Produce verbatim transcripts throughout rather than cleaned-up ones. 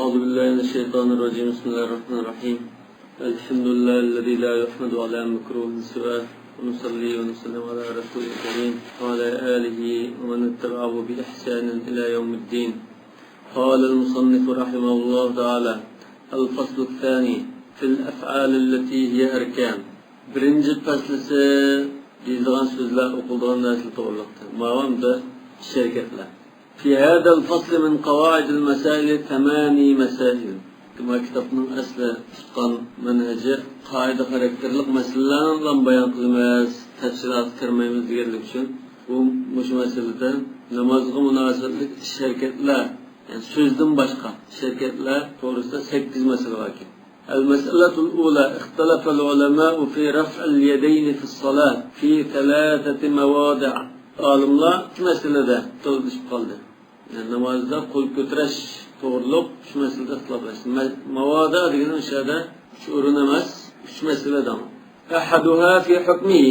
أعوذ بالله من الشيطان الرجيم. بسم الله الرحمن الرحيم. الحمد لله الذي لا يحمد على مكروه سواه، ونصلي ونسلم على رسوله الكريم وعلى آله ومن اتبعه بإحسان إلى يوم الدين. قال المصنف رحمه الله تعالى: الفصل الثاني في الأفعال التي هي أركان. بىرىنچى پەسلىسى دېيىلىدىغان سۆزلەر، ئوقۇلىدىغان نەرسىلەر توغرىلىقتا. ماۋۇ ئەمدى ئىش ھەرىكەتلەر. في هذا الفصل من قواعد المسائل ثماني مسائل. ما كىتابنىڭ ئەسلى تۇتقان مەنھەجى قائىدە خاراكتېرلىق مەسىلىلەرنى بايان قىلىمىز، تەپسىلاتقا كىرمەيمىز دېگەنلىك ئۈچۈن، بۇ، مۇشۇ مەسىلىدە نامازغا مۇناسىۋەتلىك ئىش ھەرىكەتلەر، يەنى سۆزدىن باشقا ئىش ھەرىكەتلەر توغرىسىدا سەككىز مەسىلە بار ئىكەن. المسألة الأولى: اختلف العلماء في رفع اليدين في الصلاة في ثلاثة مواضع. ئالىملار ئۈچ مەسىلىدە ئىختىلاپلىشىپ قالدى. يەنى نامازدا قول كۆتۈرۈش توغرۇلۇق ئۈچ مەسىلىدە ئىختىلاپلاشتى. مە-، ماۋادىئ دېگىنى ئۇ يەردە ئۈچ ئورۇن ئەمەس، ئۈچ مەسىلە دەڭ. أحدها في حكمه.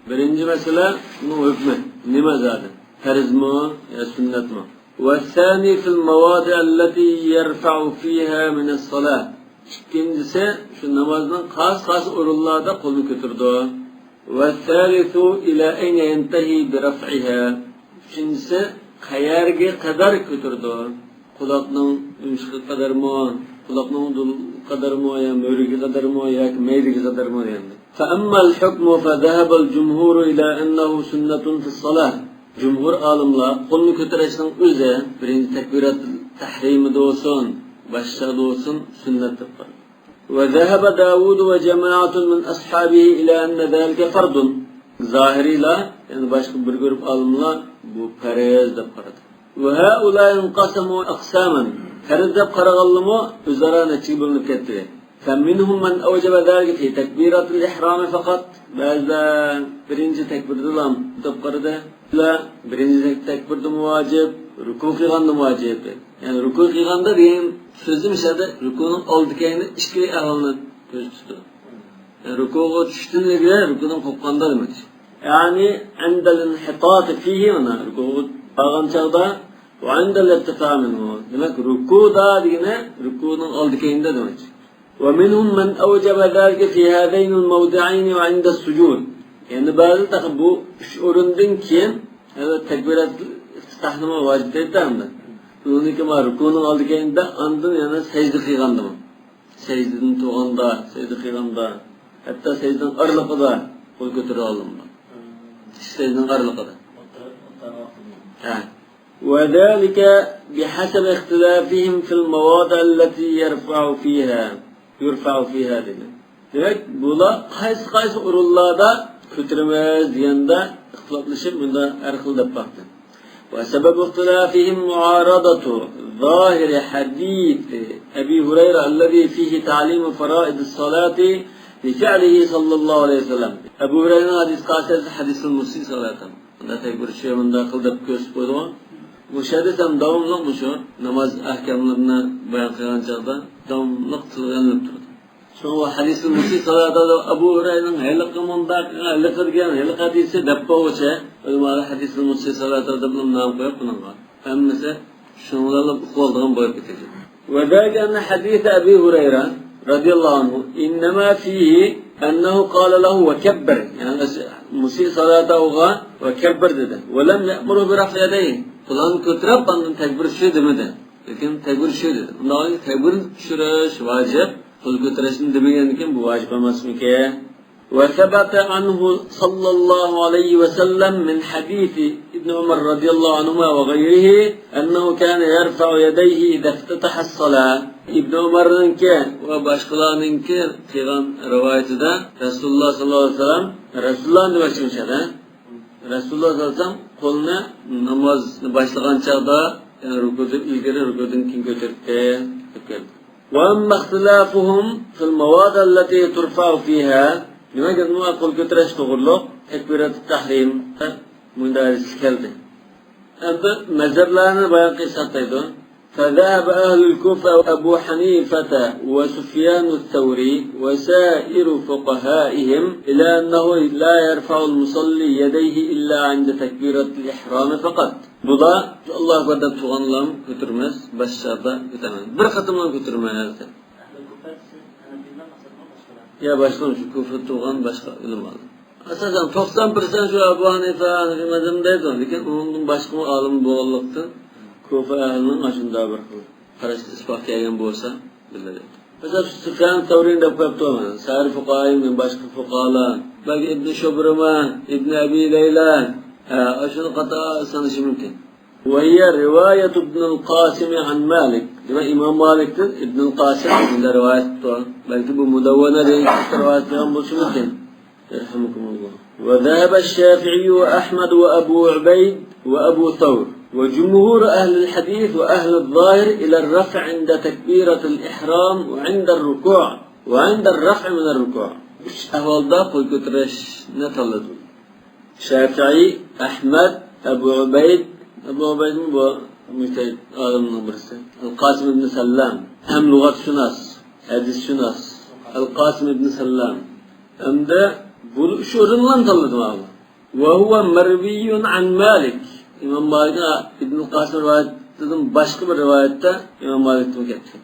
بىرىنچى مەسىلە، بۇنىڭ ھۆكمى نېمە زادى؟ پەرزمۇ يا سۈننەتمۇ؟ والثاني في المواضع التي يرفع فيها من الصلاة. ئىككىنچىسى، شۇ نامازنىڭ قايسى قايسى ئورۇنلاردا قولنى كۆتۈرىدۇ. والثالث إلى أين ينتهي برفعها. ئۈچىنچىسى، قەيەرگە قەدەر كۆتۈرىدۇ؟ قۇلاقنىڭ يۇمشىقىغا قەدەرمۇ، قۇلاقنىڭ دۇلىغا قەدەرمۇ، يا مۈرىگە قەدەرمۇ، ياكى مەيدىگە قەدەرمۇ دېگەندەك. فأما الحكم فذهب الجمهور إلى أنه سنة في الصلاة. جۇمھۇر ئالىملار قولنى كۆتۈرۈشنىڭ ئۆزى بىرىنچى تەكبىرات تەھرىمىدە بولسۇن، باشقىدا بولسۇن، سۈننەت دەپ قارىدى. وذهب داود وجماعة من أصحابه إلى أن ذلك فرض. زاھىرىيلار، يەنى باشقا بىر گۇرۇپ ئالىملار بۇ پەرز دەپ قارىدى. وهؤلاء انقسموا أقساما. پەرز دەپ قارىغانلىرىمۇ ئۆزئارا نەچچىگە بۆلۈنۈپ كەتتى. فمنهم من أوجب ذلك في تكبيرة الإحرام فقط. بەزىلەر بىرىنچى تەكبىردىلا دەپ قارىدى. بەزىلەر بىرىنچى تەكبىردىمۇ ۋاجىپ، رۇكۇ قىلغاندىمۇ ۋاجىپ. يەنى رۇكۇ قىلغاندا دېگەن سۆزى مۇشۇ يەردە رۇكۇنىڭ ئالدى كەينىدە ئىككى ئەھۋالنى كۆرسىتىدۇ. يەنى رۇكۇغا چۈشتىن ئىلگىرى، رۇكۇدىن قوپقاندا دېمەكچى. يەنى عند الانحطاط فيه، مانا رۇكۇغا بارغان چاغدا، وعند الارتفاع منه. دېمەك، رۇكۇدا دېگىنى رۇكۇنىڭ ئالدى كەينىدە دېمەكچى. ومنهم من أوجب ذلك في هذين الموضعين وعند السجود. يەنى بەزى تېخى بۇ ئۈچ ئورۇندىن كېيىن، ئەلۋەتتە، تەكبىرات ئىفتىتاھنىمۇ ۋاجىپ دەيدۇ ئەمدى. ئۇنىڭكى ما رۇكۇنىڭ ئالدى كەينىدە، ئاندىن يەنە سەجدە قىلغاندىمۇ. سەجدىدىن تۇرغاندا، سەجدە قىلغاندا، ھەتتا سەجدىنىڭ ئارىلىقىدا قول كۆتۈرۈۋالىدۇ. ئىككى سەجدىنىڭ ئارىلىقىدا. ھە. وذلك بحسب اختلافهم في المواضع التي يرفع فيها، يرفع فيها دېدى. دېمەك، بۇلار قايسى، قايسى ئورۇنلاردا كۆتۈرىمىز دېگەندە ئىختىلاپلىشىپ، مۇندا ھەر خىل دەپ باقتى. وسبب اختلافهم معارضة ظاهر حديث أبي هريرة الذي فيه تعليم فرائض الصلاة لفعله صلى الله عليه وسلم. ئەبۇ ھۇرەيرىنىڭ ھەدىسى قايسى؟ حديث المسيء صلاته. مۇنداق تەكبىر چۈشۈرۈپ مۇنداق قىل دەپ كۆرسىتىپ قويىدىغۇ. مۇشۇ ھەدىس ھەم داۋاملىق مۇشۇ ناماز ئەھكاملىرىنى بايان قىلغان چاغدا داۋاملىق تىلغا ئېلىنىپ تۇرىدۇ. شۇڭا ھەدىسىل مۇسىء سالاتىدا ئەبۇ ھۇرەيرىنىڭ ھېلىقى مۇنداق، ھېلىقى دېگەن، ھېلىقى ھەدىسى دەپ بولغۇچە، ئۆلىمالار ھەدىسىل مۇسىء سالاتىدا بىلەن نام قويۇپ بۇنىڭغا. ھەممىسى شۇنىڭ بىلەن ئۇقۇۋالىدىغان بولۇپ كېتىدۇ. وذلك أن حديث أبي هريرة رضي الله عنه إنما فيه أنه قال له وكبر. يەنى مۇسىء سالاتىغا ۋەكەببىر دېدى. ولم يأمره برفع يديه. قولىنى كۆتۈرۈپ ئاندىن تەكبىر چۈشۈر دېمىدى. لېكىن تەكبىر چۈشۈر دېدى. ئۇنداق تەكبىر چۈشۈرۈش ۋاجىپ. قول كۆتۈرۈشنى دېمىگەندىكىن بۇ ۋاجىپ ئەمەسمىكىن؟ وثبت عنه صلى الله عليه وسلم من حديث ابن عمر رضي الله عنهما وغيره أنه كان يرفع يديه إذا افتتح الصلاة. ئىبن ئۆمەرنىڭكى ۋە باشقىلارنىڭكى قىلغان رىۋايىتىدە رەسۇلۇللاھ ساللاللاھۇ ئەلەيھى ۋەسەللەم، رەسۇلۇللاھ دېمەكچىمىز ھەدە، رەسۇلۇللاھ ساللاللاھۇ ئەلەيھى ۋەسەللەم قولىنى ناماز باشلىغان چاغدا، يەنى رۇكۇدىن ئىلگىرى، رۇكۇدىن كېيىن كۆتۈرۈپتۇ دەپ كەلدى. وأما اختلافهم في المواضع التي ترفع فيها، دېمەك، ئەمدى قول كۆتۈرۈش توغرۇلۇق تەكبىرات تەھرىم مۇنداق كەلدى. ئەمدى مەزھەپلەرنى بايان قىلساق دەيدۇ. فذهب أهل الكوفة أبو حنيفة وسفيان الثوري وسائر فقهائهم إلى أنه لا يرفع المصلي يديه إلا عند تكبيرة الإحرام فقط. بۇدا ئاللاھۇ ئەكبەر دەپ تۇرغانلام كۆتۈرمەس، باشقا چاغدا كۆتۈرمەس. بىر قېتىملا كۆتۈرمەس. يا باشقا شۇ كۇفىدا تۇرغان باشقا ئۆلىمالار. ئاساسەن توقسان پىرسەنت شۇ ئەبۇ ھەنىفە، ھەنىفىي مەزھەپنى دەيدۇ. لېكىن ئۇنىڭدىن باشقىمۇ ئالىم بولغانلىقتىن، كۇفا ئەھلىنىڭ ئاشۇنداق بىر خىل قاراشتا ئىسپات كەلگەن بولسا بىلىدۇ. مەسىلەن، سۇفيان سەۋرىنى دەپ قويۇپتۇ. سائىر فۇقاھائىمدىن باشقا فۇقاھالار. بەلكى ئىبن شۇبرىما، ئىبن ئەبى لەيلا. ھە، ئاشۇنى قاتار سانىشى مۇمكىن. وهي رواية ابن القاسم عن مالك. دېمەك، ئىمام مالىكتىن ئىبنۇل قاسىم بۇنداق رىۋايەت قىلىپتۇ. بەلكى بۇ مۇدەۋۋەنە دېگەن كىتابتا رىۋايەت قىلغان بولۇشى مۇمكىن. يرحمكم الله. وذهب الشافعي وأحمد وأبو عبيد وأبو ثور وجمهور أهل الحديث وأهل الظاهر إلى الرفع عند تكبيرة الإحرام وعند الركوع وعند الرفع من الركوع. ئۈچ ئەھۋالدا قول كۆتۈرۈشنى تاللىدى. شافىئىي، ئەھمەد، ئەبۇ ئۇبەيد. ئەبۇ ئۇبەيدمۇ بۇ مۇجتەھىد ئالىمنىڭ بىرسى. ئەل قاسىم ئىبن سەللام. ھەم لۇغەتشۇناس، ھەدىسشۇناس. ئەل قاسىم ئىبن سەللام. ھەمدە بۇ ئۈچ ئورۇنلارنى تاللىدىم ئاغا. وهو مروي عن مالك. ئىمام مالىكنىڭ ئىبن قاسىم رىۋايىتىدىن باشقا بىر رىۋايەتتە ئىمام مالىكتىن كەپتۇ.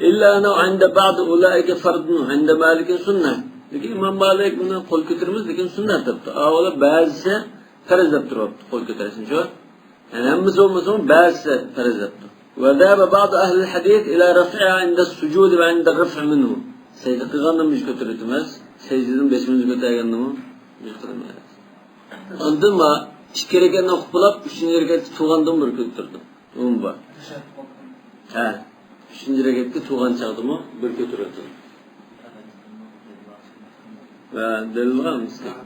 إلا أنه عند بعض أولئك فرض وعند مالك سنة. لېكىن ئىمام مالىك بۇنى قول كۆتۈرىمىز، لېكىن سۈننەت دەپتۇ. ئاۋۋالى بەزىسى پەرز دەپ تۇرۇپتۇ، قول كۆتۈرۈشنى شۇ. يەنى ھەممىسى بولمىسىمۇ، بەزىسى پەرز دەپتۇ. وذهب بعض أهل الحديث إلى رفعها عند السجود وعند الرفع منه. سەجدە قىلغاندا مۇشۇ كۆتۈرۈۋېتىمىز، سەجدىدىن بېشىمىزنى كۆتۈرگەندىمۇ مۇشۇ قىلىمىز. ئاندىن ما ئىككى رەكەتنى ئوقۇپ بولۇپ، ئۈچىنچى رەكەتكە تۇرغاندىن بىر كۆتۈردۈم. ئۇمۇ بار. ھە. ئۈچىنچى رەكەتكە تۇرغان چاغدىمۇ بىر كۆتۈرۈۋېتىڭ. ۋە دەلىلغا مىسكىن.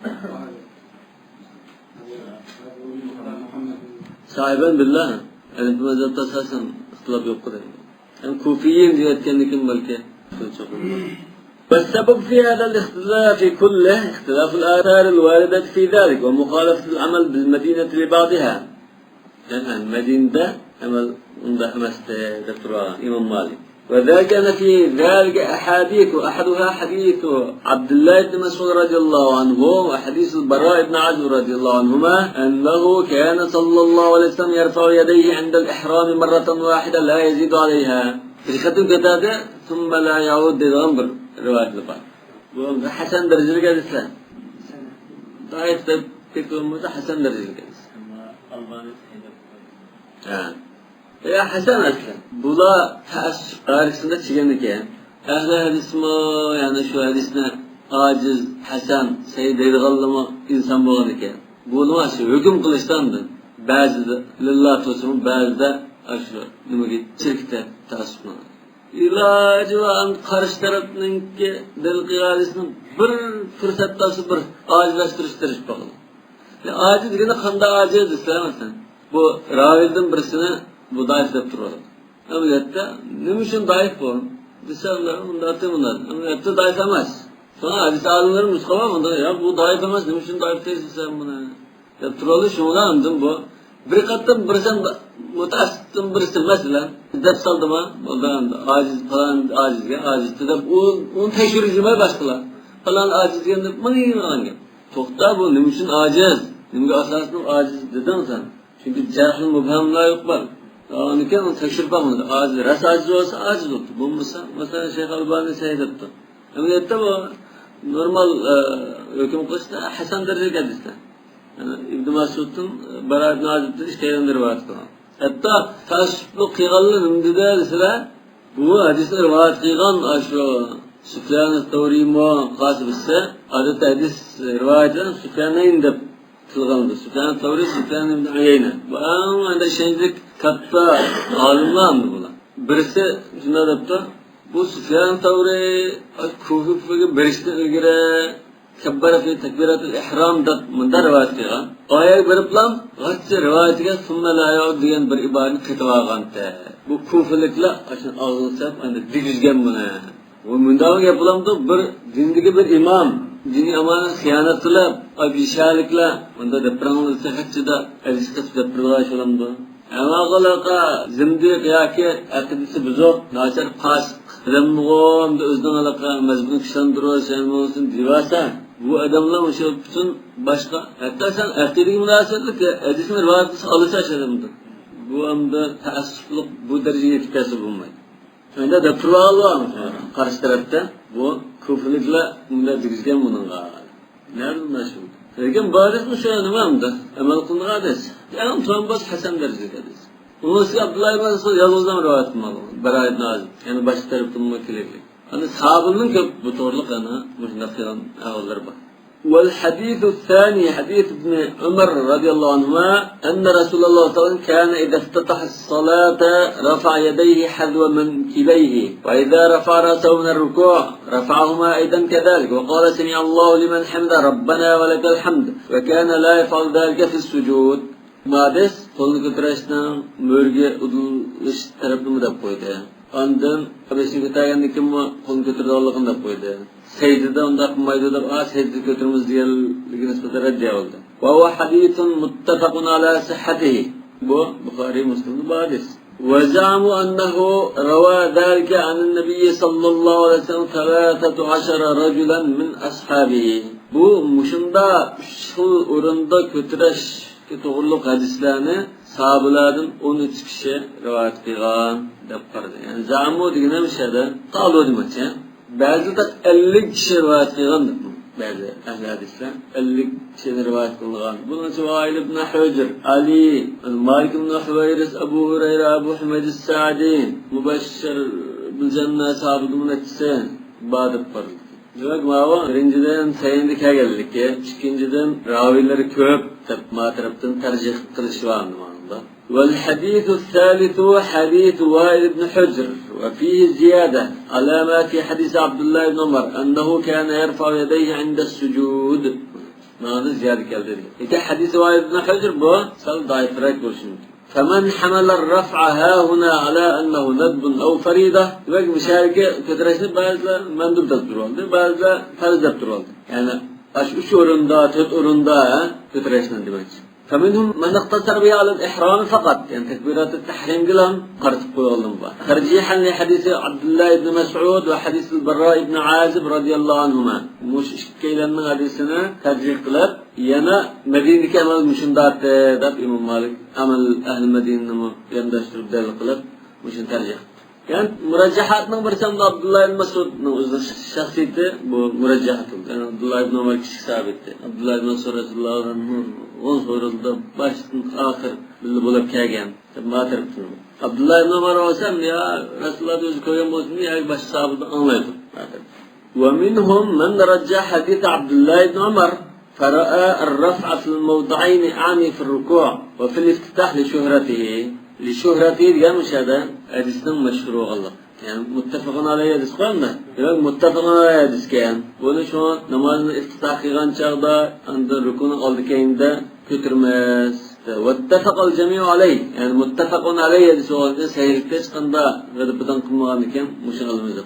ساھىبەن بىللا. ھەنەفىي مەزھەپتە ئاساسەن ئىختىلاپ يوق دەيدۇ. يەنى كۇفىيين دېيەتكەندىكىن بەلكى. والسبب في هذا الاختلاف كله اختلاف الآثار الواردة في ذلك ومخالفة العمل بالمدينة لبعضها. يەنى مەدىنىدە ئەمەل ئۇنداق ئەمەستى دەپ تۇرغان ئىمام مالىك. وذاك أن في ذلك أحاديث، أحدها حديث عبد الله بن مسعود رضي الله عنه وحديث البراء بن عازب رضي الله عنهما أنه كان صلى الله عليه وسلم يرفع يديه عند الإحرام مرة واحدة لا يزيد عليها. بىر قېتىم كۆتەردى، ثم لا يعود دەيدىغان بىر رىۋايەتلەر بار. بۇ ھەسەن دەرىجىلىك ھەدىسلەر. زەئىپ دەپ كېتىۋالمىسا، ھەسەن دەرىجىلىك ھەدىس. ھە. يا ھەسەن ئەسلى. بۇلار تەئەسسۇپ دائىرىسىدە چىگەن ئىكەن. ئەھلى ھەدىسمۇ، يەنى شۇ ھەدىسنى ئاجىز، ھەسەن، سەھىھ دەيدىغانلىرىمۇ ئىنسان بولغان ئىكەن. بۇنىڭ ئاشۇ ھۆكۈم قىلىشتا ئاندىن بەزىدە لىللا تۇرسىمۇ، بەزىدە ئاشۇ نېمىگە چىركىتە تەئەسسۇپنى. ئىلاجى بار، قارشى تەرەپنىڭكى دەلىل قىلغان ھەدىسنى بىر پۇرسەت تاپسا بىر ئاجىزلاشتۇرۇشقا تىرىشىپ باقىدۇ. يا ئاجىز دېگەندە قانداق ئاجىز دېسە، مەسىلەن، بۇ راۋىدىن بىرسىنى بۇ زەئىپ دەپ تۇرۇۋالىدۇ. ئەمەلىيەتتە نېمە ئۈچۈن زەئىپ بۇ دېسە، ئۇنداق دېمەيدۇ. ئەمەلىيەتتە زەئىپ ئەمەس. شۇڭا ھەدىس ئالىملىرى نۇسخا بار، ئۇندا، يا بۇ زەئىپ ئەمەس، نېمە ئۈچۈن زەئىپ دەيسىز سەن بۇنى؟ دەپ تۇرالى، شۇڭا ئاندىن بۇ بىر قېتىم بىرسى مۇتەئەسسىپتىن بىرسى، مەسىلەن، دەپ سالدىما، بولدى ئەمدى، ئاجىز، پالان ئاجىزگە ئاجىز دەپ، ئۇ، ئۇنى تەكشۈرۈپ يۈرمەي باشقىلار. پالان ئاجىز دېگەندە، مانا يېڭىلغان گەپ. توختا، بۇ نېمە ئۈچۈن ئاجىز؟ نېمىگە ئاساسەن ئاجىز دېدىڭ سەن؟ چۈنكى جەرھىل مۇبھەملار يوق بار. ئاندىن كېيىن ئۇنى تەكشۈرۈپ باقمىدى. ئاجىز، راست ئاجىز بولسا ئاجىز بوپتۇ. بولمىسا، مەسىلەن، شەيخ ئەلبانى سەھىھ دەپتۇ. ئەمەلىيەتتە بۇ نورمال، ئە، ھۆكۈم قىلىشتا ھەسەن دەرىجىلىك ھەدىستە. يەنى ئىبن مەسئۇدتىن، بارا ئىبن ئازىبتىن ئىككىيلەن رىۋايەت قىلغان. ھەتتا تەئەسسۇپلۇق قىلغانلار نېمە دېدى دېسىلەر، بۇ ھەدىسنى رىۋايەت قىلغان ئاشۇ سۇفيان سەۋرىمۇ قايسى بىرسى، ئادەتتە ھەدىس رىۋايەتلەرنى سۇفيانەين دەپ تىلغا ئالىدۇ. سۇفيان سەۋرى، سۇفيان ئىبن ئۇيەينە. بۇ ئەڭ ئەندە ئىشەنچلىك كاتتا ئالىملار ئەمدى بۇلار. بىرسى شۇنداق دەپتۇ، بۇ سۇفيان سەۋرى كۇفىگە بېرىشتىن ئىلگىرى كەببەرە فى تەكبىراتىل ئىھرام دەپ مۇنداق رىۋايەت قىلغان. ئايەگە بېرىپلا غەتچە رىۋايىتىگە سۇممە لا يەئۇد دېگەن بىر ئىبارىنى قېتىۋالغانتى. بۇ كۇفىلىكلار ئاشۇنى ئاغزىغا سېلىپ ئاندىن دېگۈزگەن بۇنى. بۇ مۇنداق گەپ بولامدۇ؟ بىر دىندىكى بىر ئىمام دىنىي ئامانەتكە خىيانەت قىلىپ، ئاي بىشارلىكلار، مۇنداق دەپ بېرىڭلار دېسە، غەتچىدە ئەلچى قىلىپ دەپ بېرىدىغان ئىش بولامدۇ؟ ئەمما ئۇلارغا زىندىق ياكى ئەقىدىسى بۇزۇق، ناچار، پاسىق، بىلەنمىغۇ ئەمدى ئۆزىنىڭ ھېلىقى مەزھىپىنى كۈچلەندۈرۈش، يەنە بولمىسۇن دېۋاسا، بۇ ئادەملەر مۇشۇ پۈتۈن باشقا، ھەتتا سەن ئەقىدىگە مۇناسىۋەتلىك ھەدىسنى رىۋايەت قىلسا، ئالىساش ئادەمدىن. بۇ ئەمدى تەئەسسۇپلۇق بۇ دەرىجىگە يېتىپ كەلسە بولمايدۇ. ئەمدى دەپ تۇرۇۋالغان قارشى تەرەپتە، بۇ كۇفىلىكلەر مۇنداق دېگۈزگەن بۇنىڭغا. نەدىن مەشھۇر؟ لېكىن بۇ ھەدىسمۇ شۇ نېمە ئەمدى؟ ئەمەل قىلىنغان ھەدىس. يەنى تۇرۇن بولسا ھەسەن دەرىجىلىك ھەدىس. ئۇنىڭ ئۈستىگە ئابدۇللا ئىبن مەسئۇد يالغۇزلا رىۋايەت قىلمىغان. بەرا ئىبن ئازىب. يەنى باشقا تەرەپتىنمۇ كېلەكلىك. ئەنە ساھابىنىڭ كۆپ بۇ توغرىلىق ئەنە مۇشۇنداق قىلغان ئەھۋاللىرى بار. والحديث الثاني حديث ابن عمر رضي الله عنهما أن رسول الله صلى الله عليه وسلم كان إذا افتتح الصلاة رفع يديه حذو منكبيه، وإذا رفع رأسه من الركوع رفعهما أيضا كذلك، وقال سمع الله لمن حمده ربنا ولك الحمد، وكان لا يفعل ذلك في السجود. مۇھەددىس قولنى كۆتۈرۈشنىڭ مۈرىگە ئۇدۇلۇش تەرىپىنىمۇ دەپ قويدى. ئاندىن بېشىنى كۆتۈرگەندىن كېيىنمۇ قولنى كۆتۈرىدىغانلىقىنى دەپ قويدى. سەجدىدە ئۇنداق قىلمايدۇ دەپ، ئا، سەجدىدە كۆتۈرىمىز دېگەنلىكىگە نىسبەتەن رەددىيە قىلدى. وهو حديث متفق على صحته. بۇ بۇخارىي مۇسلىمدا بار ھەدىس. وزعموا أنه روى ذلك عن النبي صلى الله عليه وسلم ثلاثة عشر رجلا من أصحابه. بۇ مۇشۇنداق ئۈچ خىل ئورۇندا كۆتۈرۈشكە توغرۇلۇق ھەدىسلەرنى ساھابىلاردىن ئون ئۈچ كىشى رىۋايەت قىلغان دەپ قارىدى. يەنى زەئەمۇ دېگىنى مۇشۇ يەردە قالۇ دېمەكچى. بەزىدە ئەللىك كىشى رىۋايەت قىلغان دەپ، بەزى ئەھلى ھەدىسلەر ئەللىك كىشىنى رىۋايەت قىلغان. بۇنىڭ ئىچىدە ۋائىل ئىبن ھۇجر، ئەلى، مالىك ئىبن ھۇۋەيرىس، ئەبۇ ھۇرەيرە، ئەبۇ ھۇمەيد سەئدى، مۇبەششىر بىل جەننە ساھابىدىمۇ نەچچىسى بار دەپ قارىدى. دېمەك، ماۋۇ بىرىنچىدىن سەھىھنى كەلگەنلىكى، ئىككىنچىدىن راۋىيلىرى كۆپ دەپ ما تەرەپتىن تەرجىھ قىلىش بار ئەمدى ماڭىدا. والحديث الثالث حديث وائل بن حجر وفيه زيادة على ما في حديث عبد الله بن عمر أنه كان يرفع يديه عند السجود. ماڭىدا زىيادە كەلدى. لېكىن ھەدىس ۋائىل ئىبن ھۇجر بۇ سەل زەئىپراق بولۇشى مۇمكىن. فمن حمل الرفع هاهنا على أنه ندب أو فريضة. دېمەك، مۇشۇ يەرگە كۆتۈرۈشنى بەزىلەر مەندۇب دەپ تۇرۇۋالدى، بەزىلەر پەرز دەپ تۇرۇۋالدى. يەنى ئاشۇ ئۈچ ئورۇندا، تۆت ئورۇندا، ھە، كۆتۈرۈشنى دېمەكچى. فمنهم من اقتصر به على الإحرام فقط، يەنى تەكبىراتۇ تەھرىمگىلا قارىتىپ قويغانلىرىمۇ بار. ترجيحا لحديث عبد الله بن مسعود وحديث البراء بن عازب رضي الله عنهما. مۇشۇ ئىككىيلەننىڭ ھەدىسىنى تەرجىھ قىلىپ، يەنە مەدىنىدىكى ئەمەل مۇشۇنداق دەپ ئىمام مالىك ئەمەل ئەھلى مەدىنىنىمۇ يانداشتۇرۇپ دەلىل قىلىپ، مۇشۇنى تەرجىھ قىلدى. يەنى مۇرەججىھاتنىڭ بىرسى ئابدۇللا ئىبن مەسئۇدنىڭ ئۆزىنىڭ شەخسىيىتى بۇ مۇرەججىھات بولدى. يەنى ئابدۇللا ئىبن ئۇمەر كىچىك ساھابە ئىدى. ئابدۇللا ئىبن مەسئۇد رەزىياللاھۇ ئەنھۇ نۇرغۇن سورۇندا باشتىن ئاخىر بىللە بولۇپ كەلگەن. دەپ ما تەرەپتىن. ئابدۇللا ئىبن ئۇمەر بولسا يا رەسۇلۇللا ئۆزى كۆرگەن بولسۇن يا باشقا ساھابىدىن ئاڭلايدۇ. ومنهم من رجح حديث عبد الله بن عمر فرأى الرفع في الموضعين، أعني في الركوع وفي الافتتاح لشهرته. لشهرته دېگەن مۇشۇ يەردە ھەدىسنىڭ مەشھۇر بولغانلىقى. يەنى مۇتتەپەقۇن ئەلەيھى ھەدىس قىلغاندا. دېمەك، مۇتتەپەقۇن ئەلەيھى ھەدىسكەن. بۇنى شۇڭا نامازنى ئىفتىتاھ قىلغان چاغدا، ئاندىن رۇكۇنىڭ ئالدى كەينىدە كۆتۈرمەس. واتفق الجميع عليه. يەنى مۇتتەپەقۇن ئەلەيھى ھەدىس بولغاندىكىن سەھىھلىكتە ھېچقانداق غەلىبە قىلمىغاندىكىن مۇشۇنى ئالىمىز.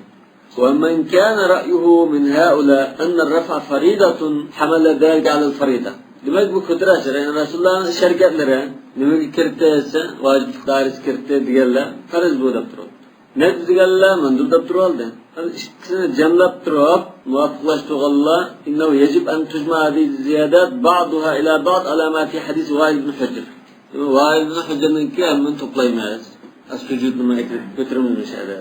ومن كان رأيه من هؤلاء أن الرفع فريضة حمل ذلك على الفريضة. دېمەك، بۇ كۆتۈرۈش، يەنى رەسۇلۇللانىڭ ئىش ھەرىكەتلىرى نېمىگە كىرىدۇ دېسە، ۋاجىپلىق دائىرىسىگە كىرىدۇ دېگەنلەر پەرز بۇ دەپ تۇرىدۇ. نەدب دېگەنلەر مەندۇب دەپ تۇرۇۋالدى. ئەمدى ئىككىسىنى جەملەپ تۇرۇپ، مۇۋاپىقلاشتۇرغانلار، إنه يجب أن تجمع هذه الزيادات بعضها إلى بعض على ما في حديث وائل بن حجر. ۋائىل بىن ھۇجرنىڭكى ھەممىنى توپلايمىز. ئەس-سۇجۇدنىمۇ ئەكىرىپ كۆتۈرىمىز مۇشۇ يەردە.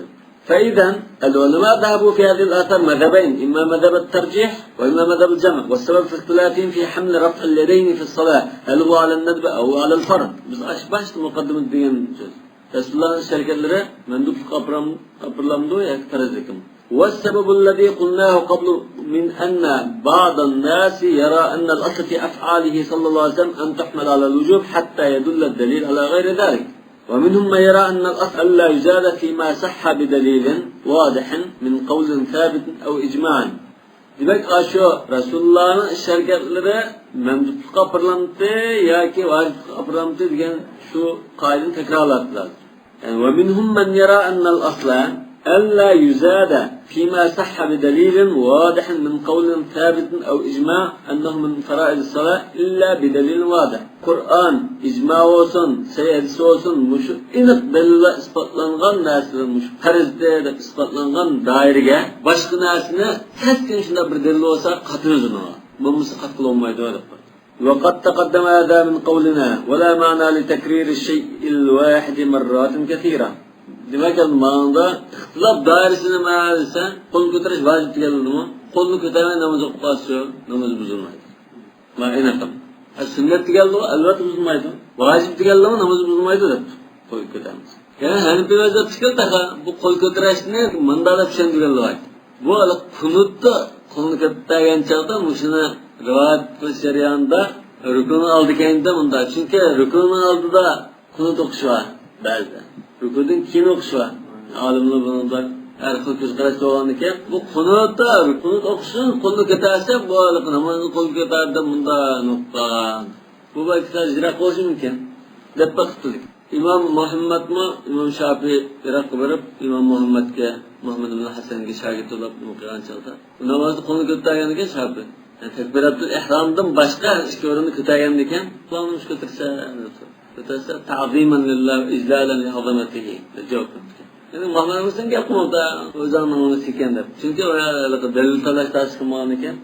فإذا العلماء ذهبوا في هذه الآثار مذهبين، إما مذهب الترجيح وإما مذهب الجمع، والسبب في اختلافهم في حمل رفع اليدين في الصلاة، هل هو على الندب أو على الفرض. بىز ئاشۇ باشتا مۇقەددىمىدە دېگەن سۆز. رەسۇلۇللانىڭ ئىش ھەرىكەتلىرى مەندۇبلۇققا ئاپىرام-، ئاپىرىلامدۇ ياكى پەرزلىكمۇ؟ والسبب الذي قلناه قبل من أن بعض الناس يرى أن الأصل في أفعاله صلى الله عليه وسلم أن تحمل على الوجوب حتى يدل الدليل على غير ذلك، ومنهم من يرى أن الأصل ألا يزاد فيما صح بدليل واضح من قول ثابت أو إجماع. دېمەك، ئاشۇ رەسۇلۇللانىڭ ئىش ھەرىكەتلىرى مەندۇبلۇققا ئاپىرىلامتى ياكى ۋاجىپلىققا ئاپىرىلامتى دېگەن شۇ قائىدىنى تەكرارلاپتۇ. ومنهم من يرى أن الأصل ألا يزاد فيما صح بدليل واضح من قول ثابت أو إجماع أنه من فرائض الصلاة إلا بدليل واضح. قۇرئان، ئىجما بولسۇن، سەھىھ ھەدىس بولسۇن، مۇشۇ ئېنىق دەلىللەر ئىسپاتلانغان نەرسىلەر مۇشۇ پەرزدە دەپ ئىسپاتلانغان دائىرىگە باشقا نەرسىنى كەسكىن شۇنداق بىر دەلىل بولسا قاتىمىز ئۇنىڭغا. بولمىسا قاتقىلى بولمايدۇ دەپ قويدى. وقد تقدم هذا من قولنا ولا معنى لتكرير الشيء الواحد مرات كثيرة. دېمەك، ئەمدى ماڭىڭدا ئىختىلاپ دائىرىسىنى مانا دېسە، قول كۆتۈرۈش ۋاجىپ دېگەنلىكىمۇ، قولنى كۆتەرمەي ناماز ئوقۇپ قالسا، نامىزى بۇزۇلمايدۇ. ما ئېنىقىم. ھە، سۈننەت دېگەنلىكىمۇ، ئەلۋەتتە بۇزۇلمايدۇ. ۋاجىپ دېگەنلىكىمۇ، نامىزى بۇزۇلمايدۇ دەپتۇ. قول كۆتەرمىسە. يەنە ھەنىپىي مەزھەپتىكىلەر تېخى بۇ قول كۆتۈرۈشنى مۇنداق دەپ چۈشەندۈرگەنلىكى بار. بۇ ھېلىقى قۇنۇتتا قولنى كۆتەرگەن چاغدا مۇشۇنى رىۋايەت قىلىش جەريانىدا رۇكۇنىڭ ئالدى كەينىدە مۇنداق. چۈنكى رۇكۇنىڭ ئالدىدا قۇنۇت ئوقۇش بار بەزىدە. رۇكۇدىن كېيىن ئوقۇش بار. ئالىملار بۇنىڭدا ھەر خىل كۆز قاراشتا بولغاندىكىن، بۇ قۇنۇتتا قۇنۇت ئوقۇشنى قولنى كۆتەرسە، بۇ ھېلىقى نامازنى قول كۆتەردى مۇنداق نۇقتا. بۇ بەلكى سەل يىراق بولۇشى مۇمكىن دەپ بېقىپتۇ. ئىمام مۇھەممەدمۇ ئىمام شاپىئى ئىراققا بېرىپ، ئىمام مۇھەممەدكە، مۇھەممەد ئىبن ھەسەنگە شاگىرت بولۇپ نېمە قىلغان چاغدا، نامازدا قولنى كۆتەرگەندىكىن شاپىئى، يەنى تەكبىراتۇل ئېھرامدىن باشقا ئىككى ئورۇننى كۆتەرگەندىكىن، قۇلاقنى كۆتۈرسە، كۆتەرسە، تەزىمەن لىللا ۋە ئىجلالەن لىئازامەتىھى دەپ جاۋاب بېرىپتىكەن. يەنى مۇھەممەد ھەسەنگە گەپ قىلماپتۇ، ئۆزىنىڭ نېمىسى ئىكەن دەپ. چۈنكى ئۇ ھېلىقى دەلىل تالاش تارتىش قىلمىغانىكەن.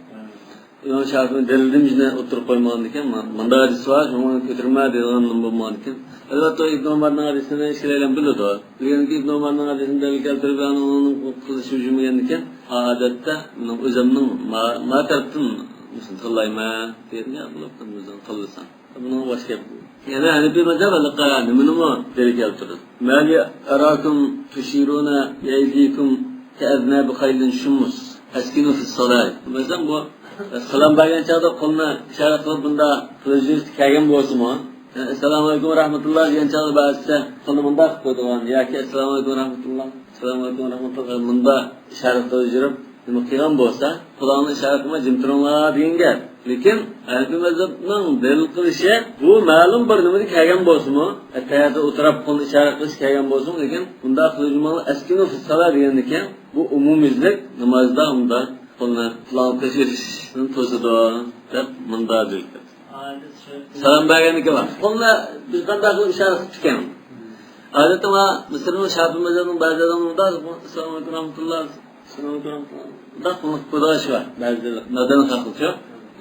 ئىمام شافىئىنىڭ دەلىلىدىن بىزنى ئوتتۇرىغا قويمىغاندىكىن، مۇ-، مۇنداق ھەدىس بار، شۇڭا كۆتۈرمە دەيدىغان نېمە بولمىغاندىكىن. ئەلۋەتتە، ئىبن ئۆمەرنىڭ ھەدىسىنى ئىككىلەيلەن بىلىدۇ. بىلگەنكى ئىبن ئۆمەرنىڭ ھەدىسىنى دەلىل كەلتۈرۈپ، يەنى ئۇنىڭ قىلىشى يۈرمىگەندىكىن، ئادەتتە مېنىڭ ئۆزۈمنىڭ ما، ما تەرەپتىن مۇشۇنى تاللايمەن دېگەن گەپ بولۇپ، ئۆزۈڭ تاللىساڭ. بۇنىڭ باشقا گەپ. يەنە ھەنىپىي مەزھەپ ھېلىقى نېمىنىمۇ دەلىل كەلتۈرىدۇ. ما لي أراكم تشيرون بأيديكم كأذناب خيل شمس. أسكنوا في الصلاة. مەسىلەن، بۇ سالام بەرگەن چاغدا قولنى ئىشارە قىلىپ بۇنداق قىلىش كەلگەن بولسىمۇ، ئەسسالامۇ ئەلەيكۇم ۋە رەھمەتۇللا دېگەن چاغدا بەزىسى قولنى مۇنداق قىلىپ قويىدىغان ياكى ئەسسالامۇ ئەلەيكۇم ۋە رەھمەتۇللا، ئەسسالامۇ ئەلەيكۇم ۋە رەھمەتۇللا مۇنداق ئىشارە قىلىپ يۈرۈپ، نېمە قىلغان بولسا، قۇلاقنى ئىشارە قىلماي جىم تۇرۇڭلار دېگەن گەپ. لېكىن ھەنەفىي مەزھەپنىڭ دەلىل قىلىشى بۇ مەلۇم بىر نېمىدە كەلگەن بولسىمۇ، ئەتتەھىياتتا ئولتۇرۇپ قولنى ئىشارە قىلىش كەلگەن بولسىمۇ، لېكىن بۇنداق قىلىش ئەسكىنۇ فىسسالا دېگەندىكىن، بۇ ئومۇميۈزلۈك نامازدا ئۇنداق قولنى پۇلاڭ قىلىشتىن توسىدۇ دەپ مۇنداق دەيدۇ. سالام بەرگەندىكى بار. قولنى بىز قانداق قىلىپ ئىشارە قىلىپتىكەن؟ ئادەتتە مىسىرنىڭ شاپىئىي مەزھەپىنىڭ بەزىلىرىنىڭ ئەسسالامۇ ئەلەيكۇم رەھمەتۇللا، ئەسسالامۇ ئەلەيكۇم رەھمەتۇللا. مۇنداق قىلىپ قويىدىغان ئىشى بار. بەزىلەر نادان خەقلىكچۇ.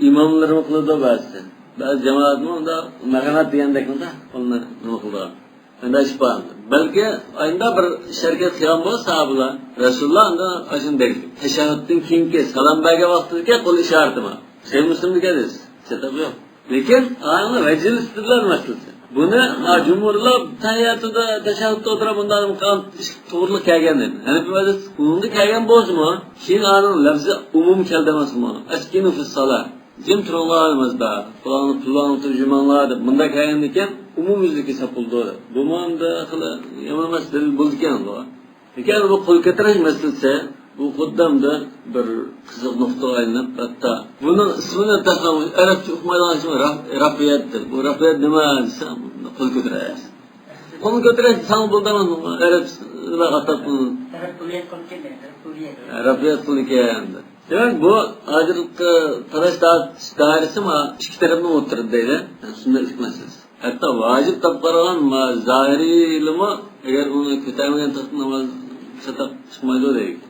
ئىماملىرىمۇ قىلىدۇ بەزىسى. بەزى جامائەتمۇ ئۇنداق مەغەنات دېگەندەك مۇنداق قولنى نېمە قىلىدۇ. ئۇنداق ئىش بار. بەلكى ئاينىدا بىر ئىش ھەرىكەت قىلغان بولسا ساھابىلار، رەسۇلۇللا ئۇندا ئاشۇندەك تەشەھھۇدتىن كېيىنكى سالام بەرگەن ۋاقتىدىكى قول ئىشارىتىمۇ. سەھىھ مۇسلىمدىكى ھەدىس. سەۋەب يوق. لېكىن ئاينى رەجىلىستىدىلەر مەسىلىسى. بۇنى، ھە، جۇمھۇرلار تەھىياتىدا، تەشەھھۇدتا ئولتۇرۇپ بۇنداق قىلغان ئىش توغرىلىق كەلگەن دەيدۇ. ھەنەپىي مەزھەپ ئۇنىڭدا كەلگەن بولسىمۇ، كېيىن ئانىڭ لەپزى ئومۇم كەلدى ئەمەسمۇ؟ ئەسكىنۇ فىسسالا. جىم تۇرۇڭلار نامازدا، قۇلاقنى، قۇلاقنى تۇرۇپ يۇماڭلار دەپ مۇنداق كەلگەندىكىن، ئومۇميۈزلۈك ھېساب بولىدۇ دەپ. بۇمۇ ئەمدى خېلى يامان ئەمەس دەلىل بولىدىكەن بۇ. لېكىن بۇ قول كۆتۈرۈش مەسىلىسى، بۇ خۇددى ئەمدى بىر قىزىق نۇقتىغا ئايلىنىپ، ھەتتا بۇنىڭ ئىسمىنى تېخى ئەرەبچە ئۇقمايدىغان كىشى رەف-، رەفئىيەتتۇر. بۇ رەفئىيەت نېمە دېسە، قول كۆتۈرۈش. قول كۆتۈرۈش دېسەڭ بولىدۇ، ئەرەبلەر ئاتاپ بۇنى. رەفئىيەت قىلىدىكەن. دېمەك، بۇ ھازىرقى تالاش تارتىش دائىرىسى مانا ئىككى تەرەپنىڭ ئوتتۇرىدا دەيدۇ. سۈننەتلىك مەسىلىسى. ھەتتا ۋاجىپ دەپ قارىغان ما-، زاھىرىيلىمۇ، ئەگەر ئۇنى كۆتەرمىگەن تەقدىردە ناماز چاتاق چىقمايدۇ دەيدۇ.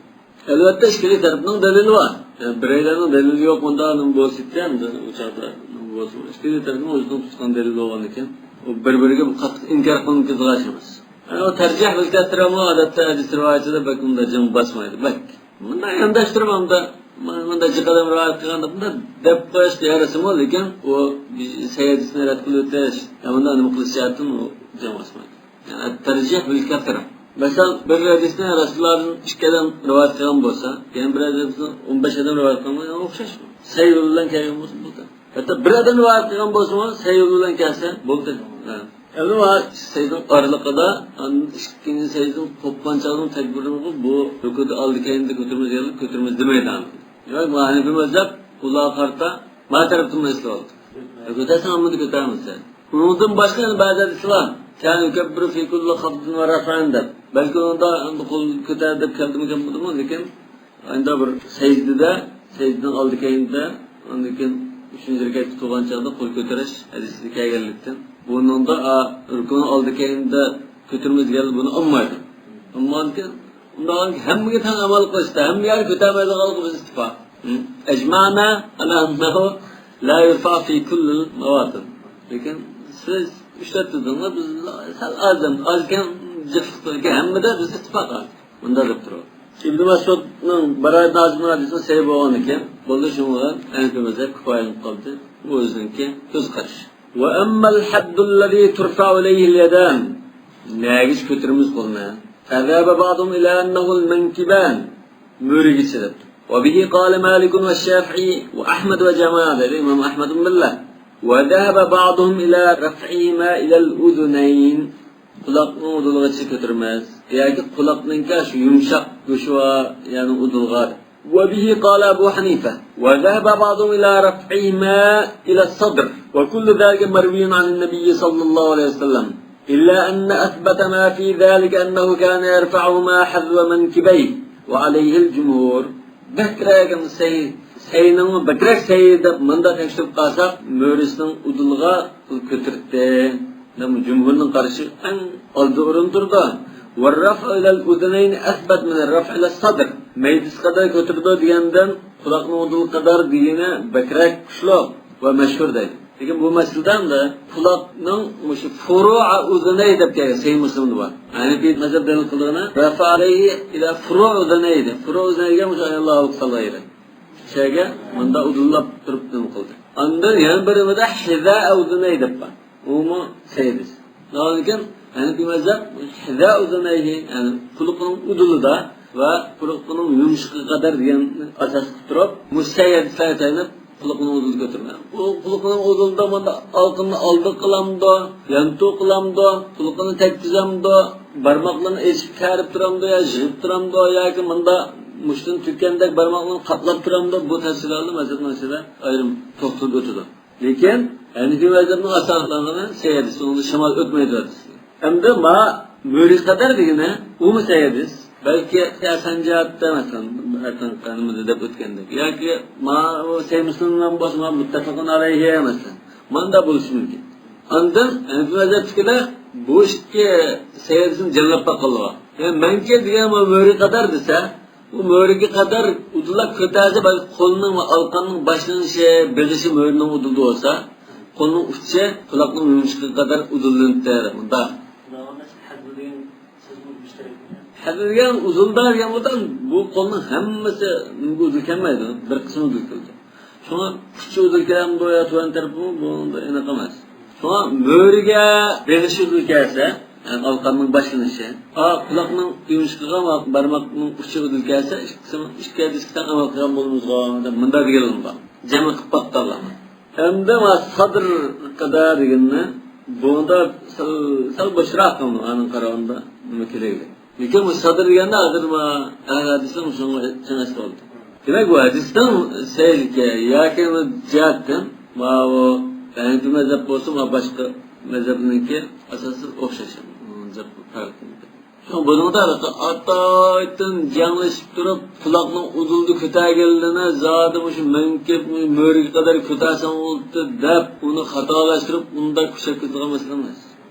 ئەلۋەتتە، ئىككىلا تەرەپنىڭ دەلىلى بار. يەنى بىرەيلەننىڭ دەلىلى يوق، ئۇنداق نېمە بولسا ئىكەن، ئۇ چاغدا نېمە بولسا، ئىككىلا تەرەپنىڭ ئۆزىنىڭ تۇتقان دەلىلى بولغاندىكىن، ئۇ بىر-بىرىگە قاتتىق ئىنكار قىلىنىپ كېتىدىغان ئىش ئەمەس. يەنى ئۇ تەرجىھ بىلكەسرەمۇ ئادەتتە ھەدىس رىۋايىتىدە بەك ئۇنداق جىڭ باسمايدۇ، بەك. مۇنداق يانداشتۇرۇپ، مۇنداق، مۇنداق جىق ئادەم رىۋايەت قىلغاندا، مۇنداق دەپ قويۇشقا يارىسىمۇ، لېكىن ئۇ سەھىھ ھەدىسنى رەت قىلىۋېتىش، يا مۇنداق نېمە قىلىش جەھەتتىن ئۇ جىڭ باسمايدۇ. يەنى تەرجىھ بىل كەسرە. مەسىلەن، بىر ھەدىسنى رەسۇلۇللادىن ئىككى ئادەم رىۋايەت قىلغان بولسا، يەنە بىر ھەدىسنى ئون بەش ئادەم رىۋايەت قىلغان بولسا، يەنە ئوخشاش. سەھىھ يول بىلەن كەلگەن بولسا بولدى. ھەتتا بىر ئادەم رىۋايەت قىلغان بولسىمۇ، سەھىھ يول بىلەن كەلسە بولدى. ھە. ئەمدى مانا سەجدىنىڭ ئارىلىقىدا، ئاندىن ئىككىنچى سەجدىدىن قوپقان چاغدىن تەكبىرلىرىمىزغا بۇ رۇكۇدا ئالدى كەينىدە كۆتۈرىمىز يەرلىك كۆتۈرىمىز دېمەيدۇ ئاندىن. دېمەك، مانا ھەنىپىي مەزھەپ ئۇلارغا قارىتا ما تەرەپتىن ئېسىلىۋالدى. كۆتەرسەڭ ھەممىنى كۆتەرمىسە. ئۇنىڭدىن باشقا يەنە بەزى ھەدىسلەر، كان يكبر في كل خفض ورفع دەپ. بەلكى ئۇنىڭدا ئەمدى قول كۆتەر دەپ كەلدىمىكەن بۇدىمۇ، لېكىن ئاينىدا بىر سەجدىدە، سەجدىنىڭ ئالدى كەينىدە، ئاندىن كېيىن ئۈچىنچى رەكەتكە تۇرغان چاغدا قول كۆتۈرۈش ھەدىسىدە كەلگەنلىكتىن، بۇنىڭدا، ئا، رۇكۇنىڭ ئالدى كەينىدە كۆتۈرمىز دېگەنلەر بۇنى ئالمايدۇ. ئالمىغاندىكىن، ئۇنداق ھەممىگە تەڭ ئەمەل قىلىشتا، ھەممە يەردە كۆتەرمەيدىغانلىقى بىز ئىتتىپاق. أجمعنا على أنه لا يرفع في كل المواطن. لېكىن سىز ئۈچ تۆت دېدىڭلار، بىز سەل ئاز، ئازكەن، جىقلىقتىكەن، ھەممىدە بىز ئىتتىپاق ھازىر. مۇنداق دەپ تۇرۇۋاتىدۇ. ئىبن مەسئۇدنىڭ بارايىت نازىم ھەدىسى سەھىھ بولغان ئىكەن، بولدى، شۇنىڭ بىلەن ھەنەفىي مەزھەپ كۇپايىلىنىپ قالدى. بۇ ئۆزىنىڭكى كۆز قارىشى. وأما الحد الذي ترفع إليه اليدان، نەگىچە كۆتۈرىمىز قولنى؟ فذهب بعضهم إلى أنه المنكبان، مۈرىگىچە دەپتۇ. وبه قال مالك والشافعي وأحمد وجماعة، دەيدۇ ئىمام ئەھمەد بىلەن. وذهب بعضهم إلى رفعهما إلى الأذنين، قۇلاقنىڭ ئۇدۇلىغىچە كۆتۈرمەس ياكى قۇلاقنىڭكى شۇ يۇمشاق گۆشى بار يەرنىڭ ئۇدۇلىغا. وبه قال أبو حنيفة وذهب بعضهم إلى رفعهما إلى الصدر وكل ذلك مروي عن النبي صلى الله عليه وسلم إلا أن أثبت ما في ذلك أنه كان يرفعهما حذو منكبيه وعليه الجمهور. بەكرەك سەي، سەينىڭمۇ بەكرەك سەي دەپ مۇنداق تەكشۈرۈپ قالساق، مۈرىسىنىڭ ئۇدۇلىغا پۇل كۆتۈرتتى. مەن جۇمھۇرنىڭ قارىشى ئەڭ ئالدىدا ئورۇن تۇرىدۇ. والرفع إلى الأذنين أثبت من الرفع إلى الصدر. مەيدىسى قەدەر كۆتۈرىدۇ دېگەندىن قۇلاقنىڭ ئۇدۇلى قەدەر دېگىنى بەكرەك كۈچلۈك ۋە مەشھۇر دەيدۇ. لېكىن بۇ مەسىلىدە ئەمدى قۇلاقنىڭ مۇشۇ فۇرۇئە ئۇزۇنەي دەپ كەلگەن سەھىھ مۇسلىمدا بار. ھەنەفىي مەزھەپ دەلىل قىلىدىغىنى رەفەئە ئەلەيھى ئىلە فۇرۇئە ئۇزۇنەي دەيدۇ. فۇرۇئە ئۇزۇنەي دېگەن مۇشۇ ئاياللار ئاۋۇپ قالغان يېرى. شۇ يەرگە مۇنداق ئۇدۇللاپ تۇرۇپ نېمە قىلدى. ئاندىن يەنە بىرىمىدە ھىزا ئۇزۇنەي دەپ بار. ئۇمۇ سەھىھ ھەدىس. لېكىن ھەنەفىي مەزھەپ ھىزا ئۇزۇنەيھى، يەنى قۇلىقىنىڭ ئۇدۇلىدا ۋە قۇلىقىنىڭ يۇمشىقىغا قەدەر دېگەن ئاساس قىلىپ تۇرۇپ، مۇشۇ سەھىھ ھەدىسلەرگە تايىنىپ قۇلىقىنىڭ ئۇدۇلىدا كۆتۈرمە. ئۇ قۇلىقىنىڭ ئۇدۇلىدا مۇنداق ئالقىنىنى ئالدىغا قىلامدۇ، يانتۇ قىلامدۇ، قۇلىقىنى تەگكۈزەمدۇ، بارماقلىرىنى ئېچىپ كەرىپ تۇرامدۇ يا يىغىپ تۇرامدۇ ياكى مۇنداق مۇشتىن تۈگكەندەك بارماقلىرىنى قاپلاپ تۇرامدۇ، بۇ تەپسىلاتلار مەزھەپنىڭ ئىچىدە ئايرىم توختىلىپ ئۆتىدۇ. لېكىن ھەنىفىي مەزھەپنىڭ ئاساسلىقلىرىنى سەھىھ ھەدىس، ئۇنىڭدا شامال ئۆتمەيدۇ ھەدىس. ئەمدى ما مۈرە قەدەر دېگىنى، ئۇمۇ سەھىھ ھەدىس. بەلكى ھەسەن جەھەتتە، مەسىلەن، ھەسەن قانىمىدا دەپ ئۆتكەندەك. ياكى ما ئۇ سەھىھ مۇسلىمنىڭ بولسا، ما مۇتتەپەقۇن ئەلەيھى، مەسىلەن. ماندا بولۇشى مۇمكىن. ئاندىن ھەنىفىي مەزھەپتىكىلەر بۇ ئىككى سەھىھ ھەدىسنى جەملەپ باققانلار بار. يەنى مەنكىب دېگەن ما مۈرە قەدەر دېسە، ئۇ مۈرىگە قەدەر ئۇدۇللاپ كۆتەرسە، بەلكى قولنىڭ ۋە ئالقاننىڭ باشلىنىشى، بېغىشى مۈرىنىڭ ئۇدۇلىدا بولسا، قولنىڭ ئۇچى قۇلاقنىڭ يۇمشىقىغا قەدەر ئۇدۇللىنىپتۇ، مۇنداق. ھەدە دېگەن ئۇدۇلدا دېگەن بولسا، بۇ قولنىڭ ھەممىسى ئۇدۇل كەلمەيدۇ، بىر قىسمى ئۇدۇل كېلىدۇ. شۇڭا ئۇچى ئۇدۇل كەلمىدۇ يا تۆۋەن تەرىپىمۇ، بۇ ئېنىق ئەمەس. شۇڭا مۈرىگە بېغىشى ئۇدۇل كەلسە، يەنى ئالقاننىڭ باشلىنىشى، ئا، قۇلاقنىڭ يۇمشىقىغا ۋە بارماقنىڭ ئۇچى ئۇدۇل كەلسە، ئىككىسى، ئىككى ھەدىسكە تەڭ ئەمەل قىلغان بولىمىزغۇ دەپ مۇنداق دېگەنلىرىمۇ بار. جەمئى قىلىپ باققانلارمۇ. ئەمدى ما سادىر قەدەر دېگىنىنى بۇندا سەل، سەل بوشراق قىلىمىز، ئانىڭغا قارىغاندا نېمە كېرەكلىك. لېكىن بۇ سادىر دېگەندە ھازىر ما ئەھلى ھەدىسنىڭ شۇنىڭغا چىڭ ئەسلى بولدى. دېمەك، بۇ ھەدىسنىڭ سەھىھلىكى ياكى بۇ جەھەتتىن ماۋۇ ھەنەفىي مەزھەپ بولسا، ما باشقا مەزھەپنىڭكى ئاساسى ئوخشاش. مەزھەپ پەرقى. شۇڭا بۇنىڭدا ئاتايتىن جەڭلىشىپ تۇرۇپ، قۇلاقنىڭ ئۇدۇلىدا كۆتەرگەنلىرىنى زادى مۇشۇ مەنكىپ، مۈرىگە قەدەر كۆتەرسەڭ بولدى دەپ، ئۇنى خاتالاشتۇرۇپ، ئۇنداق كۈچەپ كېتىدىغان مەسىلە ئەمەس.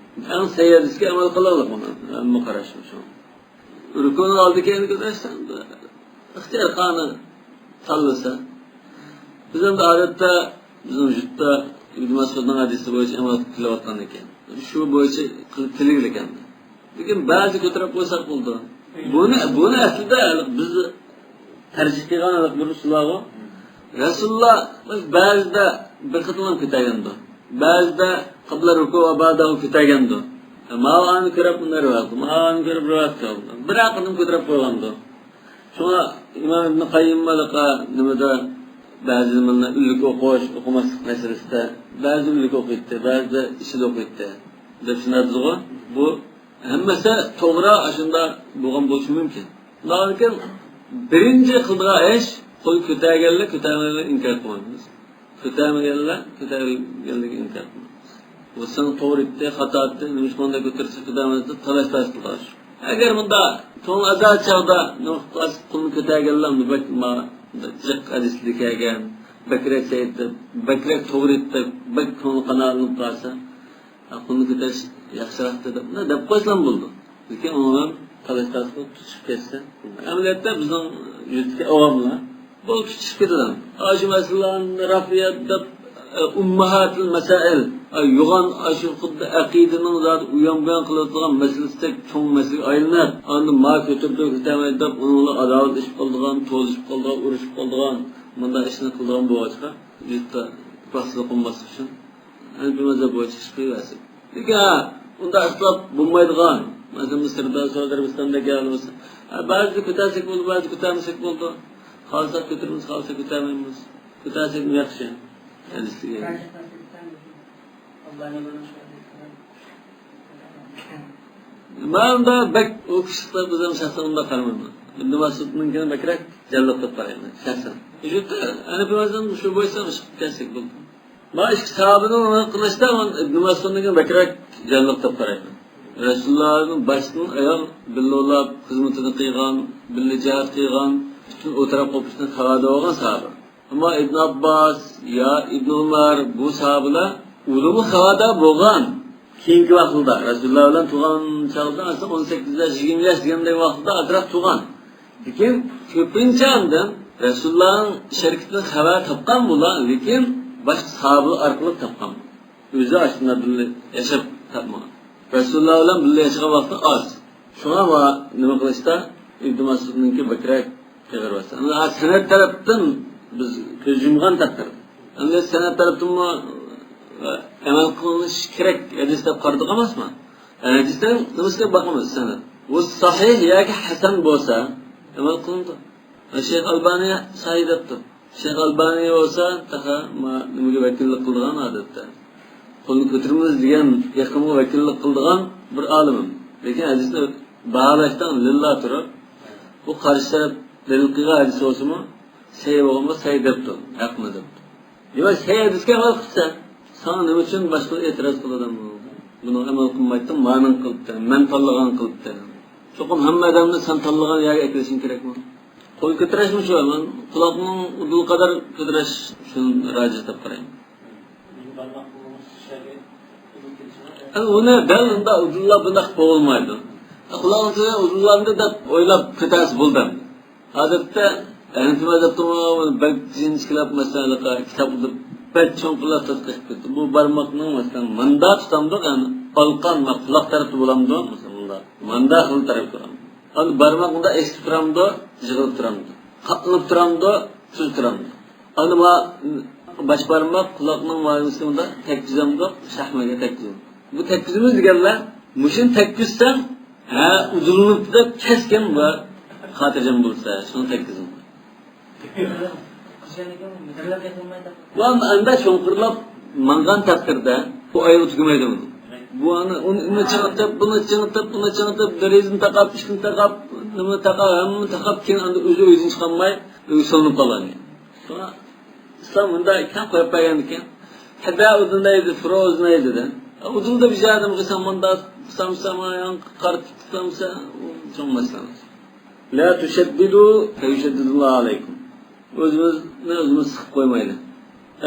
ئەڭ سەھىھ ھەدىسكە ئەمەل قىلايلىق ئۇنى. ھەممە قاراش شۇ. رۇكۇنىڭ ئالدى كەينىگە كۆتۈرۈشتە ئىختىيار قانۇن تاللىسا. بىز ئەمدى ئادەتتە بىزنىڭ يۇرتتا ئىبن مەسئۇدنىڭ ھەدىسى بويىچە ئەمەل قىلىپ كېلىۋاتقان ئىكەن. شۇ بويىچە قىلىپ كېلىگىلى ئىكەن. لېكىن بەزى كۆتۈرۈپ قويساق بولىدۇ. بۇنى، بۇنى ئەسلىدە بىز تەرجىھ قىلغان بىر ئۇسۇل بارغۇ. رەسۇلۇللا بەزىدە بىر قېتىملا كۆتەرگەندۇ. بەزىدە قابلە رۇكۇ ۋە بەئدەھۇ كۆتەرگەندۇ. ماۋۇ ئانى كۆرۈپ بۇنى رىۋايەت قىلدى. ماۋۇ ئانى كۆرۈپ رىۋايەت قىلدى. بىر قېتىم كۆتۈرۈپ قويغاندۇ. شۇڭا ئىمام ئىبن قەييىم مالىقا نېمىدە بەزى نېمىلەرنى ئۈنلۈك ئوقۇش، ئوقۇماسلىق مەسىلىسىدە بەزىدە ئۈنلۈك ئوقۇيتتى، بەزىدە ئىچىدە ئوقۇيتتى دەپ شۇنداق دېدىغۇ. بۇ ھەممىسى توغرا، ئاشۇنداق بولغان بولۇشى مۇمكىن. لېكىن بىرىنچى قىلىدىغان ئىش، قول كۆتەرگەنلەر كۆتەرمىگەنلەرنى ئىنكار قىلمايمىز. كۆتەرمىگەنلەر كۆتەرگەنلىكىنى ئىنكار قىلمايمىز. بۇ سېنىڭ توغرا ئېيتتى، خاتا ئېيتتى، نېمىشقا ئۇنداق كۆتۈرسە كۆتەرمەيدۇ دەپ تالاش-تارتىش قىلىدىغان ئىش. ئەگەر مۇنداق كۆڭلى ئازاد چاغدا نېمە قىلىپ قالسا، قولنى كۆتەرگەنلەر بەك ما-، جىق ھەدىسلىرى كەلگەن، بەكرەك سەيتتى، بەكرەك توغرا ئېيتتى، بەك كۆڭلى قانائەتلىنىپ قالسا، ھە، قولنى كۆتۈرۈش ياخشىراق دەپ، دەپ قويسىلا بولىدۇ. لېكىن ئۇنىڭ بىلەن تالاش-تارتىش قىلىپ تۇتۇشۇپ كەتسە. ئەمەلىيەتتە بىزنىڭ يۇرتتىكى ئاۋاملار بولۇپ چىقىپ كېتىدۇ. ئاشۇ مەسىلىلەرنى رەفئىيەت دەپ، ئە، ئۇمماھاتىل مەسائىل، ئە، يوغان، ئاشۇ خۇددى ئەقىدىنىڭ زادى ئۇيان بۇيان قىلىۋاتىدىغان مەسىلىسىدەك چوڭ مەسىلىگە ئايلىنىپ، ئاندىن ما كۆتۈرىدۇ، كۆتەرمەيدۇ دەپ، ئۇنىڭ بىلەن ئاداۋەت ئېلىپ قالىدىغان، توزۇشۇپ قالىدىغان، ئۇرۇشۇپ قالىدىغان، مۇنداق ئىشنى قىلىدىغان بولغاچقا، يۇرتتا ئىپاسىزلىق بولماسلىق ئۈچۈن، ھەنىپىي مەزھەپ بويىچە ئىش قىلىۋەرسۇن. لېكىن، ھە، ئۇنداق ئىختىلاپ بولمايدىغان، مەسىلەن، مىسىردا، سەئۇدى ئەرەبىستاندا گەپ بولسا، ھە، بەزىدە كۆتەرسەك بولىدۇ، بەزىدە كۆتەرمىسەك بولىدۇ. خالىسا كۆتۈرىمىز، خالىسا كۆتەرمەيمىز. كۆتەرسەكمۇ ياخشى. ھەدىسلىك. مەن بەك ئۇ كىشىلىكلەر بىزنىڭ شەخسەن ئۇنداق قارىمايمەن. ئىبن مەسئۇدنىڭكىنى بەكرەك جانلىق دەپ قارايمەن، شەخسەن. ھەنىپىي مەزھەپنىڭ شۇ بويىچە ئىش قىلىپ كەلسەك بولىدۇ. ما ئىككى ساھابىنىڭ قىلمىشىدا مەن ئىبن مەسئۇدنىڭكىنى بەكرەك جانلىق دەپ قارايمەن. رەسۇلۇللانىڭ باشتىن ئاياغ بىللە ئۇلاپ، خىزمىتىنى قىلغان، بىللە جىھاد قىلغان، پۈتۈن ئۇ تەرەپ قوپۇشنى خاۋادا بولغان ساھابە. ئەمما ئىبن ئابباس يا ئىبن ئۆمەر بۇ ساھابىلەر ئۇلىمۇ خاۋادا بولغان. كېيىنكى ۋاقىتلاردا، رەسۇلۇللا بىلەن تۇغان چاغدا ئەسلى ئون سەككىز ياش، يىگىرمە ياش دېگەندەك ۋاقىتتا ئازراق تۇغان. لېكىن كۆپىنچە ئاندىن رەسۇلۇللانىڭ شەرىكىتىدىن خەۋەر تاپقان بۇلار، لېكىن باشقا ساھابىلەر ئارقىلىق تاپقان. ئۆزى ئاشۇنداق بىللە ياشاپ تاپمىغان. رەسۇلۇللا بىلەن بىللە ياشىغان ۋاقتى ئاز. شۇڭا ۋا نېمە قىلىشتا ئىبن مەسئۇدنىڭكى بەكرەك ئېغىر بولسا. ئەمما سەنەد تەرەپتىن بىز كۆز يۇمغان تەقدىردە. ئەمدى سەنەد تەرەپتىنمۇ، ئە، ئەمەل قىلىنىشى كېرەك ھەدىس دەپ قارىدۇق ئەمەسمۇ؟ ھەدىسنىڭ نېمىسىگە باقىمىز سەنەد. بۇ سەھىھ ياكى ھەسەن بولسا ئەمەل قىلىنىدۇ. شەيخ ئەلبانى سەھىھ دەپتۇ. شەيخ ئەلبانى بولسا تېخى ما نېمىگە ۋەكىللىك قىلىدىغان ئادەتتە. قولنى كۆتۈرىمىز دېگەن ئېقىمغا ۋەكىللىك قىلىدىغان بىر ئالىم. لېكىن ھەدىسنى باھالاشتا لىللا تۇرۇپ، بۇ قارشى تەرەپ دەلىل قىلغان ھەدىس بولسىمۇ، سەھىھ بولغان بولسا سەھىھ دەپتۇ، ھەقمۇ دەپتۇ. دېمەك، سەھىھ ھەدىسكە ئەمەل قىلسا، ساڭا نېمە ئۈچۈن باشقىلار ئېتىراز قىلىدۇ؟ بۇنىڭ ئەمەل قىلمايتتىڭ، مانىڭ قىلىپتى، مەن تاللىغان قىلىپتى. چوقۇم ھەممە ئادەمنى سەن تاللىغان يەرگە ئەكىرىشىڭ كېرەكمۇ؟ قول كۆتۈرۈشمۇ شۇ، مەن قۇلاقنىڭ ئۇدۇلى قەدەر كۆتۈرۈش شۇنى راجىھ دەپ قارايمەن. ئەمدى ئۇنى دەل ئۇنداق ئۇدۇللا بۇنداق قىلىپ بولمايدۇ. قۇلاقنىڭ تۈۋى ئۇدۇللاندى دەپ ئويلاپ كۆتەرسە بولدى ئەمدى. ئادەتتە ھەنىفىي مەزھەپتىمۇ بەك جىنچىكىلەپ مەسىلىنى كىتابلىرىدا بەك چوڭقۇرلاپ تەتقىق قىلىپ كەتتى. بۇ بارماقنىڭ مەسىلەن ماندا تۇتامدۇق، يەنى ئالقان ۋە قۇلاق تەرەپتە بولامدۇ؟ مەسىلەن مۇنداق. ماندا خىل تەرەپتە تۇرامدۇ؟ ئەمدى بارماق مۇنداق ئېسىلىپ تۇرامدۇ، يىغىلىپ تۇرامدۇ؟ قاتلىنىپ تۇرامدۇ، تۈز تۇرامدۇ؟ ئەمدى ما باش بارماق قۇلاقنىڭ مايۋىسى مۇنداق تەگكۈزەمدۇق، شاھمەيگە تەگكۈزەمدۇق. بۇ تەگكۈزىمىز دېگەنلەر مۇشۇنى تەگكۈزسەڭ، ھە، ئۇدۇللىنىپتۇ دەپ كەسكىن بۇ خاتىرجەم بولسا، شۇنى تەگكۈزىمىز. بۇ ئەمدى ئەندە چوڭقۇرلاپ ماڭغان تەقدىردە بۇ ئايرىم تۈگىمەيدۇ بۇنى. بۇ ئەنە ئۇنى، ئۇنى چىڭىتىپ، بۇنى چىڭىتىپ، بۇنى چىڭىتىپ، دېرىزىنى تاقاپ، ئىشىكنى تاقاپ، نېمىنى تاقاپ، ھەممىنى تاقاپ، كېيىن ئەندى ئۆزى ئۆيدىن چىقالماي، ئۆيگە سولىنىپ قالغان. شۇڭا ئىسلام مۇنداق ئىكەن، قويۇپ بەرگەندىكىن. ھەدە ئۇدۇلنەيدۇ، فۇرۇ ئۇدۇلنەيدۇ دە. ئۇدۇلدا بىر يەردىن قىلساڭ مۇنداق قىلسامسا، مانا يان قارىتىپ تۇتامسا، ئۇ چوڭ مەسىلە ئەمەس. لا تشددوا فيشدد الله عليكم. ئۆزىمىزنى ئۆزىمىز سىقىپ قويمايلى.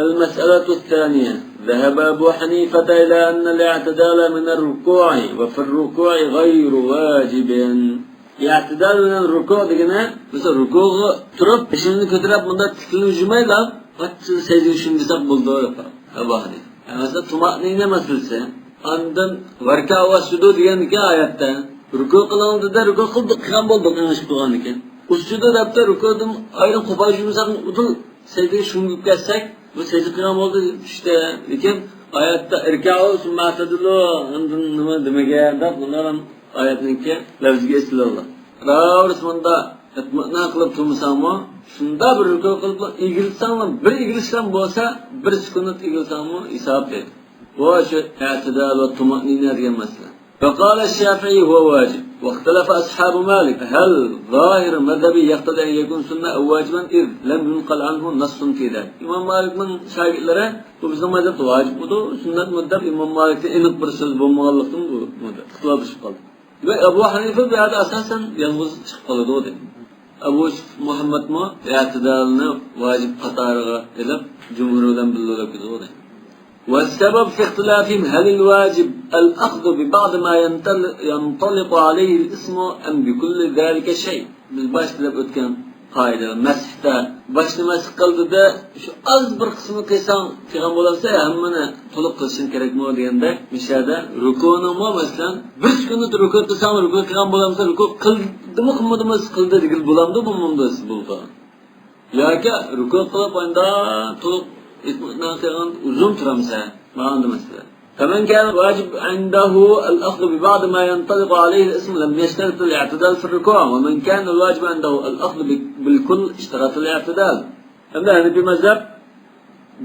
المسألة الثانية. ذهب أبو حنيفة إلى أن الاعتدال من الركوع وفي الركوع غير واجب. ئىئتىدال بىلەن رۇكۇ دېگىنى، مەسىلەن، رۇكۇغا تۇرۇپ، بېشىمىزنى كۆتۈرۈپ، مۇنداق تىكىلىپ يۈرمەيلا، قاچىلا سەجدىگە چۈشۈپ كەتسەك بولىدۇ، دەپ قارىدى ئەبۇ ھەنىفە. مەسىلەن، تۇمەئنىنە مەسىلىسى. ئاندىن ۋەركەئۇ ۋەسجۇدۇ دېگەندىكىن ئايەتتە، رۇكۇ قىلىڭ دېدى، رۇكۇ قىلدۇق، قىلغان بولدۇق، ئېڭىشىپ قىلغاندىكىن. ئۇسجۇدۇ دەپتۇ، رۇكۇدىن ئايرىم قوپاپ يۈرمىسەك، ئۇدۇل سەجدىگە شۇڭغۇپ كەتسەك، بۇ سەجدە قىلغان بولدى چۈشتە. لېكىن ئايەتتە ئىركەئۇ سۈممە ئەتىدىلۇ، ئاندىن نېمە دېمىگەن دەپ، بۇلار ھەم ئايەتنىڭكى لەۋزىگە ئېسىلىۋالدى. راۋۇرۇس مۇندا ئىتمىئنان قىلىپ تۇرمىساڭمۇ، شۇندا بىر رۇكۇ قىلىپ ئېگىلسەڭلا، بىر ئېگىلىشلەم بولسا، بىر سۈكۈنات ئېگىلسەڭمۇ ھېساب دەيدۇ. بۇ شۇ ئەتىدال ۋە تۇمەئنىنە دېگەن مەسىلە. وقال الشافعي هو واجب، واختلف أصحاب مالك هل ظاهر مذهبه يقتضي أن يكون سنة أو واجبا إذ لم ينقل عنه نص في ذلك. ئىمام مالىكنىڭ شاگىرتلىرى بۇ بىزنىڭ مەزھەپتە ۋاجىبمىدۇ، سۈننەتمىدۇ دەپ ئىمام مالىكتىن ئېنىق بىر سۆز بولمىغانلىقتىن بۇ، بۇ ئىختىلاپلىشىپ قالدى. ۋە ئەبۇ ھەنىفە بۇ يەردە ئاساسەن يالغۇز چىقىپ قالىدۇ دەيدۇ. ئەبۇ يۈسۈپ مۇھەممەدمۇ ئەتىدالنى ۋاجىپ قاتارىغا ئېلىپ، جۇمھۇر بىلەن بىللە ئۆتكۈزىدۇ دەيدۇ. والسبب في اختلافهم هل الواجب الأخذ ببعض ما ينطل-، ينطلق عليه الاسم أم بكل ذلك شيء؟ بىز باشتا دەپ ئۆتكەن قائىدە، مەسىھتە باشنى مەسىھ قىلدىدە، شۇ ئاز بىر قىسمىنى قىلساڭ قىلغان بولامسەن، ھەممىنى تولۇق قىلىشىڭ كېرەكمۇ دېگەندەك، مۇشۇ يەردە رۇكۇنىڭمۇ، مەسىلەن، بىر سېكۇنت رۇكۇ قىلساڭ، رۇكۇ قىلغان بولامسەن، رۇكۇ قىلدىمۇ قىلمىدىمۇ، قىلدى دېگىلى بولامدۇ؟ بولمامدۇ؟ بولىدۇ. ياكى رۇكۇ قىلىپ، ئاندا تولۇق ئىتمىنان قىلغان ئۇزۇن تۇرامسەن؟ مانا مەسىلە. فمن كان الواجب عنده الأخذ ببعض ما ينطلق عليه الاسم لم يشترط الاعتدال في الركوع، ومن كان الواجب عنده الأخذ ب-، بالكل اشترط الاعتدال. ئەمدى ھەنىپىي مەزھەپ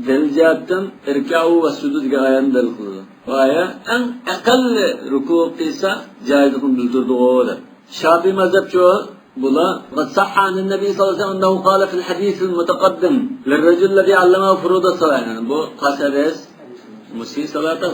دەلىل جەھەتتىن اركعوا واسجدوا دېگەن ئايەتنى دەلىل قىلىدۇ. بۇ ئايەت ئەڭ ئەقەللى رۇكۇ قىلسا جائىزلىقىنى بىلدۈرىدىغۇ دەپ. شافىئىي مەزھەپچۇ بۇلار؟ وقد صح عن النبي صلى الله عليه وسلم أنه قال في الحديث المتقدم للرجل الذي علمه فروض الصلاة. يەنى بۇ قايسى ھەدىس؟ مسيء صلاته.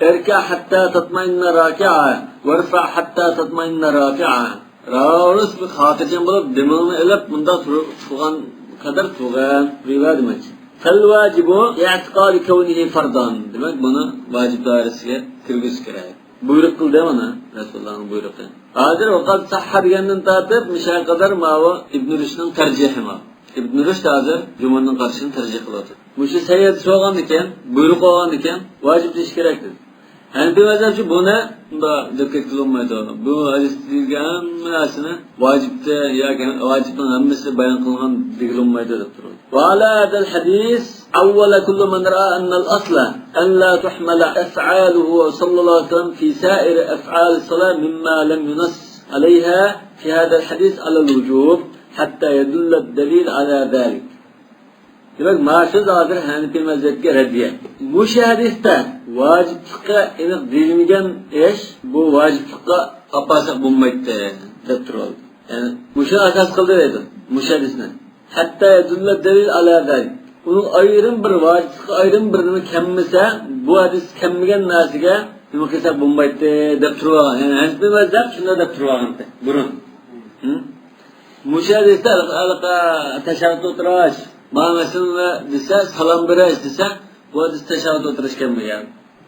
اركع حتى تطمئن راكعا، وارفع حتى تطمئن رافعا. راست بىر خاتىرجەم بولۇپ، دېمىڭنى ئېلىپ، مۇنداق تۇرۇپ، تۇرغان قەدەر تۇرغىن، تۇرۇۋەر دېمەكچى. فالواجب اعتقاد كونه فرضا. دېمەك، بۇنى ۋاجىپ دائىرىسىگە كىرگۈزۈش كېرەك. بۇيرۇق قىلدى مانا، رەسۇلۇللانىڭ بۇيرۇقى. ھازىر ۋەقەد سەھھە دېگەندىن تارتىپ مۇشۇ قەدەر ماۋۇ ئىبن رۇشدنىڭ تەرجىھى ماۋۇ. ئىبن رۇشد ھازىر جۇمھۇرنىڭ قارىشىنى تەرجىھ قىلىۋاتىدۇ. مۇشۇ سەھىھ ھەدىس بولغاندىكىن، بۇيرۇق بولغاندىكىن، ۋاجىپ دېيىش كېرەك دېدى. ھەنىپىي مەزھەپچۇ بۇنى بۇنداق دەپ كەتكىلى بولمايدۇ. بۇ ھەدىستە دېيىلگەن ھەممە نەرسىنى ۋاجىپتە ياكى ۋاجىپنىڭ ھەممىسى بايان قىلىنغان دېگىلى بولمايدۇ دەپ تۇرىدۇ. وعلى هذا الحديث عول كل من رأى أن الأصل أن لا تحمل أفعاله صلى الله عليه وسلم في سائر أفعال الصلاة مما لم ينص عليها في هذا الحديث على الوجوب حتى يدل الدليل على ذلك. دېمەك، مانا شۇ ھازىر ھەنىپىي مەزھەپكە رەددىيە. مۇشۇ ھەدىستە ۋاجىپلىققا ئېنىق دېيىلمىگەن ئىش، بۇ ۋاجىپلىققا ئاپارساق بولمايتتى، دەپ تۇرۇۋالدى. يەنى مۇشۇ ئاساس قىلدى دەيدۇ، مۇشۇ ھەدىسنى. حتى يدل الدليل على ذلك. ئۇنىڭ ئايرىم بىر ۋاجىپلىققا ئايرىم بىر نېمە كەلمىسە، بۇ ھەدىس كەلمىگەن نەرسىگە نېمە قىلساق بولمايتتى، دەپ تۇرۇۋالغان. يەنى ھەنىپىي مەزھەپ شۇنداق دەپ تۇرۇۋالغانتى بۇرۇن. ھە؟ مۇشۇ ھەدىستە ھېلىقى، ھېلىقى تەشەھھۇد ئولتۇرۇش، مانا مەسىلەن، دېسە، سالام بېرىش دېسە، بۇ ھەدىستە تەشەھھۇد ئولتۇرۇش كەلمىگەن.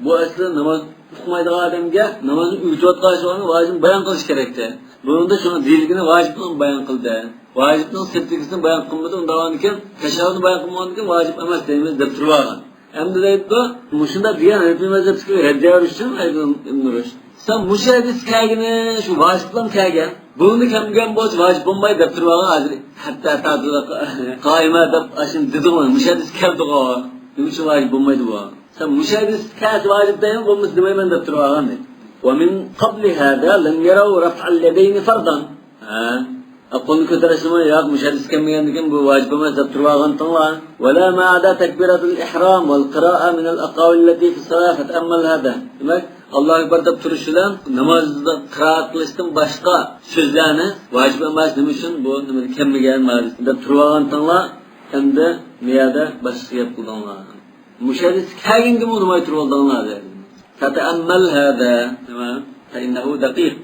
بۇ ئەسلى ناماز ئۇقمايدىغان ئادەمگە نامازنى ئۆگىتىۋاتقان ئىشلارنى ۋاجىپنى بايان قىلىش كېرەكتى. بۇنىڭدا شۇنىڭ دېيىلگىنى ۋاجىپنى بايان قىلدى. ۋاجىپنىڭ سىرتىدىكىسىنى بايان قىلمىدى، ئۇنداق بولغاندىكىن تەشەھھۇدنى بايان قىلمىغاندىكىن ۋاجىپ ئەمەس دەيمىز دەپ تۇرۇۋالغان. ئەمدى دەيدۇ، مۇشۇنداق دېگەن ھەنىپىي مەزھەپتىكى رەددىيە بېرىش ئۈچۈن ئەيدۇ ئىبن رۇشد. سەن مۇشۇ ھەدىس كەلگىنى، شۇ ۋاجىپلام كەلگەن. بۇنى كەلمىگەن بولسا ۋاجىپ بولمايدۇ دەپ تۇرۇۋالغان ھازىر. ھەتتا تاتىدا قائىمە دەپ ئاشۇنى دېدىغۇ، مۇشۇ ھەدىس كەلدىغۇ. نېمە ئۈچۈن ۋاجىپ بولمايدۇ بۇ؟ سەن مۇشۇ ھەدىس كەلسە ۋاجىپ دەيمەن، بولمىسا دېمەيمەن دەپ تۇرۇۋالغان دەيدۇ. ومن قبل هذا لم يروا رفع اليدين فرضا. ھە. قولنى كۆتۈرۈشنىمۇ ياق، مۇشۇ ھەدىس كەلمىگەندىكىن بۇ ۋاجىپ ئەمەس دەپ تۇرۇۋالغانتىڭلار. ولا ما عدا تكبيرة الإحرام والقراءة من الأقاويل التي في الصلاة فتأمل هذا. دېمەك، ئاللاھۇ ئەكبەر دەپ تۇرۇش بىلەن نامازدا قىرائەت قىلىشتىن باشقا سۆزلەرنى ۋاجىپ ئەمەس، نېمە ئۈچۈن بۇ نېمىدە كەلمىگەن دەپ تۇرۇۋالغانتىڭلار، ئەمدى مۇ يەردە باشقىچە گەپ قىلدىڭلار. مۇشۇ ھەدىس كەلگەندىمۇ ئۇنىماي تۇرۇۋالدىڭلار دەيدۇ. فتأمل هذا، نېمە؟ فإنه دقيق.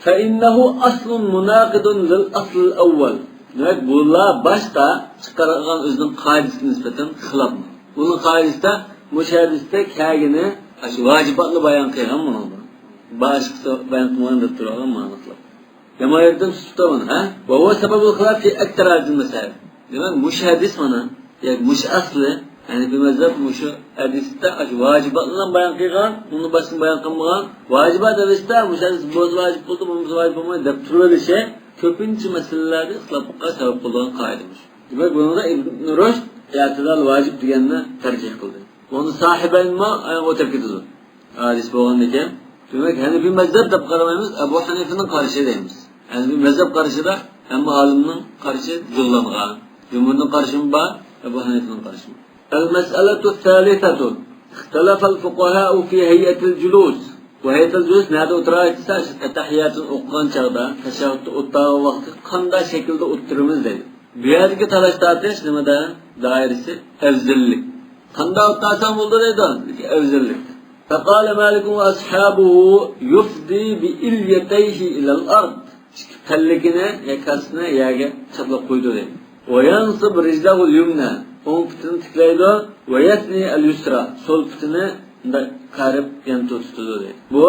فإنه أصل مناقض للأصل الأول. دېمەك، بۇلار باشتا چىقارغان ئۆزىنىڭ قائىدىسىگە نىسبەتەن خىلاپ. ئۇنىڭ قائىدىسىدە مۇشۇ ھەدىستە كەلگىنى، ئاشۇ ۋاجىباتنى بايان قىلغان بۇنىڭدا. باشقىسى بايان قىلمىغان دەپ تۇرغان مانا خىلاپ. يامان يەردىن تۇتۇپ تۇرغان، ھە؟ وهو سبب الخلاف في أكثر هذه المسائل. دېمەك، مۇشۇ ھەدىس مانا، ياكى مۇشۇ ئەسلى، ھەنىپىي مەزھەپ مۇشۇ ھەدىستە ئاشۇ ۋاجىباتنى بايان قىلغان، ئۇنى باشقىنى بايان قىلمىغان. ۋاجىبات دېيىشتە مۇشۇ ھەدىس بولسا ۋاجىپ بولدى، بولمىسا ۋاجىپ بولمايدۇ دەپ تۇرۇۋېلىشى كۆپىنچە مەسىلىلەردە ئىختىلاپقا سەۋەب بولىدىغان قائىدە مۇشۇ. دېمەك، بۇنىڭدا ئىبن رۇشد ئىئتىدال ۋاجىپ دېگەننى تەرجىھ قىلدى. ئۇنى ساھىبەينمۇ ئوتۇرۇپ كېتىدۇ. ھەدىس بولغاندىكىن، دېمەك، ھەنىپىي مەزھەپ دەپ قارىمايمىز، ئەبۇ ھەنىفىنىڭ قارىشى دەيمىز. ھەنىپىي مەزھەپ قارىشىدا ھەممە ئالىمنىڭ قارىشى جۇغلانغان. جۇمھۇرنىڭ قارىشىمۇ بار، ئەبۇ ھەنىفىنىڭ قارىشىمۇ. المسألة الثالثة. اختلف الفقهاء في هيئة الجلوس. بۇ ھەيئەتۇل جۇلۇس نەدە ئولتۇرايلى دېسە، ئەتتەھىياتنى ئوقۇغان چاغدا، تەشەھھۇدتا ئولتۇرغان ۋاقتى قانداق شەكىلدە ئولتۇرىمىز دەيدۇ. بۇ يەردىكى تالاش تارتىش نېمىدە؟ دائىرىسى ئەۋزەللىك. قانداق ئولتۇرساڭ بولىدۇ دەيدۇ، ئەۋزەللىك. فقال مالك وأصحابه يفضي بإليتيه إلى الأرض. ئىككى پەللىكىنى، يا كاسىسىنى يەرگە چاپلاپ قويىدۇ دەيدۇ. وينصب رجله اليمنى، ئوڭ پۇتىنى تىكلەيدۇ. ويثني اليسرى، سول پۇتىنى مۇنداق قارىپ يانتۇ تۇتىدۇ دەيدۇ. بۇ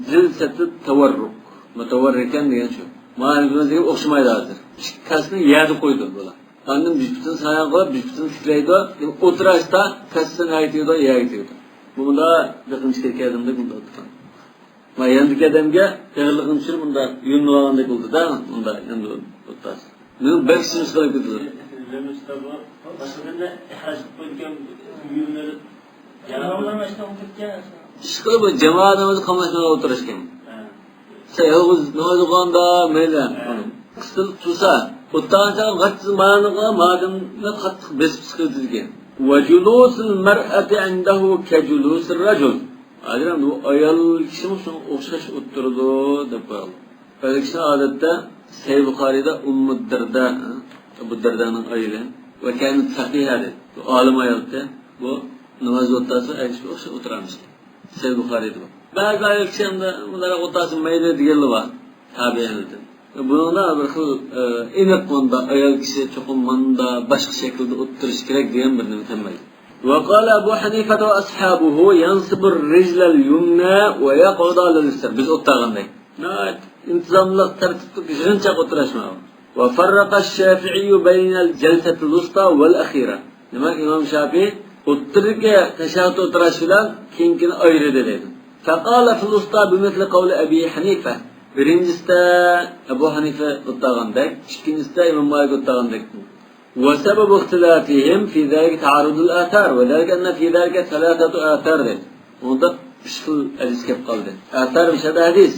جىلسەتۇ تەۋەررۇك، مۇتەۋەررىكەن دېگەن شۇ. مانا ھەنىپىي مەزھەپكە ئوخشىمايدۇ ھازىر. ئىككى كاسىنى يەردە قويىدۇ بۇلار. ئاندىن بىر پۇتىنى سايان قىلىپ، بىر پۇتىنى تىكلەيدۇ. ئولتۇرۇشتا كاسىسى نەگە تېگىدۇ؟ يەرگە تېگىدۇ. بۇ مۇندا بىر قېتىم ئىچكەرتكەن ئادەمدەك مۇندا ئولتۇرغان. ما ياندىكى ئادەمگە ئېغىرلىقىنى چۈشۈرۈپ مۇندا يۆمىلىۋالغاندەك بولدى-دە، مۇندا ئەمدى ئولتۇرسا. مېنىڭ بەك ئىچىم سىقىلىپ كېتىدۇ. باشقىدىن ئېھراج قىلىپ قويىدىكەن، يۆمىلىپ. ئىشقىلىپ بۇ جامائەت نامازى قاملاشمىغان ئولتۇرۇشكەن. سەن يالغۇز ناماز ئوقۇغاندا مەيلى. قىستىلىپ تۇرسا، ئولتۇرغان چاغ قاتتىق مانا مادەمنى قاتتىق بېسىپ چىقىۋېتىدىكەن. وجلوس المرأة عنده كجلوس الرجل. ھازىر ئەمدى بۇ ئايال كىشىمۇ شۇنىڭغا ئوخشاش ئولتۇرىدۇ دەپ قويغان. ئايال كىشى ئادەتتە سەھىھ بۇخارىيدا ئۇممۇ دەردە، ئەبۇ دەردانىڭ ئايىلى. ۋە كانەت فەقىھە دەيدۇ. ئالىم ئايالتى. بۇ ناماز ئولتۇرسا ئەگىشىپ ئوخشاپ ئولتۇرامىش. سەھىھ بۇخارىيدا بار. بەزى ئايال كىشى ئەمدى مۇنداق ئولتۇرسا مەيلى دېگەنلەر بار. تابىئىيلەردىن. بۇنىڭدا بىر خىل، ئە، ئېنىق مۇندا ئايال كىشى چوقۇم مۇندا باشقا شەكىلدە ئولتۇرۇشى كېرەك دېگەن بىر نېمە كەلمەيدۇ. وقال أبو حنيفة وأصحابه ينصب الرجل اليمنى ويقعد على اليسرى. بىز ئولتۇرغاندەك. ناھايىتى ئىنتىزاملىق، تەرتىپلىك، يىغىنچاق ئولتۇرۇشماۋۇ. وفرق الشافعي بين الجلسة الوسطى والأخيرة. دېمەك، ئىمام شافىئى ئوتتۇرىدىكى تەشەھھۇد ئولتۇرۇش بىلەن كېيىنكىنى ئايرىدى دەيدۇ. فقال في الوسطى بمثل قول أبي حنيفة. بىرىنچىسىدە ئەبۇ ھەنىفە ئولتۇرغاندەك، ئىككىنچىسىدە ئىمام مالىك ئولتۇرغاندەك. وسبب اختلافهم في ذلك تعارض الآثار، وذلك أن في ذلك ثلاثة آثار دەيدۇ. ئۇندا ئۈچ خىل ھەدىس كېلىپ قالدى. ئاثار مۇشۇ يەردە ھەدىس.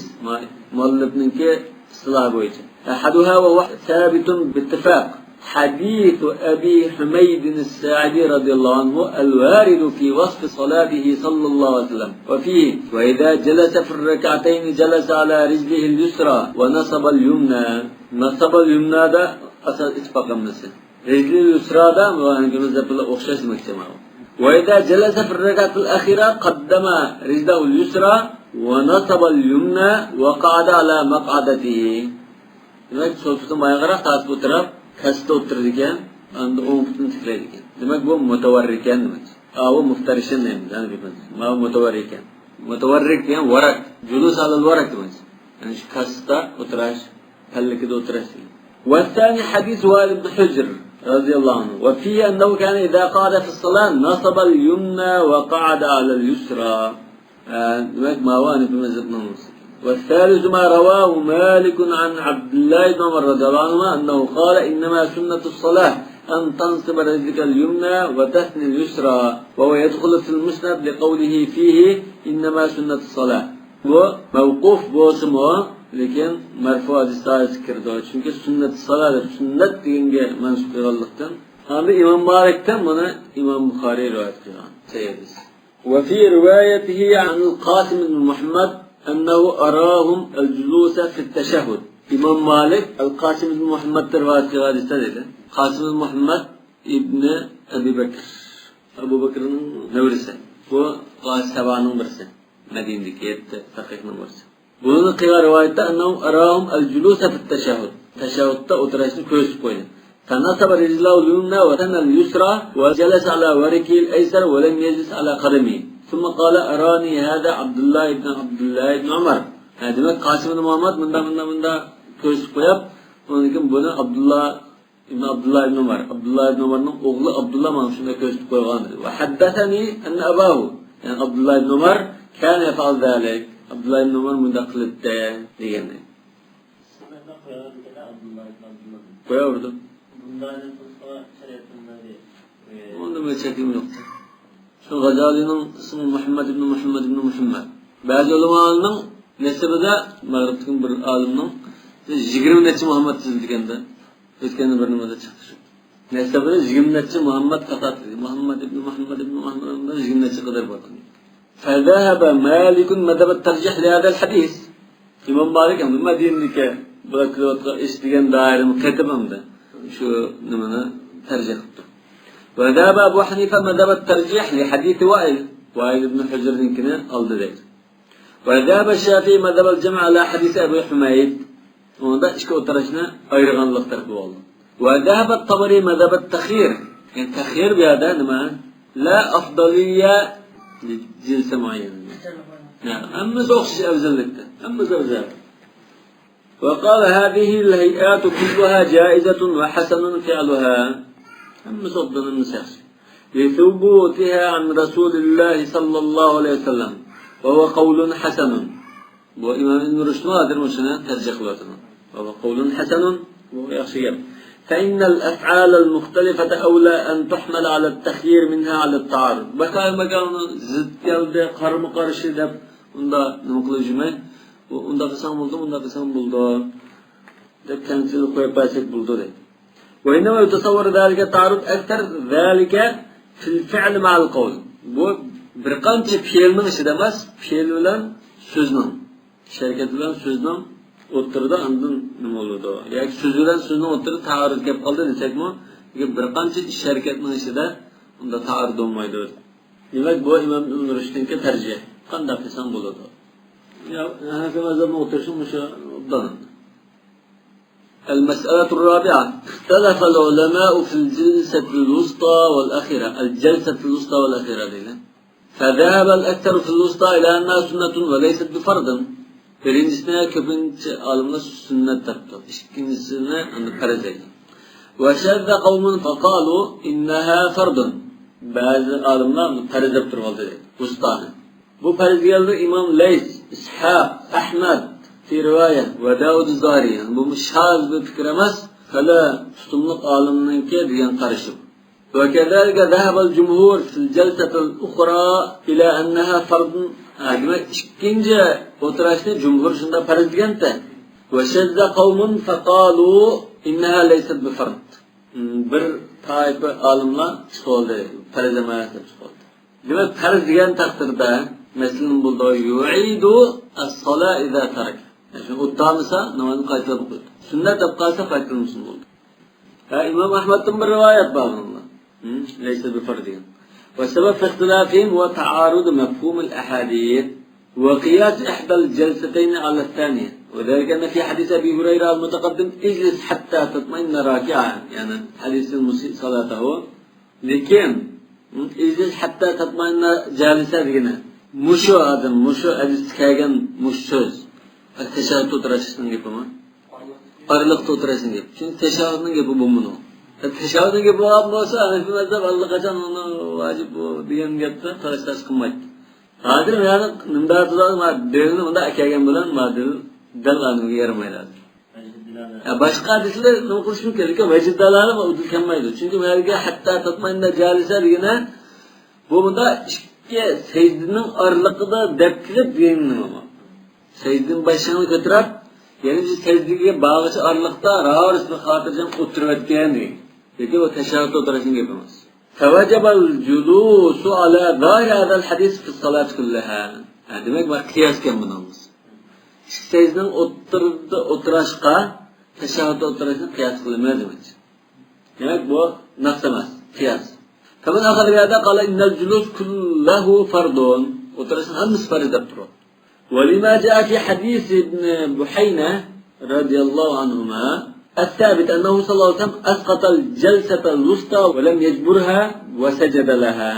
مۇئەللىپنىڭكى ئىستىلاھى بويىچە. أحدها وهو ثابت باتفاق حديث أبي حميد الساعدي رضي الله عنه الوارد في وصف صلاته صلى الله عليه وسلم وفيه: وإذا جلس في الركعتين جلس على رجله اليسرى ونصب اليمنى. نصب اليمنى دا ئاساس ئېتىپ باققان مەسىلە. رجل اليسرى دا مۇئەللىپىمىز دەپ بىلەن ئوخشاش دېمەكچى ماۋۇ. وإذا جلس في الركعة الأخيرة قدم رجله اليسرى ونصب اليمنى وقعد على مقعدته. دېمەك، سول پۇتىنى ماياغراق تارتىپ ئولتۇرۇپ، كاسىدا ئولتۇرىدىكەن، ئاندىن ئوڭ پۇتىنى تىكلەيدىكەن. دېمەك، بۇ مۇتەۋەررىكەن دېمەكچى. ئاۋۇ مۇفتەرىشەن دەيمىز، ھەنە بىپەن. ماۋۇ مۇتەۋەررىكەن. مۇتەۋەررىك دېگەن ۋاراك. جۇلۇس ئالەل ۋاراك دېمەكچى. يەنى شۇ كاسىدا ئولتۇرۇش، پەللىكىدە ئولتۇرۇش دېگەن. والثاني حديث وائل بن حجر رضي الله عنه وفيه أنه كان إذا قعد في الصلاة نصب اليمنى وقعد على اليسرى. ئە، دېمەك، ماۋۇ ھەنىفە مەزھەپنىڭ. والثالث ما رواه مالك عن عبد الله بن عمر رضي الله عنهما أنه قال: إنما سنة الصلاة أن تنصب رجلك اليمنى وتثني اليسرى، وهو يدخل في المسند لقوله فيه: إنما سنة الصلاة. بۇ مەۋقۇف بولسىمۇ، لېكىن مەرفۇ ھەدىس دائىرىسىگە كىرىدۇ. چۈنكى سۈننەت سالا دەپ سۈننەت دېگەنگە مەنسۇپ قىلغانلىقتىن. ئەمدى ئىمام مالىكتىن بۇنى ئىمام بۇخارىي رىۋايەت قىلغان. سەھىھ ھەدىس. وفي روايته عن القاسم بن محمد أنه أراهم الجلوس في التشهد. ئىمام مالىك ئەل قاسىم ئىبن مۇھەممەدتىن رىۋايەت قىلغان ھەدىستە دەيدۇ. قاسىم ئىبن مۇھەممەد ئىبنى ئەبى بەكر، ئەبۇ بەكرنىڭ نەۋرىسى. بۇ فۇقاھا سەبئەنىڭ بىرسى. مەدىنىدىكى يەتتە فەقىھنىڭ بىرسى. بۇنىڭ قىلغان رىۋايەتتە أنه أراهم الجلوس في التشهد. تەشەھھۇدتا ئولتۇرۇشنى كۆرسىتىپ قويدى. فنصب رجله اليمنى وثنى اليسرى وجلس على وركه الأيسر ولم يجلس على قدمه. ثم قال: أراني هذا عبد الله بن عبد الله بن عمر. ھە، دېمەك، قاسىم ئىبن مۇھەممەد مۇنداق، مۇنداق، مۇنداق كۆرسىتىپ قويۇپ، ئۇنىڭدىن كېيىن بۇنى ئابدۇللا ئىبن ئابدۇللا ئىبن ئۇمەر، ئابدۇللا ئىبن ئۇمەرنىڭ ئوغلى ئابدۇللا ماڭا شۇنداق كۆرسىتىپ قويغان دېدى. وحدثني أن أباه، يەنى ئابدۇللا ئىبن ئۇمەر، كان يفعل ذلك. ئابدۇللا ئىبن ئۇمەر مۇنداق قىلاتتى دېگەن. قوياۋېرىدۇ. ئۇندا بىر چەكلىمە يوق. شۇ غازالىنىڭ ئىسمى مۇھەممەد ئىبن مۇھەممەد ئىبن مۇھەممەد. بەزى ئۆلىمالارنىڭ نەسىبىدە، مەغرىبتىكى بىر ئالىمنىڭ يىگىرمە نەچچە مۇھەممەد تىزىلگەندە، ئۆتكەندە بىر نېمىدە چىقتى شۇ. نەسىبىدە يىگىرمە نەچچە مۇھەممەد قاتار تىزىلگەن. مۇھەممەد ئىبن مۇھەممەد ئىبن مۇھەممەد يىگىرمە نەچچە قەدەر بار. فذهب مالك مذهب الترجيح لهذا الحديث. ئىمام مالىك ئەمدى مەدىنىدىكى بۇلار قىلىۋاتقان ئىش دېگەن دائىرىنى قېتىپ ئەمدى شۇ نېمىنى تەرجىھ قىپتۇ. وذهب أبو حنيفة مذهب الترجيح لحديث وائل. ۋائىل ئىبن ھۇجرنىڭكىنى ئالدى دەيدۇ. وذهب الشافعي مذهب الجمع على حديث أبي حميد. ئۇندا ئىككى ئولتۇرۇشنى ئايرىغانلىق تەرەپ بولدى. وذهب الطبري مذهب التخيير. يەنى تەخيىر بۇ يەردە نېمە؟ لا أفضلية لجنس معين. ھە، ھەممىسى ئوخشاش ئەۋزەللىكتە. ھەممىسى ئەۋزەل. وقال هذه الهيئات كلها جائزة وحسن فعلها. ھەممىسى ئوبدان، ھەممىسى ياخشى. لثبوتها عن رسول الله صلى الله عليه وسلم، وهو قول حسن. بۇ ئىمام ئىبن رۇشدمۇ ھازىر مۇشۇنى تەرجىھ قىلىۋاتىدۇ. وهو قول حسن، بۇ ياخشى گەپ. فإن الأفعال المختلفة أولى أن تحمل على التخيير منها على التعارض. باشقا، باشقا ئۇنى زىت كەلدى، قارىمۇ قارشى دەپ ئۇنداق نېمە قىلىپ يۈرمەي، ئۇ ئۇنداق قىلساڭ بولىدۇ، ئۇنداق قىلساڭ بولىدۇ دەپ كەمچىلىك قويۇپ بەرسەك بولىدۇ دەيدۇ. وإنما يتصور ذلك التعارض أكثر ذلك في الفعل مع القول. بۇ بىر قانچە پېئىلنىڭ ئىچىدە ئەمەس، پېئىل بىلەن سۆزنىڭ، ئىش ھەرىكەت بىلەن سۆزنىڭ ئوتتۇرىدا ئاندىن نېمە بولىدۇ؟ ياكى سۆز بىلەن سۆزنىڭ ئوتتۇرىدا تائارۇز كەپ قالدى دېسەكمۇ، لېكىن بىر قانچە ئىش ھەرىكەتنىڭ ئىچىدە ئۇندا تائارۇز بولمايدۇ. دېمەك، بۇ ئىمام ئىبن رۇشدنىڭكى تەرجىھى. قانداق قىلساڭ بولىدۇ. يا، ھەنەفىي مەزھەپنىڭ ئوتتۇرىسى مۇشۇ ئوبدان. المسألة الرابعة. اختلف العلماء في الجلسة الوسطى والأخيرة. الجلسة الوسطى والأخيرة دەيدۇ. فذهب الأكثر في الوسطى إلى أنها سنة وليست بفرض. بىرىنچىسىنى كۆپىنچە ئالىملار سۈننەت دەپتۇ. ئىككىنچىسىنى ئەمدى پەرز دەيدۇ. وشذ قوم فقالوا إنها فرض. بەزى ئالىملار پەرز دەپ تۇرۇۋالدى دەيدۇ، ۋۇستانى. بۇ پەرز دېگەنلەر ئىمام لەيس، ئىسھاق، ئەھمەد، في رواية، ۋە داۋۇد زاھىرى. يەنى بۇمۇ شاز بىر پىكىر ئەمەس، خېلى تۇتۇملۇق ئالىمنىڭكى دېگەن قارىشى. وكذلك ذهب الجمهور في الجلسة الأخرى إلى أنها فرض. ھە، دېمەك، ئىككىنچى ئولتۇراشنى جۇمھۇر شۇنداق پەرز دېگەنتى. وشذ قوم فقالوا إنها ليست بفرض. بىر تائىپە ئالىملار چىقىۋالدى، پەرز ئەمەس دەپ چىقىۋالدى. دېمەك، پەرز دېگەن تەقدىردە، مەسىلەن، بولدى، يعيد الصلاة إذا ترك. يەنى شۇنى ئۇنتۇمىسا، نامازنى قايتىلاپ ئوقۇيدۇ. سۈننەت دەپ قالسا، قايتىلمىسۇن بولدى. ھە، ئىمام ئەھمەدتىن بىر رىۋايەت بار بۇنىڭدا. ھىم، لەيسە بىفەرز دېگەن. والسبب في اختلافهم هو تعارض مفهوم الأحاديث وقياس إحدى الجلستين على الثانية، وذلك أن في حديث أبي هريرة المتقدم: اجلس حتى تطمئن راكعا، يەنى حديث المسيء صلاته. لېكىن، ھىم، اجلس حتى تطمئن جالسا دېگىنى، مۇشۇ ئادەم، مۇشۇ ھەدىستە كەلگەن مۇشۇ سۆز. تەشەھھۇد ئولتۇرۇشنىڭ گېپىمۇ؟ ئارىلىقتا ئولتۇرۇشنىڭ گېپى. چۈنكى تەشەھھۇدنىڭ گېپى بولمىدى. تەشەھھۇدنىڭ گېپى بولغان بولسا، ھەنەفىي مەزھەپ ئاللىقاچان ئۇنى ۋاجىپ بۇ دېگەن گەپتە تالاش-تارتىش قىلمايتتى. ھازىر مەن نېمە دەۋاتىدۇ، ما دەلىلنى مۇنداق ئەكەلگەن بىلەن ما دەلىل دەل ئانىمىگە يارىمايدۇ. يا، باشقا ھەدىسلەر نېمە قىلىشى مۇمكىن، لېكىن ۋەجىھ دالالە ۋە ئۇدۇل كەلمەيدۇ. چۈنكى بۇ يەرگە ھەتتا تاتمايندا جالىسە دېگىنە، بۇ مۇندا ئىككى سەجدىنىڭ ئارىلىقىدا دەپ كېلىپ دېگەن نېمە بۇ؟ سەجدىدىن بېشىڭنى كۆتۈرۈپ، يەنى بىز سەجدىگە بارغۇچە ئارىلىقتا راۋۇرۇسنى خاتىرجەم ئولتۇرۇۋەتكەن دېگەن. لېكىن ئۇ تەشەھھۇد ئولتۇرۇشنىڭ گېپى ئەمەس. فوجب الجلوس على ظاهر هذا الحديث في الصلاة كلها. ھە، دېمەك، بۇ قىياس ئىكەن بۇنىڭ. ئىككى سەجدىنىڭ ئوتتۇرىدا ئولتۇرۇشقا تەشەھھۇدتا ئولتۇرۇشنى قىياس قىلىمەن دېمەكچى. دېمەك، بۇ نەقىس ئەمەس، قىياس. فمن أخذ بهذا قال إن الجلوس كله فرض. ئولتۇرۇشنىڭ ھەممىسى پەرز دەپ تۇرۇۋاتىدۇ. ولما جاء في حديث ابن بحينة رضي الله عنهما الثابت أنه صلى الله عليه وسلم أسقط الجلسة الوسطى ولم يجبرها وسجد لها.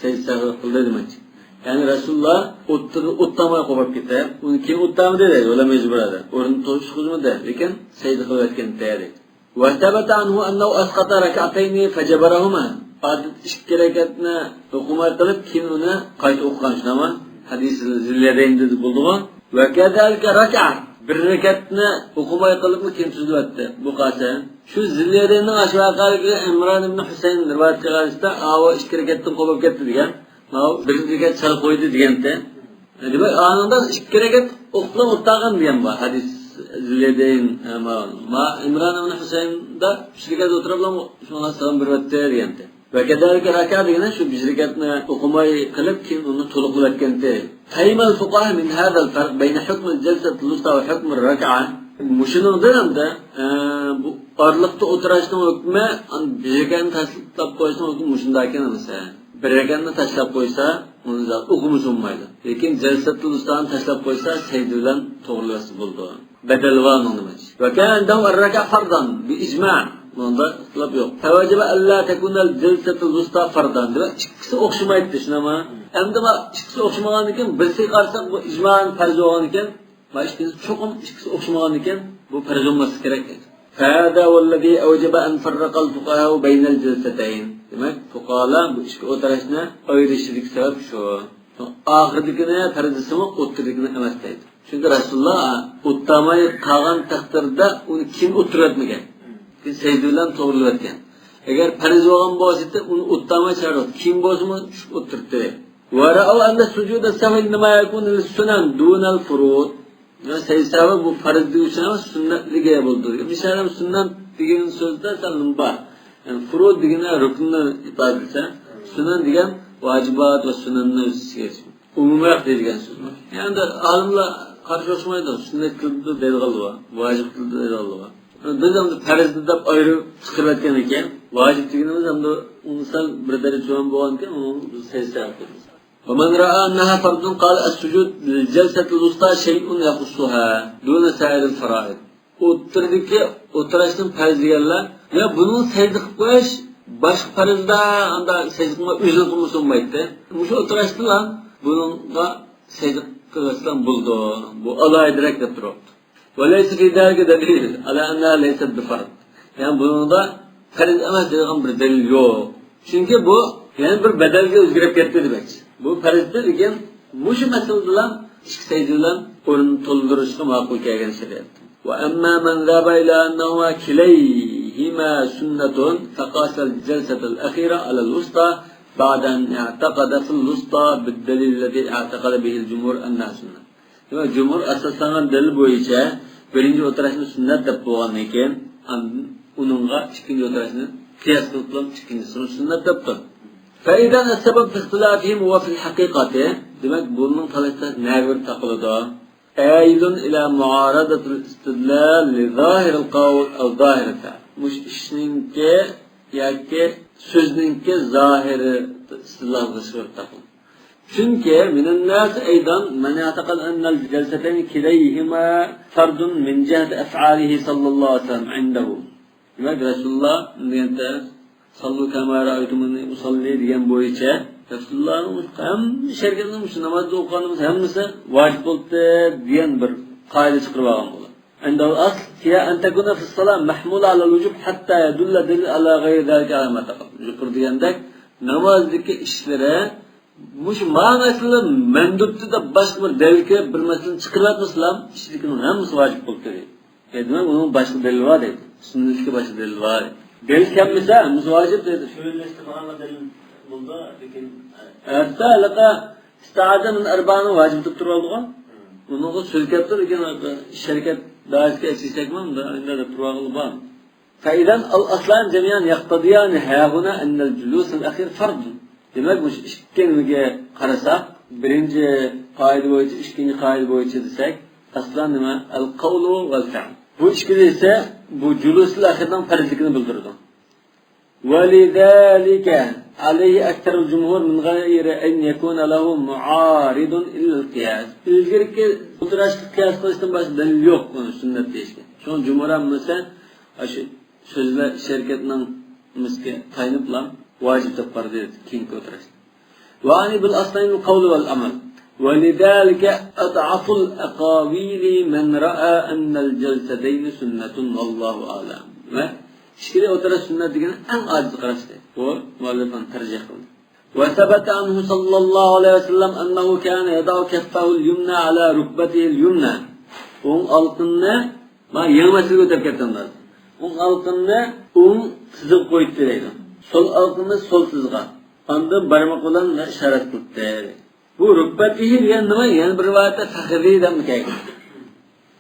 سەجدە سەھۋى قىلدى دېمەكچى. يەنى رەسۇلۇللا ئوتتۇرىدا ئولتۇرماي قوپۇپ كېتىپ، ئۇنى كېيىن ئولتۇرمىدى دەيدۇ، ۋەلەم يەجبۇرھا دەيدۇ. ئورنىنى توشقۇزمىدى، لېكىن سەجدە قىلىۋەتكەنتى دەيدۇ. وثبت عنه أنه أسقط ركعتين فجبرهما. ئادەتتە ئىككى رەكەتنى ئوقۇماي قىلىپ، كېيىن ئۇنى قايتا ئوقۇغان، شۇنداقمۇ؟ ھەدىس زىليەدەيندە بولىدىغۇ. وكذلك ركعة، بىر رەكەتنى ئوقۇماي قىلىپمۇ كېيىن تۈزۈۋەتتى. بۇ قالسا، شۇ زىليەدەيننىڭ ئاشۇ ۋەقەدىكى ئىمران ئىبن ھۈسەيىن رىۋايەت قىلغان ھەدىستە، ئاۋۇ ئىككى رەكەتتىن قوپۇپ كەتتى دېگەن. ماۋۇ بىر رەكەت سەل قويدى دېگەنتى. دېمەك، ئانىڭدا ئىككى رەكەت ئوقۇپلا ئولتۇرغان دېگەن بار. ھەدىس زىليەدەين، ئە، ما، ما ئىمران ئىبن ھۈسەيىندا ئۈچ رەكەت ئولتۇرۇپلا شۇڭا سالام بېرىۋەتتى دېگەنتى. وكذلك ركعة دېگىنى شۇ بىر رەكەتنى ئوقۇماي قىلىپ، كېيىن ئۇنى تولۇقلىۋەتكەنتى. فهم الفقهاء من هذا الفرق بين حكم الجلسة الوسطى وحكم الركعة. مۇشۇنىڭدىن ئەمدى، ئە، بۇ ئارىلىقتا ئولتۇرۇشنىڭ ھۆكمى، ئان-، بىر رەكەتنى تاشلاپ قويۇشنىڭ ھۆكمى مۇشۇنداكەن ئەمىسە. بىر رەكەتنى تاشلاپ قويسا، ئۇنى زادى ئوقۇمىسا بولمايدۇ. لېكىن جەلسەتۇل ۋۇستانى تاشلاپ قويسا، سەجدە بىلەن توغرىلىۋەتسە بولىدۇ. بەدەل بار ئۇنىڭ دېمەكچى. وكان عندهم الركعة فرضا بإجماع. بۇنىڭدا ئىختىلاپ يوق. فوجب ألا تكون الجلسة الوسطى فرضا. دېمەك، ئىككىسى ئوخشىمايتتى، شۇنداقمۇ؟ ئەمدى ما ئىككىسى ئوخشىمىغاندىن كېيىن، بىرسىگە قارىساق، بۇ ئىجمائەن پەرز بولغاندىن كېيىن، ما ئىككىسى چوقۇم ئىككىسى ئوخشىمىغاندىن كېيىن، بۇ پەرز بولماسلىقى كېرەك دەيدۇ. فهذا هو الذي أوجب أن فرق الفقهاء بين الجلستين. دېمەك، پۇقاھالار بۇ ئىككى ئولتۇرۇشنى ئايرىشىدىكى سەۋەب شۇ. ئاخىرىدىكىنى پەرز دېسىمۇ، ئوتتۇرىدىكىنى ئەمەس دەيدۇ. چۈنكى رەسۇلۇللا ئولتۇرماي قالغان تەقدىردە ئۇنى كېيىن ئولتۇرۇۋەتمىگەن. كېيىن سەجدە بىلەن توغرىلىۋەتكەن. ئەگەر پەرز بولغان بولسا، ئۇنى ئولتۇرماي چىقىرىۋەتتى. كېيىن بولسىمۇ چۈشۈپ ئولتۇرتتى. ورأوا أن سجود السهو إنما يكون للسنن دون الفروض. يا سەجدە سەھۋى بۇ پەرز دېگۈچى ئەمەس، سۈننەتلىكى بولىدۇ. مىسالەن، سۈننەت دېگەن سۆزدە سەل بار. يەنى فۇرۇ دېگىنى رۇكۇننى ئىپادىلىسە، سۈنەن دېگەن ۋاجىبات ۋە سۈنەننى ئۆز ئىچىگە ئالغان. ئومۇمراق دەيدىغان سۆز. يەنى ئالىملار قارشى ئوخشىمايدۇ. سۈننەت قىلىدۇ دەيدىغانلار بار، ۋاجىپ قىلىدۇ دەيدىغانلار بار. بىز ئەمدى پەرزنى دەپ ئايرىپ چىقىرىۋەتكەن ئىكەن، ۋاجىپ دېگىنىمىز ئەمدى ئۇنىڭ سەل بىر دەرىجە تۆۋەن بولغانىكەن، ئۇنى بىز سەجدە سەھۋى قىلىمىز. ومن رأى أنها فرض قال السجود للجلسة الوسطى شيء يخصها دون سائر الفرائض. ئوتتۇرىدىكى ئولتۇرۇشنى پەرز دېگەنلەر، يا بۇنىڭ سەجدە قىلىپ قويۇش باشقا پەرزدە ئاندا سەجدە قىلماي ئۆزىنى قىلمىسا بولمايتتى. مۇشۇ ئولتۇرۇشتىلا بۇنىڭغا سەجدە قىلساڭ بولىدۇ. بۇ ئالاھىدىرەك دەپ تۇرۇپتۇ. وليس في ذلك دليل على أنها ليست بفرض. يەنى بۇنىڭدا پەرز ئەمەس دەيدىغان بىر دەلىل يوق. چۈنكى بۇ يەنە بىر بەدەلگە ئۆزگىرىپ كەتتى دېمەكچى. بۇ پەرزدە، لېكىن مۇشۇ مەسىلىدىلا ئىككى سەجدە بىلەن ئورنىنى تولدۇرۇشقا ماقۇل كەلگەن شەرىئەت. وأما من ذهب إلى أنهما كليهما سنة فقاس الجلسة الأخيرة على الوسطى بعد أن اعتقد في الوسطى بالدليل الذي اعتقد به الجمهور أنها سنة. دېمەك، جۇمھۇر ئاساسلانغان دەلىل بويىچە بىرىنچى ئولتۇرۇشنى سۈننەت دەپ بولغاندىن كېيىن، ئاندىن ئۇنىڭغا ئىككىنچى ئولتۇرۇشنى قىياس قىلىپلا ئىككىنچىسىنى سۈننەت دەپتۇ. فإذا السبب في اختلافهم هو في الحقيقة. دېمەك، بۇنىڭ تالىشىشى نەگە بېرىپ تاقىلىدۇ؟ آئد إلى معارضة الاستدلال لظاهر القول أو ظاهر الفعل. مۇشۇ ئىشنىڭكى ياكى سۆزنىڭكى زاھىرى ئىستىدلال قىلىشقا بېرىپ تاقىلىدۇ. چۈنكى من الناس أيضا من اعتقد أن الجلستين كليهما فرض من جهة أفعاله صلى الله عليه وسلم عنده. دېمەك، رەسۇلۇللا دېگەندە، صلوا كما رأيتموني أصلي دېگەن بويىچە رەسۇلۇللانىڭ ھەممە شەرىكەتنىڭ مۇشۇ نامازدا ئوقۇغىنىمىز ھەممىسى ۋاجىپ بولدى دېگەن بىر قائىدە چىقىرىپ ئالغان بولىدۇ. عند الأصل هي أن تكون في الصلاة محمولة على الوجوب حتى يدل دليل على غير ذلك على ما تقدم. يۇقىرىدا دېگەندەك، نامازدىكى ئىشلىرى مۇشۇ مانا مەسىلە مەندۇپتۇ دەپ باشقا بىر دەلىل كېلىپ بىر مەسىلىنى چىقىرىۋەتمىسىلام، ئىچىدىكىنىڭ ھەممىسى ۋاجىپ بولۇپ تۇرىدۇ. دېمەك، ئۇنىڭ باشقا دەلىلى بار دەيدۇ. سۈننەتلىككە باشقا دەلىلى بار. دەلىل كەلمىسە، ھەممىسى ۋاجىپ دەيدۇ. شۆلەشتە ماڭا دەلىل بولدى، لېكىن ھەتتا ھېلىقى ئىستەئادە مىن ئەربانىڭ ۋاجىپ دەپ تۇرۇۋالدىغۇ. ئۇنىڭغا سۆز كەپتۇ، لېكىن شەرىكەت دائىرىسىگە ئەكسىگە چەكمەڭ، ئۇنداق دەپ تۇرۇۋالغىلى بار. فإذا الأصلان جميعا يقتضيان هاهنا أن الجلوس الأخير فرض. دېمەك، مۇشۇ ئىككىنىگە قارىساق، بىرىنچى قائىدە بويىچە، ئىككىنچى قائىدە بويىچە دېسەك، ئەسلان نېمە؟ القول والفعل. بۇ ئىككىلىسى بۇ جۇلۇسۇل ئەخىرنىڭ پەرزلىكىنى بىلدۈرىدۇ. ولذلك عليه أكثر الجمهور من غير أن يكون له معارض إلا القياس. ئىلگىرىكى ئولتۇرۇشقا قىياس قىلىشتىن باشقا دەلىل يوق ئۇنى سۈننەت دېيىشكە. شۇڭا جۇمھۇر ھەممىسى ئاشۇ سۆزلەر شەرىكەتنىڭ نېمىسىگە تايىنىپلا ۋاجىپ دەپ قارىدى كېيىنكى ئولتۇرۇشتا. وأعني بالأصلين القول والعمل. ولذلك أضعف الأقاويل من رأى أن الجلستين سنة والله أعلم. ۋە ئىككىلى ئولتۇرۇش سۈننەت دېگەن ئەڭ ئاجىز قاراشتى. بۇ مۇئەللىپنىڭ تەرجىھ قىلدى. وثبت عنه صلى الله عليه وسلم أنه كان يضع كفه اليمنى على ركبته اليمنى. ئوڭ ئالىقىنى، ما يېڭى مەسىلىگە ئۆتۈپ كەتتىم ھازىر. ئوڭ ئالىقىنى ئوڭ تىزىغا قويۇپتۇ دەيدۇ. سول ئالىقىنى سول تىزىغا. ئاندىن بارمىقى بىلەن ئىشارەت قىلىپتۇ. بۇ رۇكبەتىھى دېگەن نېمە؟ يەنە بىر رىۋايەتتە فەخذىھى دەپمۇ كەلگەن.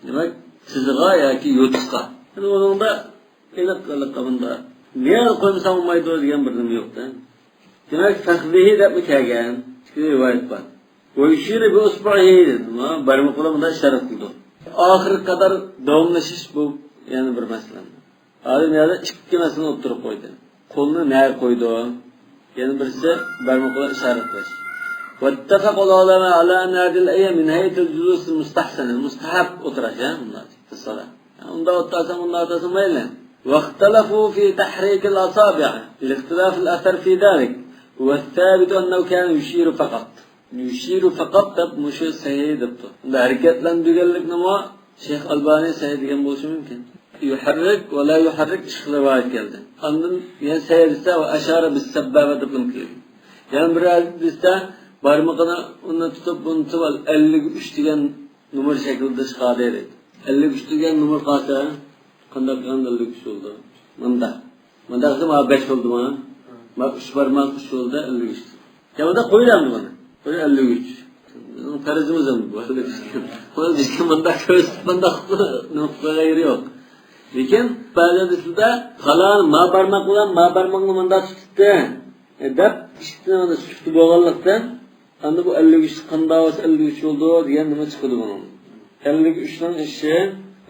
دېمەك، تىزىغا ياكى يوتۇشقا. يەنى ئۇنىڭدا ئېنىق، ئېنىق قىلغاندا، نېرىغا قويمىساڭ بولمايدۇ دېگەن بىر نېمە يوق-دە. دېمەك، فەخذىھى دەپمۇ كەلگەن ئىككى رىۋايەت بار. ويشير بإصبعه دېدى. ما، بارمىقى بىلەن مۇنداق ئىشارەت قىلىدۇ. ئاخىرىغا قەدەر داۋاملىشىش بۇ يەنە بىر مەسىلە. ھازىر بۇ يەردە ئىككى مەسىلىنى ئوتتۇرىغا قويدى. قولنى نەگە قويىدۇ؟ يەنە بىرسى بارمىقى بىلەن ئىشارەت قىلىش. واتفق العلماء على أن هذه الهيئة من هيئة الجلوس المستحسنة، مۇستەھەب ئولتۇرۇش، ھە، بۇنداق. ئۇنداق ئولتۇرساڭ، ئۇنداق ئولتۇرساڭ مەيلى. واختلفوا في تحريك الأصابع لاختلاف الأثر في ذلك، والثابت أنه كان يشير فقط. يشير فقط دەپ مۇشۇ سەھىھ دەپتۇ. ئەمدى ھەرىكەتلەندۈرگەنلىكنىمۇ شەيخ ئەلبانى سەھىھ دېگەن بولۇشى مۇمكىن. يحرك ولا يحرك ئىككى خىل رىۋايەت كەلدى. ئاندىن يەنە سەھىھ دېسە، وأشار بالسبابة دەپ كېلىدۇ. يەنە بىر ھەدىس دېسە، بارمىقىنى ئۇنى تۇتۇپ، بۇنى تۇتۇپ، ئەللىك ئۈچ دېگەن نومۇر شەكلىدە چىقاردى دەيدۇ. ئەللىك ئۈچ دېگەن نومۇر قالسا، قانداق قىلغان ئەللىك ئۈچ بولىدۇ؟ مۇنداق. مۇنداق دېسە، مانا بەش بولدىمۇ؟ مانا ئۈچ بارماق ئۈچ بولدى، ئەللىك ئۈچ. يا مۇنداق قويۇۋەرمىدى بۇنى. قوي ئەللىك ئۈچ. بىزنىڭ پەرىزىمىز ھەم بۇ، ئەللىك ئۈچ. بۇنى بىزگە مۇنداق كۆرسىتىپ، مۇنداق نوقۇپ قويغان يېرى يوق. لېكىن بەزى ھەدىسلەردە، پالان ما بارماق بىلەن ما بارماقنى مۇنداق تۇتۇپتۇ، دەپ، ئىككىسىنىڭ سۈپىتى بولغانلىقتىن، ئەمدى بۇ ئەللىك ئۈچ قانداق بولسا ئەللىك ئۈچ بولىدۇ دېگەن نېمە چىقىدۇ بۇنىڭ. ئەللىك ئۈچنىڭ ئىشى،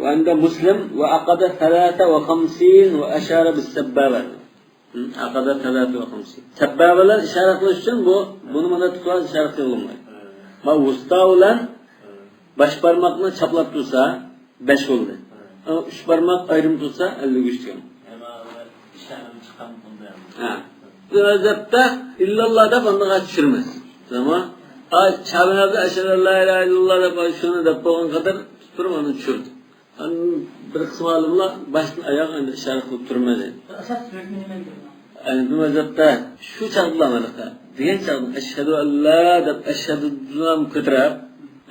وعند مسلم وعقد ثلاثة وخمسين وأشار بالسبابة. ھە، عقد ثلاثة وخمسين. سەببابە بىلەن ئىشارە قىلىش ئۈچۈن بۇ، بۇنى مانا تۇتۇپ ئىشارە قىلغىلى بولمايدۇ. ما ۋۇستا بىلەن باش بارماقنى چاپلاپ تۇرسا، بەش بولدى. ئەمما ئۈچ بارماق ئايرىم تۇرسا، ئەللىك ئۈچ دېگەن. ھە. بۇ مەزھەپتە ئىللاللا دەپ ئاندىغا چۈشۈرىمىز. تامام. ئاي، شابىي مەزھەپتە ئەشھەدۇ ئەللا ئىلاھە ئىللاللا دەپ، ئاي، شۇنى دەپ بولغان قەدەر تۇرۇپ ئاندىن چۈشۈردى. ئەمما بىر قىسىم ئالىملار باشتىن ئاياغ ئەمدى ئىشارە قىلىپ تۇرىمىز دەيدۇ. ئەساس سۆزنى نېمە دەيدۇ؟ ئەمدى بۇ مەزھەپتە شۇ چاغدا مانا دېگەن چاغدا ئەشھەدۇ ئەللا دەپ ئەشھەدۇنى كۆتۈرۈپ،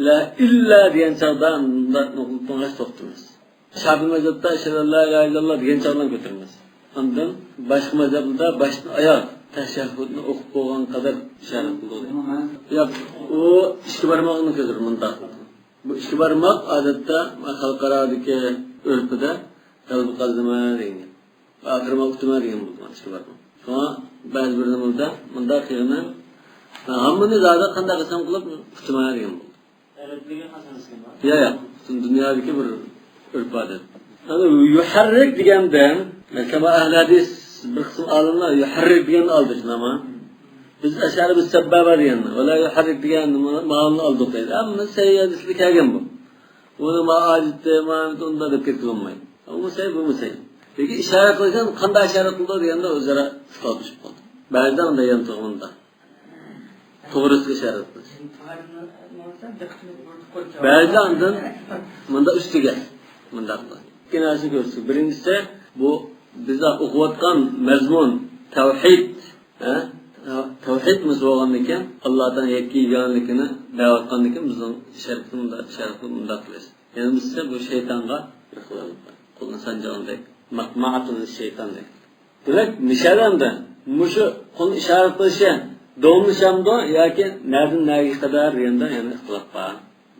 لا ئىللا دېگەن چاغدا مۇنداق نوقۇلۇپ توختىمىز. شافىئىي مەزھەپتە ئەشھەدۇ ئەللا ئىلاھە ئىللاللا دېگەن چاغدىن كۆتۈرىمىز. ئاندىن باشقا مەزھەپلەردە باشتىن ئاياغ تەشەھھۇدنى ئوقۇپ بولغان قەدەر ئىشارە قىلىدۇ. ياق، ئۇ ئىككى بارماقنى كۆتۈرۈپ مۇنداق. بۇ ئىككى بارماق ئادەتتە خەلقئارادىكى ئۆرپىدە غەلىبە قازىنىمەن دېگەن گەپ. ئاخىرىما ئۇتىمەن دېگەن بولىدۇ، ئىككى بارماق. شۇڭا بەزى بىر نېمىلەردە مۇنداق قىلغىنى، ھەممىنى زادى قانداق قىلسام قىلىپ ئۇتىمەن دېگەن بولىدۇ. يا، يا، پۈتۈن دۇنيادىكى بىر ئۆرپ-ئادەت. ئەنە يۇھەررىك دېگەندىن، مەسىلەن، ئەھلى ھەدىس بىر قىسىم ئالىملار يۇھەررىك دېگەننى ئالدى، شۇنداقمۇ؟ بىز ئەشئەرى بىز سەببابە دېگەننى، ۋەلا يۇھەررىك دېگەن ماۋۇنى ئالدۇق دەيدۇ. ھەممە سەھىھ ھەدىسلەر كەلگەن بۇ. ئۇنى ما ئاجىتتى، ما ئۇندا دەپ كەتكىلى بولمايدۇ. ئۇمۇ سەھىھ، بۇمۇ سەھىھ. لېكىن ئىشارە قىلغان، قانداق ئىشارە قىلدى دېگەندە ئۆزئارا ئىختىلاپلىشىپ قالدى. بەزىدە ئۇنداق يانتۇغىنىدا. توغرىسىغا ئىشارە قىلىش. بەزىدە ئاندىن مۇنداق ئۈستىگە مۇنداق قىلىدۇ. ئىككى نەرسىنى كۆرسىتىدۇ. بىرىنچىسى، بۇ بىز ئوقۇۋاتقان مەزمۇن، تەۋھىد، ھە؟ تەۋھىد مۇسۇ بولغاندىكىن، ئاللا تائالا يەككە يېگانىلىكىنى دەۋاتقاندىكىن، بىزنىڭ شەرتىمىز مۇنداق، شەرتىمىز مۇنداق قىلىش. يەنە بىرسى، بۇ شەيتانغا بىر خىل قولنى سانجىغاندەك، مەقمەئەتۇن شەيتان دەيدۇ. دېمەك، نىشانەمدە مۇشۇ قول ئىشارە قىلىشى داۋاملىشامدۇ ياكى نەدىن نەگە قەدەر دېگەندە يەنە ئىختىلاپ بار.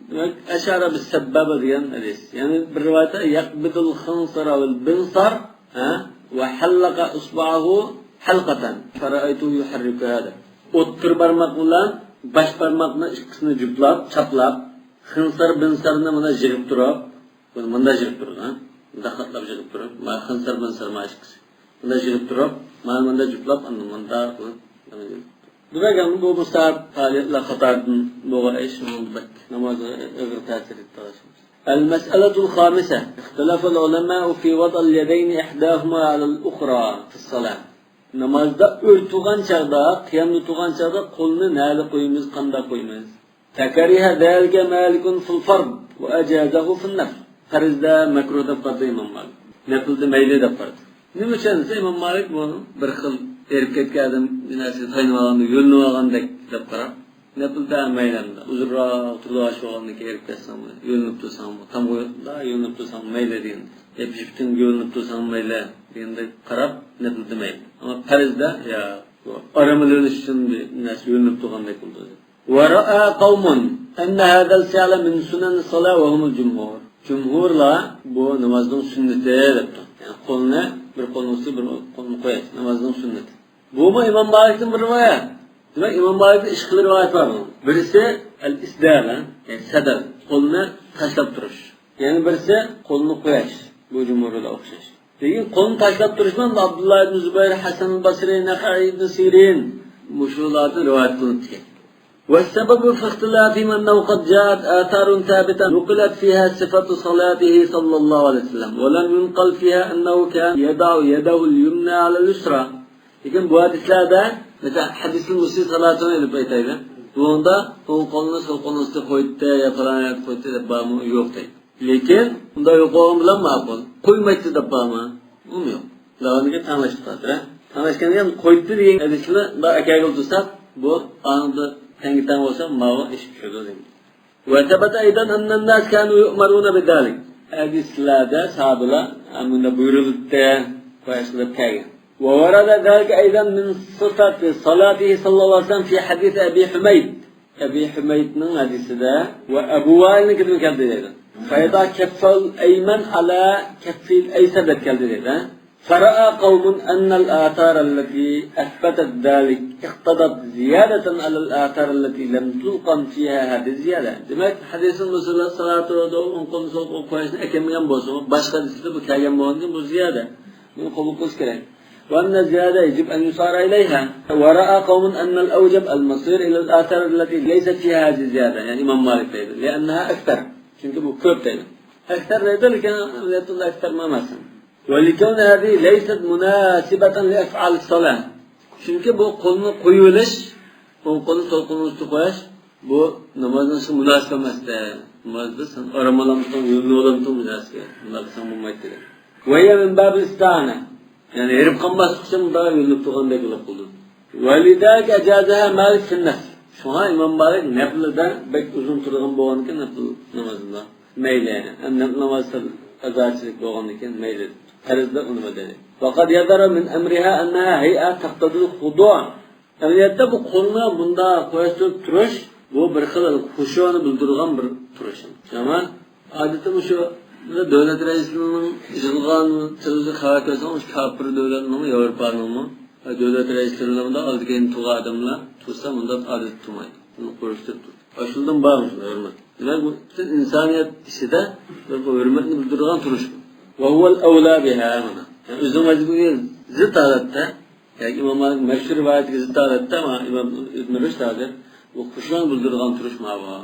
دېمەك، ئەشئەرە بىز سەببابە دېگەن ھەدىس. يەنى بىر رىۋايەتتە يەقبىدۇل خىنسەرە ۋەل بىنسەر، ھە، ۋە ھەللەقە ئۇسبۇئەھۇ ھەلقەتەن فەرەئەيتۇھۇ يۇھەررىكۇھا دەپ. ئوتتۇرا بارماق بىلەن باش بارماقنى ئىككىسىنى جۈپلاپ، چاپلاپ، خىنسەر بىنسەرنى مانا يىغىپ تۇرۇپ، بۇنى مۇنداق يىغىپ تۇرىدۇ، ھە؟ مۇنداق قاتلاپ يىغىپ تۇرۇپ، ما خىنسەر بىنسەر ما ئىككىسى. مۇنداق يىغىپ تۇرۇپ، مانا مۇنداق جۈپلاپ، ئاندىن مۇنداق قىلىپ، دېمەك، ئەمدى بۇ مۇستەھەب پائالىيەتلەر قاتارىدىن بولغان ئىش، ئۇنىڭدا بەك نامازغا ئېغىر تەسىر يېتىدىغان ئىش. المسألة الخامسة، اختلف العلماء في وضع اليدين إحداهما على الأخرى في الصلاة. نامازدا ئۆرە تۇرغان چاغدا، قىيامدا تۇرغان چاغدا قولنى نەدە قويىمىز، قانداق قويىمىز؟ فكره ذلك مالك في الفرض وأجازه في النفل. پەرزدە مەكرۇھ دەپ قارىدى ئىمام مالىك. نەپلدە مەيلى دەپ قارىدى. نېمە ئۈچۈن دېسە، ئىمام مالىك بۇ بىر خىل ھېرىپ كەتكەن ئادەم بىر نەرسىگە تايىنىۋالغاندا، يۆلىنىۋالغاندەك دەپ قاراپ، نەپلدە مەيلى ئەمدى. ئۇزۇنراق تۇرىدىغان ئىش بولغاندىن كېيىن ھېرىپ كەتسەڭمۇ، يۆلىنىپ تۇرساڭمۇ، تامغا يۆلىنىپ تۇرساڭمۇ مەيلى دېگەن. يا بىر يىپتىن يۆلىنىپ تۇرساڭمۇ مەيلى دېگەندەك قاراپ، نەپلدە مەيلى. ئەمما پەرزدە، يا، بۇ ئارام ئېلىۋېلىش ئۈچۈن بىر نەرسە يۆلىنىپ تۇرغاندەك بولىدۇ. ورأى قوم أن هذا الفعل من سنن الصلاة وهم الجمهور. جۇمھۇرلار بۇ نامازنىڭ سۈننىتى دەپتۇ. يەنى قولنى، بىر قولنىڭ ئۈستىگە بىر قولنى قويۇش نامازنىڭ سۈننىتى. بۇمۇ ئىمام مالىكتىن بىر رىۋايەت. دېمەك، ئىمام مالىكتىن ئىككى خىل رىۋايەت بار بۇنىڭ. بىرسى ئەل-ئىسدال، يەنى سەدەل، قولنى تاشلاپ تۇرۇش. يەنە بىرسى قولنى قويۇش. بۇ جۇمھۇرغا ئوخشاش. لېكىن قولنى تاشلاپ تۇرۇشمۇ ئابدۇللا ئىبن زۇبەير، ھەسەن بەسرى، نەخەئى ئىبن سىرىن مۇشۇلاردىن رىۋايەت قىلىنىپتىكەن. والسبب في اختلافهم أنه قد جاءت آثار ثابتة نقلت فيها صفة صلاته صلى الله عليه وسلم، ولم ينقل فيها أنه كان يضع يده اليمنى على اليسرى. لېكىن بۇ ھەدىسلەردە، مەسىلەن، ھەدىسىل مۇسىء صلاتىنى ئېلىپ ئېيتايلى. بۇنىڭدا ئوڭ قولىنى سول قولنىڭ ئۈستىگە قويدى يا پالان يەرگە قويدى دەپ بارمۇ؟ يوق دەيدۇ. لېكىن ئۇنداق يوق بولغان بىلەن ماقۇل. قويمايتتى دەپ بارمۇ؟ ئۇمۇ يوق. داۋامىغا تەڭلەشتى خاتىرە. تەڭلەشكەندىن كېيىن قويدى دېگەن ھەدىسنى بار ئەكەلگىلى تۇرساق، بۇ ئاڭدا تەڭگە تەڭ بولسا، ماۋۇ ئېشىپ چۈشىدۇ دېگەن. وثبت أيضا أن الناس كانوا يؤمرون بذلك. ھەدىسلەردە ساھابىلەر مۇنداق بۇيرۇلۇپتى، قويۇش قىلىپ كەلگەن. وورد ذلك أيضا من صفة صلاته صلى الله عليه وسلم في حديث أبي حميد. ئەبى ھۈمەيدنىڭ ھەدىسىدە ۋە ئەبۇ ۋائىلنىڭكىدىمۇ كەلدى دەيدۇ. فوضع كفه الأيمن على كفه الأيسر دەپ كەلدى دەيدۇ. فرأى قوم أن الآثار التي أثبتت ذلك اقتضت زيادة على الآثار التي لم تقم فيها هذه الزيادة. دېمەك، ھەدىسنىڭ مۇسۇلمان سالاھىيەتتە ئوڭ قولنى سول قولغا قويۇشنى ئەكەلمىگەن بولسىمۇ، باشقا ھەدىستە بۇ كەلگەن بولغاندىكىن بۇ زىيادە. بۇنى قوبۇل قىلىش كېرەك. وأن الزيادة يجب أن يسارع إليها. ورأى قوم أن الأوجب المصير إلى الآثار التي ليست فيها هذه الزيادة. يەنى ئىمام مالىك دەيدۇ. لأنها أكثر. چۈنكى بۇ كۆپ دەيدۇ. ئەكسەر دەيدۇ، لېكىن ئەمەلىيەتتە ئۇنداق ئەكسەر ئەمەس. ولكون هذه ليست مناسبة لأفعال الصلاة. چۈنكى بۇ قولنى قويۇۋېلىش، ئوڭ قولنى سول قولنىڭ ئۈستىگە قويۇش، بۇ نامازنىڭ ئىشىغا مۇناسىپ ئەمەس-دە. نامازدا سەن ئارام ئالامتىڭ، يۆلىنىۋالامتىڭ مۇناسىپ. بۇنداق قىلساڭ بولمايدۇ دېگەن. وهي من باب الاستعانة. يەنى ھېرىپ قالماسلىق ئۈچۈن مۇنداق يۆلىنىپ تۇرغاندەك قىلىپ قىلدى. ولذلك أجازها مالك في النفل. شۇڭا ئىمام مالىك نەپلىدە بەك ئۇزۇن تۇرىدىغان بولغانىكەن، نەپل نامازىدا. مەيلى يەنى. ئەمدى نەپل ناماز سەل ئازاچىلىك بولغاندىكىن مەيلى. پەرزدە ئۇنىمىدى. وقد يظهر من أمرها أنها هيئة تقتضي الخضوع. ئەمەلىيەتتە بۇ قولنى بۇنداق قويۇشتۇرۇپ تۇرۇش، بۇ بىر خىل خۇشۇنى بىلدۈرىدىغان بىر تۇرۇش. شۇڭا ئادەتتە مۇشۇ دۆلەت رەئىسلىرىنىڭ يىغىلغان تېلېۋىزور خەۋەر كۆرسەڭ، مۇشۇ كاپىر دۆلەتنىڭمۇ، ياۋروپانىڭمۇ دۆلەت رەئىسلىرىنىڭ ئالدى كەينىدە تۇرغان ئادەملەر تۇرسا، مۇنداق ئادەتتە تۇرمايدۇ. بۇنى قويۇشتۇرۇپ تۇرىدۇ. ئاشۇندىن بار مۇشۇ ھۆرمەت. دېمەك، بۇ پۈتۈن ئىنسانىيەت ئىچىدە بىر ھۆرمەتنى بىلدۈرىدىغان تۇرۇش بۇ. وهو الأولى بها، مانا. يەنى ئۆزىنىڭ ۋەزىپىسىگە زىت ھالەتتە، ياكى ئىمام مالىك مەشھۇر رىۋايىتىگە زىت ھالەتتە، مانا ئىمام ئىبن رۇشد ھازىر بۇ خۇشۇنى بىلدۈرىدىغان تۇرۇش ماۋۇ.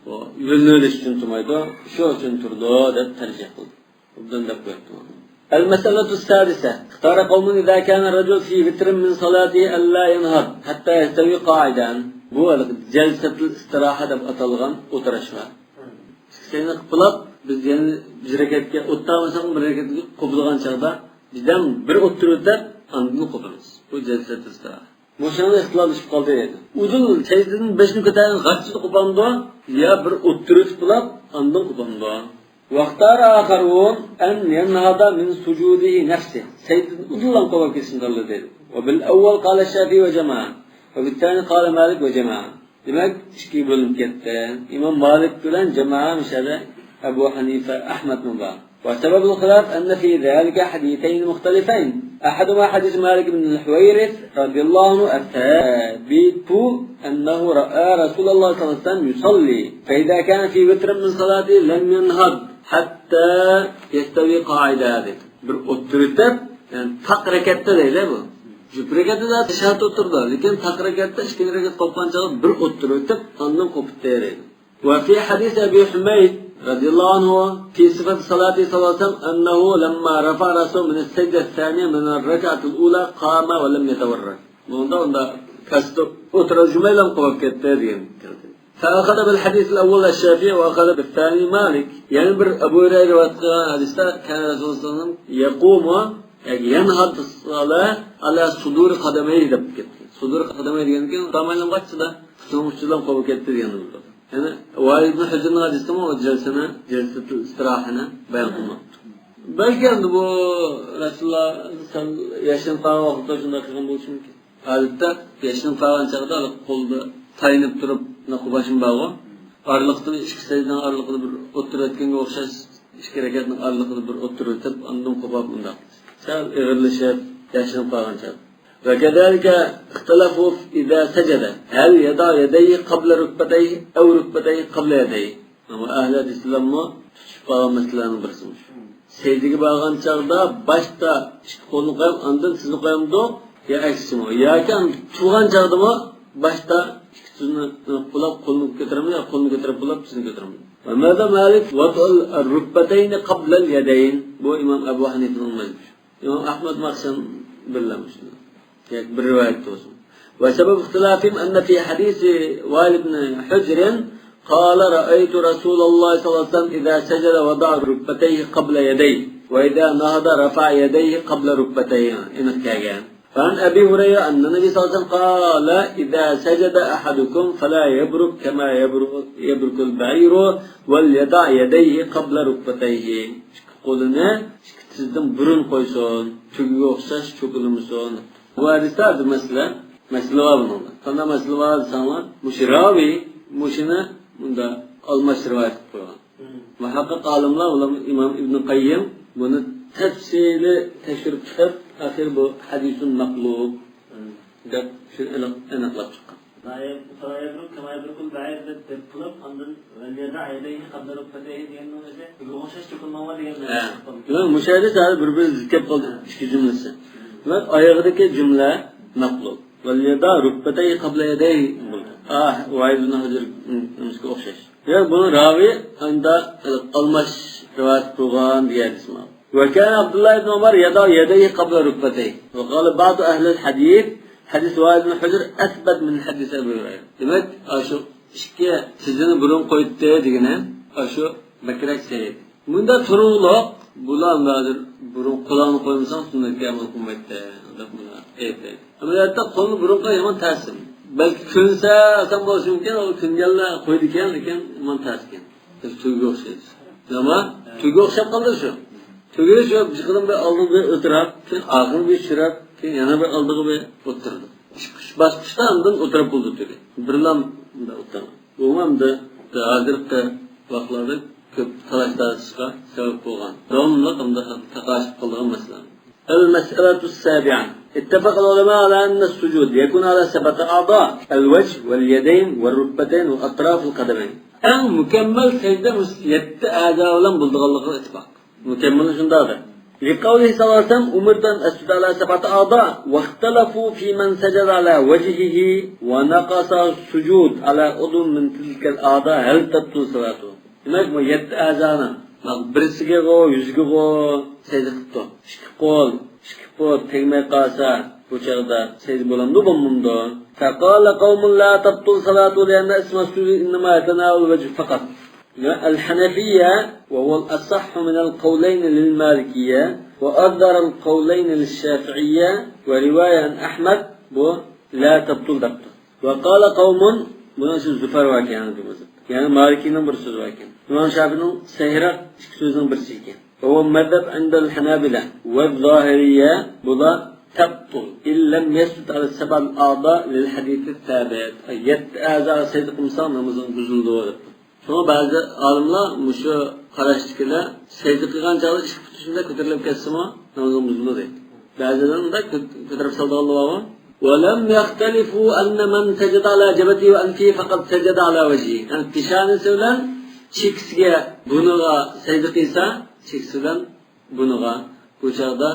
بۇ يۆلىنىۋېلىش ئۈچۈن تۇرمايدۇ، خۇشۇ ئۈچۈن تۇرىدۇ دەپ تەرجىھ قىلدى. ئوبدان دەپ قويۇپتۇ. المسألة السادسة. اختار قوم إذا كان الرجل في وتر من صلاته ألا ينهض حتى يستوي قاعدا. بۇ جەلسەتۇل ئىستىراھە دەپ ئاتالغان ئولتۇرۇش بار. ئىككى سەجدىنى قىلىپ بولۇپ، بىز يەنە بىر رەكەتكە ئولتۇرالمىساق، بىر رەكەتكە قوپىدىغان چاغدا بىردەم بىر ئولتۇرۇۋېتىپ، ئاندىن قوپىمىز. بۇ جەلسەتۇل ئىستىراھە. مۇشۇنىڭدا ئىختىلاپلىشىپ قالدى. ئۇدۇل سەجدىدىن بېشىنى كۆتەرگەن غاچچىدا قوپامدۇ؟ يا بىر ئولتۇرۇۋېتىپ بولۇپ، ئاندىن قوپامدۇ؟ واختار آخرون أن ينهض من سجوده نفسه. سەجدىدىن ئۇدۇللا قوپۇپ كېتىشنى تاللىدى. وبالأول قال الشافعي وجماعة، وبالثاني قال مالك وجماعة. دېمەك، ئىككىگە بۆلۈنۈپ كەتتى. ئىمام مالىك بىلەن جامائە مۇشۇ يەردە ئەبۇ ھەنىفە، ئەھمەدمۇ بار. وسبب الخلاف أن في ذلك حديثين مختلفين. أحدهما حديث مالك بن الحويرث رضي الله عنه الثابت أنه رأى رسول الله صلى الله عليه وسلم يصلي، فإذا كان في وتر من صلاته لم ينهض حتى يستوي قاعدا، دېدى. بىر ئولتۇرۇۋېتىپ، يەنى تاق رەكەتتە دەيدۇ بۇ. جۈپ رەكەتتە تەشەھھۇد ئولتۇرىدۇ، لېكىن تاق رەكەتتە ئىككىنچى رەكەت قوپقان چاغدا بىر ئولتۇرۇۋېتىپ، ئاندىن قوپۇپتۇ دەيدۇ. وفي حديث أبي حميد رضي الله عنه في صفة صلاته صلى الله عليه وسلم أنه لما رفع رأسه من السجدة الثانية من الركعة الأولى قام ولم يتورك. بۇنىڭدا ئۇنداق پەستە ئولتۇرالمايلا قوپۇپ كەتتى دېگەن كەلدى. فأخذ بالحديث الأول الشافعي وأخذ بالثاني مالك. يەنە بىر ئەبۇ ھۇرەيرە رىۋايەت قىلغان ھەدىستە كان رسول صلى الله عليه وسلم يقوم، يەنى ينهض الصلاة على صدور قدميه دەپ كەتتى. صدور قدميه دېگەندىن كېيىن تامايلام قاچتىدا پۇتىنىڭ ئۇچىدا قوپۇپ كەتتى دېگەن بولىدۇ. يەنى ۋائىل ئىبن ھۇجرنىڭ ھەدىسىدىمۇ ئۇ جەلسىنى، جەلسەتۇل ئىستىراھەنى بايان قىلماپتۇ. بەلكى ئەمدى بۇ رەسۇلۇللا سەل ياشىنىپ قالغان ۋاقىتتا شۇنداق قىلغان بولۇشى مۇمكىن. ئادەتتە ياشىنىپ قالغان چاغدا قولدا تايىنىپ تۇرۇپ قوپۇشمۇ بارغۇ. ئارىلىقتا ئىككى سەجدىنىڭ ئارىلىقىدا بىر ئولتۇرۇۋەتكەنگە ئوخشاش، ئىككى رەكەتنىڭ ئارىلىقىدا بىر ئولتۇرۇۋېتىپ، ئاندىن قوپۇپ ئۇنداق. سەل ئېغىرلىشىپ، ياشىنىپ قالغان چاغدا. وكذلك اختلفوا إذا سجد هل يضع يديه قبل ركبتيه أو ركبتيه قبل يديه. ئەمما ئەھلى ھەدىسلەرمۇ تۇتۇشۇپ قالغان مەسىلىلەرنىڭ بىرسى مۇشۇ. سەجدىگە بارغان چاغدا باشتا ئىككى قولنى قويۇپ، ئاندىن تىزنى قويامدۇ؟ يا ئەكسىمۇ؟ ياكى تۇرغان چاغدىمۇ باشتا ئىككى تىزنى قويۇپ، قولنى كۆتۈرەمدۇ يا قولنى كۆتۈرۈپ بولۇپ، تىزنى كۆتۈرەمدۇ؟ ومذهب مالك وضع الركبتين قبل اليدين. بۇ ئىمام ئەبۇ ھەنىفىنىڭ مەزھىپى. ئىمام ئەھمەد ماخشەم بىرلەم شۇنى. ياكى بىر رىۋايەتتە بولسۇن. وسبب اختلافهم أن في حديث وائل بن حجر قال: رأيت رسول الله صلى الله عليه وسلم إذا سجد وضع ركبتيه قبل يديه، وإذا نهض رفع يديه قبل ركبتيه. ئېنىق كەلگەن. وعن أبي هريرة أن النبي صلى الله عليه وسلم قال: إذا سجد أحدكم فلا يبرك كما يبرك، يبرك البعير، وليضع يديه قبل ركبتيه. ئىككى قولىنى ئىككى تىزدىن بۇرۇن قويسۇن، تۆگىگە ئوخشاش چوكۇلىمىسۇن. بۇ ھەدىستە ھازىر مەسىلە، مەسىلە بار بۇنىڭدا. قانداق مەسىلە بار دېسەڭلار، مۇشۇ راۋى مۇشۇنى مۇندا ئالماش رىۋايەت قىلىپ قويغان. مۇھەققىق ئالىملار، ئۇلارمۇ ئىمام ئىبن قەييىم بۇنى تەپسىلىي تەكشۈرۈپ چىقىپ، ئاخىر بۇ ھەدىسۇن مەقلۇب دەپ شۇنى ئېنىق، ئېنىقلاپ چىققان. فلا يبرك كما يبرك البعير دەپ، دەپ قىلىپ، ئاندىن وليضع يديه قبل ركبتيه دېگەننىڭ ئۆزى بىر ئوخشاش چوكۇنماڭلار دېگەن ھە. مەنىسى چىققان. ياق، مۇشۇ يەردە سەل بىر-بىرى زىت كەپ قالدى، ئىككى جۈملىسى. دېمەك، ئايىغىدىكى جۈملە مەقلۇب. وليضع ركبتيه قبل يديه بولدى. ئا، ۋاھىد ئىبن ھەجەر نېمىسىگە ئوخشاش. يەنى بۇنى راۋى ئاندا ئالماش رىۋايەت قىلغان دېگەن ھەدىس بار. وكان عبد الله بن عمر يضع يديه قبل ركبتيه. وقال بعض أهل الحديث حديث وائل بن حجر أثبت من حديث أبي هريرة. دېمەك، ئاشۇ ئىككى تىزىنى بۇرۇن قويۇپتۇ دېگىنى ئاشۇ بەكرەك سەھىھ. مۇندا تۇرۇقلۇق، بۇلار ھازىر بۇرۇن قولىنى قويمىساڭ سۈننەتكە ئەمەل قىلمايتتى دەپ مۇندا ئېيتتى. ئەمەلىيەتتە قولنى بۇرۇن قويۇش يامان تەس. بەلكى كۆنسە ئاسان بولۇشى مۇمكىن، ئۇ كۆنگەنلەر قويىدىكەن، لېكىن يامان تەس ئىكەن. بىز تۆگىگە ئوخشايمىز. نېمە؟ تۆگىگە ئوخشاپ قالدى شۇ. تۆگىگە شۇ بىر قېتىم بىر ئالدىغا بىر ئولتۇرۇپ، كېيىن ئاخىرى بىر چۈشۈرۈپ، كېيىن يەنە بىر ئالدىغا بىر ئولتۇردى. ئىككى، ئۈچ باسقۇچتا ئاندىن ئولتۇرۇپ بولدى تۆگە. بىرلا مۇنداق ئولتۇرغان. بۇمۇ ئەمدى ھازىرقى ۋاقىتلاردا كۆپ تالاش-تارتىشقا سەۋەب بولغان. داۋاملىق ئەمدى تاقاشىپ قالىدىغان مەسىلە. المسألة السابعة. اتفق العلماء على أن السجود يكون على سبعة أعضاء: الوجه واليدين والركبتين وأطراف القدمين. ئەڭ مۇكەممەل سەجدە مۇشۇ يەتتە ئەزا بىلەن بولىدىغانلىقىغا ئىتتىپاق. مۇكەممىلى شۇنداق دە. لقوله صلى الله عليه وسلم: أمرت أن أسجد على سبعة أعضاء، واختلفوا في من سجد على وجهه ونقص السجود على عضو من تلك الأعضاء، هل تبطل صلاته؟ دېمەك، بۇ يەتتە ئەزانىڭ بىرسىگىغۇ، يۈزىگىغۇ سەجدە قىپتۇ. ئىككى قول، ئىككى پۇت تەگمەي قالسا، بۇ چاغدا سەجدە بولامدۇ، بولمامدۇ؟ فقال قوم: لا تبطل صلاته لأن اسم السجود إنما يتناول الوجه فقط. الحنفية، وهو الأصح من القولين للمالكية، وأظهر القولين للشافعية، ورواية عن أحمد، بۇ لا تبطل دەپتۇ. وقال قوم، بۇنىڭ ئىچىدە زۇفەر باركەن، يەنى مالىكىنىڭ بىر سۆزى باركەن. ئىمام شافىئىنىڭ سەھىھراق ئىككى سۆزىنىڭ بىرسى ئىكەن. وهو مذهب عند الحنابلة والظاهرية، بۇلار تبطل إن لم يسجد على السبعة الأعضاء للحديث الثابت. يەتتە ئەزاغا سەجدە قىلمىساڭ نامىزىڭ بۇزۇلىدۇ دەپتۇ. شۇڭا بەزى ئالىملار مۇشۇ قاراشتىكىلەر سەجدە قىلغان چاغدا ئىككى پۇتى شۇنداق كۆتۈرۈلۈپ كەتسىمۇ نامىزىڭ بۇزۇلىدۇ دەيدۇ. بەزىلەر ئۇنداق كۆ-، كۆتۈرۈپ سالىدىغانلار بارغۇ. ولم يختلفوا أن من سجد على جبهته وأنفه فقد سجد على وجهه. يەنى پېشانىسى بىلەن چېكىسىگە، بۇرنىغا سەجدە قىلسا، چېكىسى بىلەن بۇرنىغا، بۇ چاغدا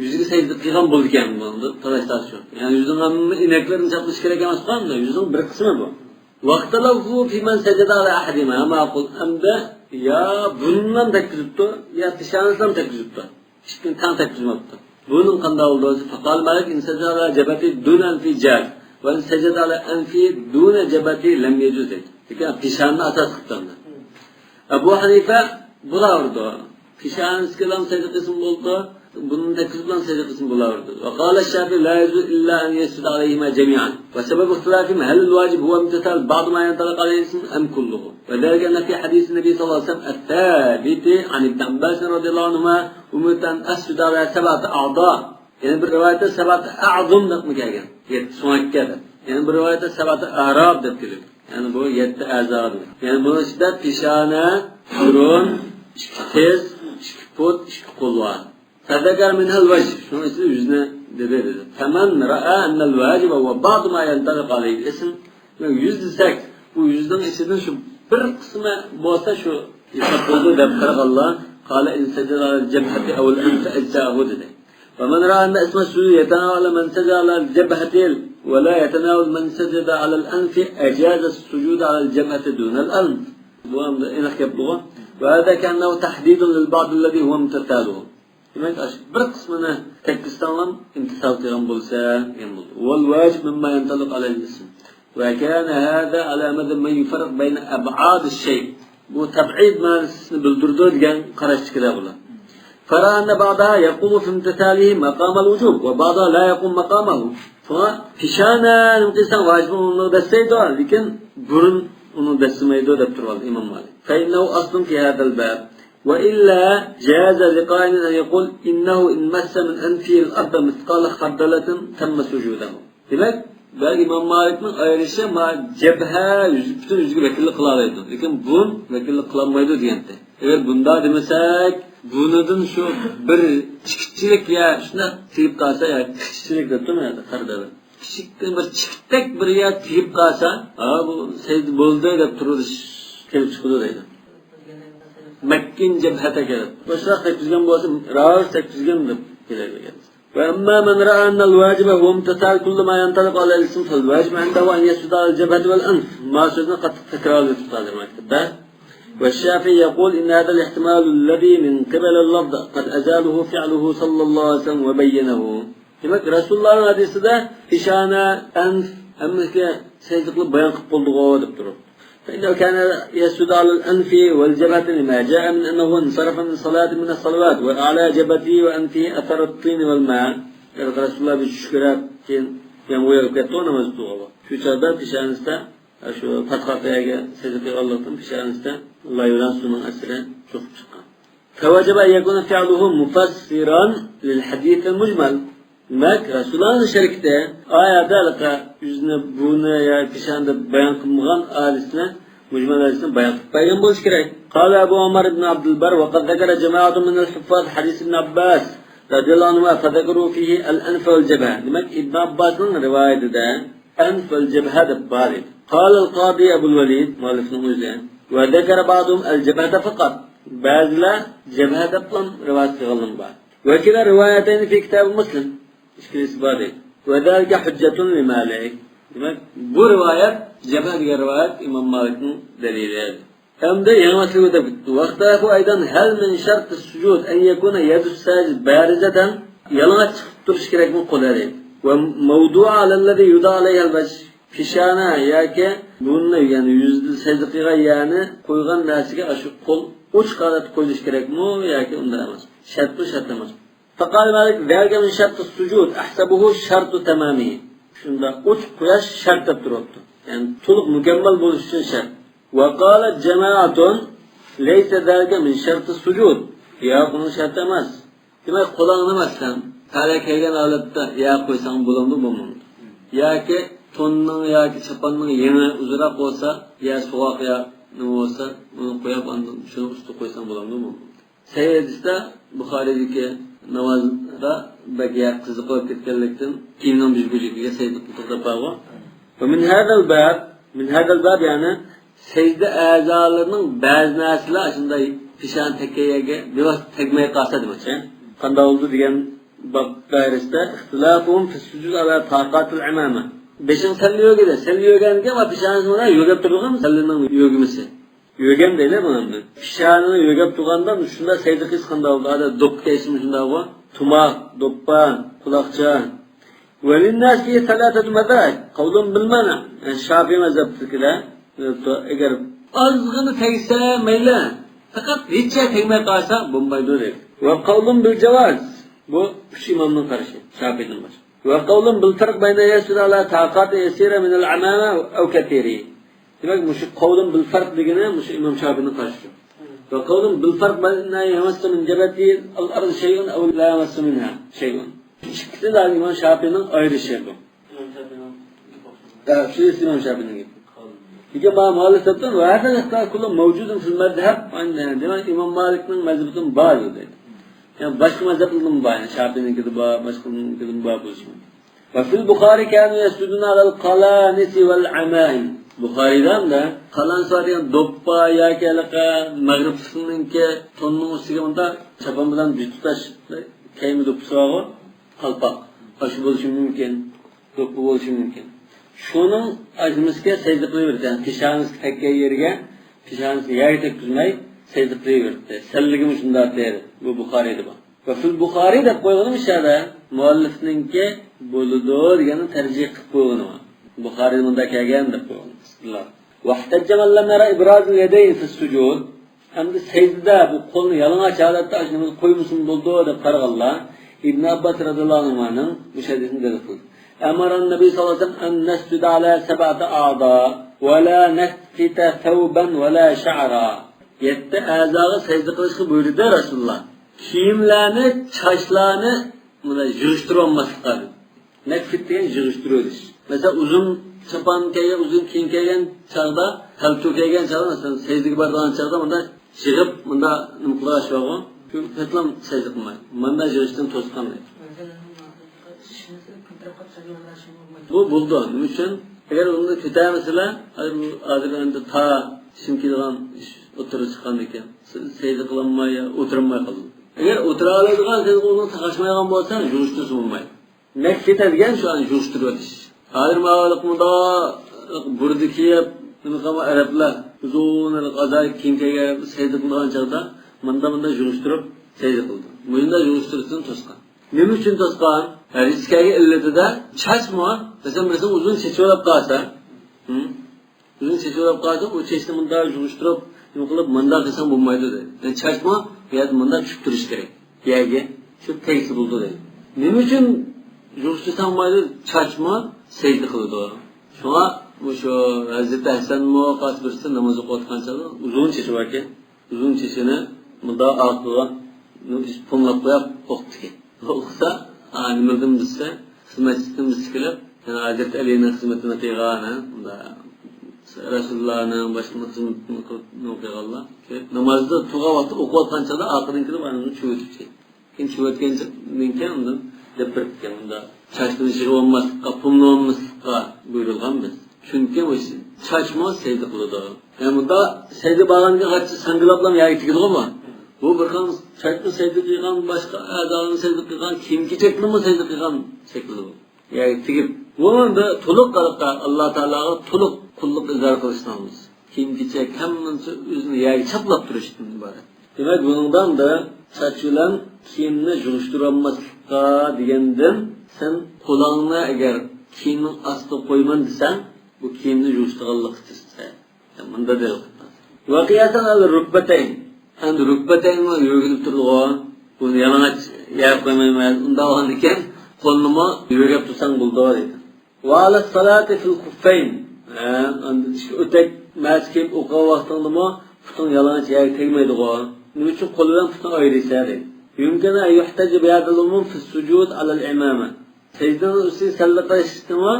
يۈزىگە سەجدە قىلغان بولىدىكەن، بۇنىڭدا تالاش-تارتىش يوق. يەنى يۈزنىڭ ھەممە ئەينەكلىرىنى چاپلىشى كېرەك ئەمەسقۇ، يۈزنىڭ بىر قىسمى بۇ. واختلفوا في من سجد على أحدهما، يا ماقۇل، ئەمدى يا بۇرنىنى تەگكۈزۈپتۇ، يا پېشانىسىنى تەگكۈزۈپتۇ. ئىككىنى تەڭ تەگكۈزمەپتۇ. بۇنىڭ قانداق بولىدۇ دېسە، فقال مالك: إن سجد على جبهته دون أنفه جاز، وإن سجد على أنفه دون جبهته لم يجز دەيدۇ. لېكىن پېشانىنى ئاساس قىلىپتۇ ئەمدى. ئەبۇ ھەنىفە بۇلار ئۇرىدۇ. پېشانىسىگىلا سەجدە قىلسىمۇ بولىدۇ، بۇرنىنى تەگكۈزۈپلا سەجدە قىلسىمۇ بولاۋېرىدۇ. وقال الشافعي: لا يجوز إلا أن يسجد عليهما جميعا. وسبب اختلافهم هل الواجب هو امتثال بعض ما ينطلق عليه الاسم أم كله؟ وذلك أن في حديث النبي صلى الله عليه وسلم الثابت عن ابن عباس رضي الله عنهما: أمرت أن أسجد على سبعة أعضاء. يەنە بىر رىۋايەتتە سەبئەتە ئەزام دەپمۇ كەلگەن. يەتتە سۆڭەككە دەپ. يەنە بىر رىۋايەتتە سەبئەتە ئەئزا دەپ كېلىدۇ. يەنى بۇ يەتتە ئەزا دېگەن. يەنى بۇنىڭ ئىچىدە پېشانە، بۇرۇن، ئىككى تىز، ئىككى پۇت، ئىككى قول بار. فذكر منها الوجه. شۇنىڭ ئىچىدە يۈزنى دېدى، دېدى. فمن رأى أن الواجب هو بعض ما ينطلق عليه الاسم. يۈز دېسەك، بۇ يۈزنىڭ ئىچىدىن شۇ بىر قىسمى بولسا شۇ ھېساب بولىدۇ دەپ قارىغانلار، قال إن سجد على الجبهة أو الأنف أجزأه دېدى. ومن رأى أن اسم السجود يتناول من سجد على الجبهة ولا يتناول من سجد على الأنف أجاز السجود على الجبهة دون الأنف. بۇ ئەمدى ئېنىق گەپ بۇ. وهذا كأنه تحديد للبعض الذي هو امتثاله. دېمەك، ئاشۇ بىر قىسمىنى تەگكۈزسەڭلام ئىمتىسال قىلغان بولسا دېگەن بولدى. والواجب مما ينطلق عليه الاسم. وكان هذا على مذهب من يفرق بين أبعاد الشيء. بۇ تەبئىد مەنىسىنى بىلدۈرىدۇ دېگەن قاراشتىكىلەر بۇلار. فرأى أن بعضها يقوم في امتثاله مقام الوجوب وبعضها لا يقوم مقامه. شۇڭا پېشانە نېمە قىلساڭ ۋاجىپ ئورنىنى دەسسەيدۇ، لېكىن بۇرۇن ئۇنى دەسسىمەيدۇ دەپ تۇرۇۋالدى ئىمام مالىك. فإنه أصل في هذا الباب. وإلا جاز لقائل أن يقول إنه إن مس من أنفه الأرض مثقال خردلة تم سجوده. دېمەك، بۇ ئىمام مالىكنىڭ ئايرىشى ما جەبھە يۈز، پۈتۈن يۈزىگە ۋەكىللىك قىلالايدۇ، لېكىن بۇرۇن ۋەكىللىك قىلالمايدۇ دېگەنتى. ئەگەر بۇنداق دېمىسەك، بۇنىدىن شۇ بىر چېكىتچىلىك يا شۇنداق تېگىپ قالسا، يا كىچىكچىلىك دەپتۇ مانا خەردەل. كىچىكتىن بىر چېكىتتەك بىر يا تېگىپ قالسا، ھا، بۇ سەجدە بولدى دەپ تۇرۇۋېلىش كېلىپ چىقىدۇ دەيدۇ. مەككىن جەبھەتەكە دەپ. باشلاق تەككۈزگەن بولسا، راۋۇز تەككۈزگەن دەپ كېلەلىگەن. وأما من رأى أن الواجب هو امتثال كل ما ينطلق على الاسم فالواجب عنده أن يسجد على الجبهة والأنف. ما سۆزنى قاتتىق تەكرارلىتىپ قالدى مەكتەپتە. والشافعي يقول إن هذا الاحتمال الذي من قبل اللفظ قد أزاله فعله صلى الله عليه وسلم وبينه. دېمەك، رەسۇلۇللانىڭ ھەدىسىدە پېشانە، ئەنف، ھەممىسىگە سەجدە قىلىپ بايان قىلىپ بولدىغۇ دەپ تۇرۇپ. فإنه كان يسجد على الأنف والجبهة لما جاء من أنه انصرف من صلاة من الصلوات وعلى جبهته وأنفه أثر الطين والماء. رەسۇلۇللا بىر چۈش كۆرۈپ، كېيىن يامغۇر ياغىپ كەتتى ناماز ئوقۇغىلى. شۇ چاغدا پېشانىسىدە، شۇ پاتقاق يەرگە سەجدە قىلغانلىقتىن پېشانىسىدە لاي بىلەن سۇنىڭ ئەسىرى چوقۇپ چىققان. فوجب أن يكون فعله مفسرا للحديث المجمل. دېمەك، رەسۇلۇللانىڭ شەرىئىتى ئايەتتە ھېلىقى يۈزنى، بۇنى يا پېشانىنى بايان قىلمىغان ھادىسىنى، مۇجمەل ھادىسىنى بايان قىلىپ بەرگەن بولۇشى كېرەك. قال أبو عمر بن عبد البر وقد ذكر جماعة من الحفاظ حديث ابن عباس رضي الله عنهما فذكروا فيه الأنف والجبهة. دېمەك، ئىبن ئابباسنىڭ رىۋايىتىدە ئەنف ۋەل جەبھە دەپ بار ئىدى. قال القاضي أبو الوليد، مۇئەللىپنىڭ ئۆزى، وذكر بعضهم الجبهة فقط. بەزىلەر جەبھە دەپلا رىۋايەت قىلغانلىرى بار. وكلا الروايتين في كتاب مسلم. ئىككىلىسى بار دەيدۇ. وذلك حجة لمالك. دېمەك، بۇ رىۋايەت، جەبھە دېگەن رىۋايەت ئىمام مالىكنىڭ دەلىلى. ئەمدى يېڭى مەسىلىگە ئۆتۈپ كېتىدۇ. واختلفوا أيضا هل من شرط السجود أن يكون يد الساجد بارزة، يالىڭاچ چىقىپ تۇرۇش كېرەكمۇ قول ئەلى؟ وموضوع على الذي يوضع عليه الوجه. پېشانە ياكى بۇرنى، يەنى يۈزدە سەجدە قىلغان يەرنى قويغان نەرسىگە ئاشۇ قول ئوچۇق ھالەتتە قويۇلۇشى كېرەكمۇ ياكى ئۇنداق ئەمەسمۇ؟ شەرتمۇ، شەرت ئەمەسمۇ؟ فقال مالك ذلك من شرط السجود أحسبه شرط تمامه. شۇنداق ئوچۇق قويۇش شەرت دەپ تۇرۇپتۇ. يەنى تولۇق مۇكەممەل بولۇش ئۈچۈن شەرت. وقال جماعة ليس ذلك من شرط السجود. ياق، ئۇنىڭ شەرتى ئەمەس. دېمەك، قولۇڭنى مەسىلەن، تەلەي كەلگەن ھالەتتە يەرگە قويساڭ بولامدۇ، بولمامدۇ؟ ياكى توننىڭ ياكى چاپاننىڭ يېڭى ئۇزۇنراق بولسا، يا سوغۇق يا نېمە بولسا، ئۇنى قويۇپ، ئاندىن شۇنىڭ ئۈستىگە قويساڭ بولامدۇ، بولمامدۇ؟ سەھىھ ھەدىستە بۇخارىدىكى نامازدا بەك يەر قىزىق بولۇپ كەتكەنلىكتىن، كىيىمنىڭ بىر بۆلىكىگە سەجدە قىلدۇق دەپ بارغۇ. ومن هذا الباب، من هذا الباب، يەنى سەجدە ئەزالىرىنىڭ بەزى نەرسىلەر ئاشۇنداق پېشانە تەگكەن يەرگە بىۋاسىتە تەگمەي قالسا دېمەكچى. قانداق بولىدۇ دېگەن باب دائىرىسىدە اختلافهم في السجود على طاقات العمامة. بېشىڭ سەل يۆگىدى، سەل يۆگەنگە ۋە پېشانىسى بىلەن يۆگەپ تۇرىدىغان سەللىنىڭ يۆگىمىسى. يۆگەن دەيلى بۇنى. پېشانىنى يۆگەپ تۇرغاندا شۇنداق سەجدە قىلسا قانداق بولىدۇ؟ ئادەت دوپپا كىيسىمۇ شۇنداقغۇ. تۇماق، دوپپا، قۇلاقچا. وللناس فيه ثلاثة مذاهب. قول بالمنع. يەنى شافىئىي مەزھەپتىكىلەر، ئەگەر ئازغىنا تەگسە مەيلى، پەقەت ھېچ يەر تەگمەي قالسا بولمايدۇ دەيدۇ. وقول بالجواز. بۇ ئۈچ ئىمامنىڭ قارىشى، شافىئىيدىن باشقا. وقول بالفرق بين أن يسجد على طاقات يسيرة من العمامة أو كثيره. دېمەك، مۇشۇ قولۇم بىل فەرق دېگىنى مۇشۇ ئىمام شافىئىنىڭ قارىشى. ۋە قولۇم بىل فەرق بەينە يەمەسسە مىن جەبھەتى ئەل ئەرز شەيئۇن ئەۋ لا يەمەسسە مىنھا شەيئۇن. ئىككىسى دە ئىمام شافىئىنىڭ ئايرىشى بۇ. ئىمام شافىئىنىڭ گېپى. ھە، شۇ ئىمام شافىئىنىڭ گېپى. لېكىن مانا مۇئەللىپ تەرەپتىن ۋە ھەزا ئىختىلاف كۇللۇ مەۋجۇدۇن فىل مەزھەب، دېمەك، ئىمام مالىكنىڭ مەزھىپىدىمۇ بار دەيدۇ. يەنى باشقا مەزھەپلەردىمۇ بار، يەنى شافىئىنىڭكىدە بار، باشقىنىڭكىدىمۇ بار بولۇشى مۇمكىن. وفي البخاري كانوا يسجدون على القلانس والعمائم. بۇخارىيدا مۇنداق، قالانس دېگەن دوپپا ياكى ھېلىقى مەغرىبلىكنىڭكى توننىڭ ئۈستىگە مۇنداق چاپان بىلەن بىر تۇتاش كەيمە دوپپىسى بارغۇ، قالپاق. ئاشۇ بولۇشى مۇمكىن، دوپپا بولۇشى مۇمكىن. شۇنىڭ ئاشۇنىڭكىگە سەجدە قىلىۋېرىدۇ. يەنى پېشانىسىگە تەگكەن يېرىگە، پېشانىسىنى يەرگە تەگكۈزمەي سەجدە قىلىۋېرىدۇ. سەللىگىمۇ شۇنداق دەيدۇ. بۇ بۇخارىيدا بار. ۋە فىل بۇخارى دەپ قويغىنىم ئىشارە، مۇئەللىفنىڭكى بولىدۇ دېگەننى تەرجىھ قىلىپ قويغىنىم. بۇخارىيدا مۇنداق كەلگەن دەپ قويغان. بىسمىللا. واحتج من لم ير إبراز اليدين في السجود. ئەمدى سەجدىدە بۇ قولنى يالىڭاچ ھالەتتە ئاشۇ نېمىزدا قويمىسىمۇ بولىدۇ دەپ قارىغانلار ئىبن ئابباس رەزىياللاھۇ ئەنھۇمانىڭ مۇشۇ ھەدىسىنى دەلىل قىلدى. أمر النبي صلى الله عليه وسلم أن نسجد على سبعة أعضاء ولا نكفت ثوبا ولا شعرا. يەتتە ئەزاغا سەجدە قىلىشقا بۇيرۇدى رەسۇلۇللا. كىيىملەرنى، چاچلارنى مۇنداق يىغىشتۇرۇۋالماسلىققا دېدى. نەكفىت دېگەن يىغىشتۇرۇۋېلىش. مەسىلەن، ئۇزۇن چاپان كىيگەن، ئۇزۇن كىيىم كىيگەن چاغدا، پەلتو كىيگەن چاغدا، مەسىلەن، سەجدىگە بارىدىغان چاغدا مۇنداق يىغىپ، مۇنداق نېمە قىلىۋالىش بارغۇ، شۇ پېتىلا سەجدە قىلماي. مانداق يىغىشتىن توسقان دەيدۇ. بۇ بولىدۇ. نېمە ئۈچۈن؟ ئەگەر ئۇنى كۆتەرمىسىلەر، ھازىر ئەمدى تا چىشىم كىيىدىغان ئىش ئوتتۇرىغا چىققاندىكىن، سەجدە قىلالماي يا ئولتۇرالماي قالىدۇ. ئەگەر ئولتۇرالايدىغان، سەجدە قىلىدىغان تاقاشمايدىغان بولسا، يىغىشتۇرسا بولمايدۇ. نەكفىت دېگەن شۇ، يىغىشتۇرۇۋېتىش. ھازىر ماۋۇ مۇنداق بۇردا كىيىپ، نېمە قىلغان ئەرەبلەر ئۇزۇن ئازايىپ كىيىم كىيگەن سەجدە قىلىدىغان چاغدا مۇنداق، مۇنداق يىغىشتۇرۇپ سەجدە قىلىدۇ. مۇشۇنداق يىغىشتۇرۇشتىن توسقان. نېمە ئۈچۈن توسقان؟ ھەدىسكە كەلگەن ئىللىتىدە چاچمۇ، مەسىلەن، بىرسى ئۇزۇن چېچىۋالاپ قالسا، ھىم؟ ئۇزۇن چېچىۋالاپ قالسا، ئۇ چېچىنى مۇنداق يىغىشتۇرۇپ، نېمە قىلىپ، مۇنداق قىلساڭ بولمايدۇ دەيدۇ. يەنى چاچمۇ بۇ يەردە مۇنداق چۈشۈپ تۇرۇشى كېرەك. يەرگە چۈشۈپ تەگسە بولىدۇ دەيدۇ. نېمە ئۈچۈن يىغىشتۇرساڭ بولمايدۇ؟ چاچمۇ سەجدە قىلىدۇ. شۇڭا مۇشۇ ھەزرىتى ھەسەنمۇ قايسى بىرسى ناماز ئوقۇۋاتقان چاغدا ئۇزۇن چېچى باركەن. ئۇزۇن چېچىنى مۇنداق ئارقىغا پۇڭلاپ قويۇپ ئوقۇپتىكەن. ئوقۇسا، ئا، نېمىدىن بىلسە، خىزمەتچىدىن بىلسە كېلىپ، يەنى ھەزرىتى ئەلىنىڭ خىزمىتىنى قىلغان، ھە، مۇنداق رەسۇلۇللانىڭ باشقىلارنىڭ خىزمىتىنى قىلىپ نېمە قىلغانلار. كېلىپ نامازدا تۇرغان ۋاقىتتا ئوقۇۋاتقان چاغدا ئارقىدىن كېلىپ ئاندىن چۈشۈۋېتىپتىكەن. كېيىن چۈشۈۋەتكەندىن كېيىن ئۇندىن دەپ بېرىپتىكەن، مۇنداق چاچنى يىغىۋالماسلىققا، پۇملىۋالماسلىققا بۇيرۇلغان بىز. چۈنكى مۇشۇ چاچمۇ سەجدە قىلىدۇ. يەنى مۇنداق سەجدە بارغاندىن كېيىن قاچا ساڭگىلاپلا يەرگە تېگىدىغۇ بۇ. بۇ بىر خىل چاچمۇ سەجدە قىلغان، باشقا ئەزالارنى سەجدە قىلغان، كىيىم-كېچەكنىمۇ سەجدە قىلغان شەكلىدە بۇ. يەرگە تېگىپ. بۇ ئەمدى تولۇق خەلققە، ئاللا تائالاغا تولۇق قۇللۇق ئىزھار قىلىشنىڭ ئالدىسى. كىيىم-كېچەك ھەممىسى ئۆزىنى يەرگە چاپلاپ تۇرۇشتىن ئىبارەت. دېمەك، بۇنىڭدا ئەمدى چاچ بىلەن كىيىمنى يىغىشتۇرالماسلىققا دېگەندىن، سەن قولۇڭنى ئەگەر كىيىمنىڭ ئاستىغا قويىمەن دېسەڭ، بۇ كىيىمنى يىغىشتۇرغانلىققا تۈرتكە. مۇنداق دەل. ۋەقىيەتەن ئەل رۇكبەتەين. ئەمدى رۇكبەتەينمۇ يۆگىلىپ تۇرىدىغۇ. بۇنى يالىڭاچ يەرگە قويمايمەن. ئۇنداق بولغاندىكىن قولنىمۇ يۆگەپ تۇرساڭ بولىدۇ دەيدۇ. ۋە ئەلەس سالاتى فىل خۇففەين. ھە، ئەمدى ئىشقا ئۆتەك مەسە كىيىپ ئوقۇغان ۋاقتىڭدىمۇ پۇتۇڭ يالىڭاچ يەرگە تەگمەيدىغۇ. نېمە ئۈچۈن قول بىلەن پۇتۇڭ ئايرىيسەن دەيدۇ. يۇمكىنۇ ئەن يۇھتەججە بىھازەل ئومۇم فىس سۇجۇد ئەلەل ئىمامە. سەجدىنىڭ ئۈستىگە سەللە قىلىشنىمۇ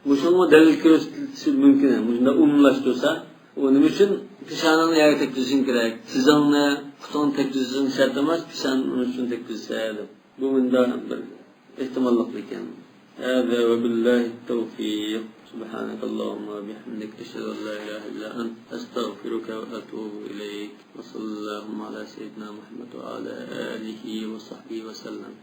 مۇشۇنىڭغا دەلىل كۆرسىتىلىشى مۇمكىن. مۇشۇنداق ئومۇملاشتۇرسا، ئۇ نېمە ئۈچۈن پېشانەڭنى يەرگە تەگكۈزۈشۈڭ كېرەك؟ تىزىڭنى، پۇتۇڭنى تەگكۈزۈشۈڭ شەرت ئەمەس، پېشانىنى نېمە ئۈچۈن تەگكۈزىسەن دەپ. بۇ مۇنداق بىر ئېھتىماللىق ئىكەن. ھەزا ۋە بىللاھىت تەۋفىق. سۇبھانەكەللاھۇممە ۋە بىھەمدىك، ئەشھەدۇ ئەن لا ئىلاھە ئىللا ئەنت، ئەستەغفىرۇكە ۋە ئەتۇبۇ ئىلەيك. ۋە سەللەللاھۇممە ئەلا سەييىدىنا مۇھەممەد ۋە ئەلا ئالىھى ۋە سەھبىھى ۋە سەللەم.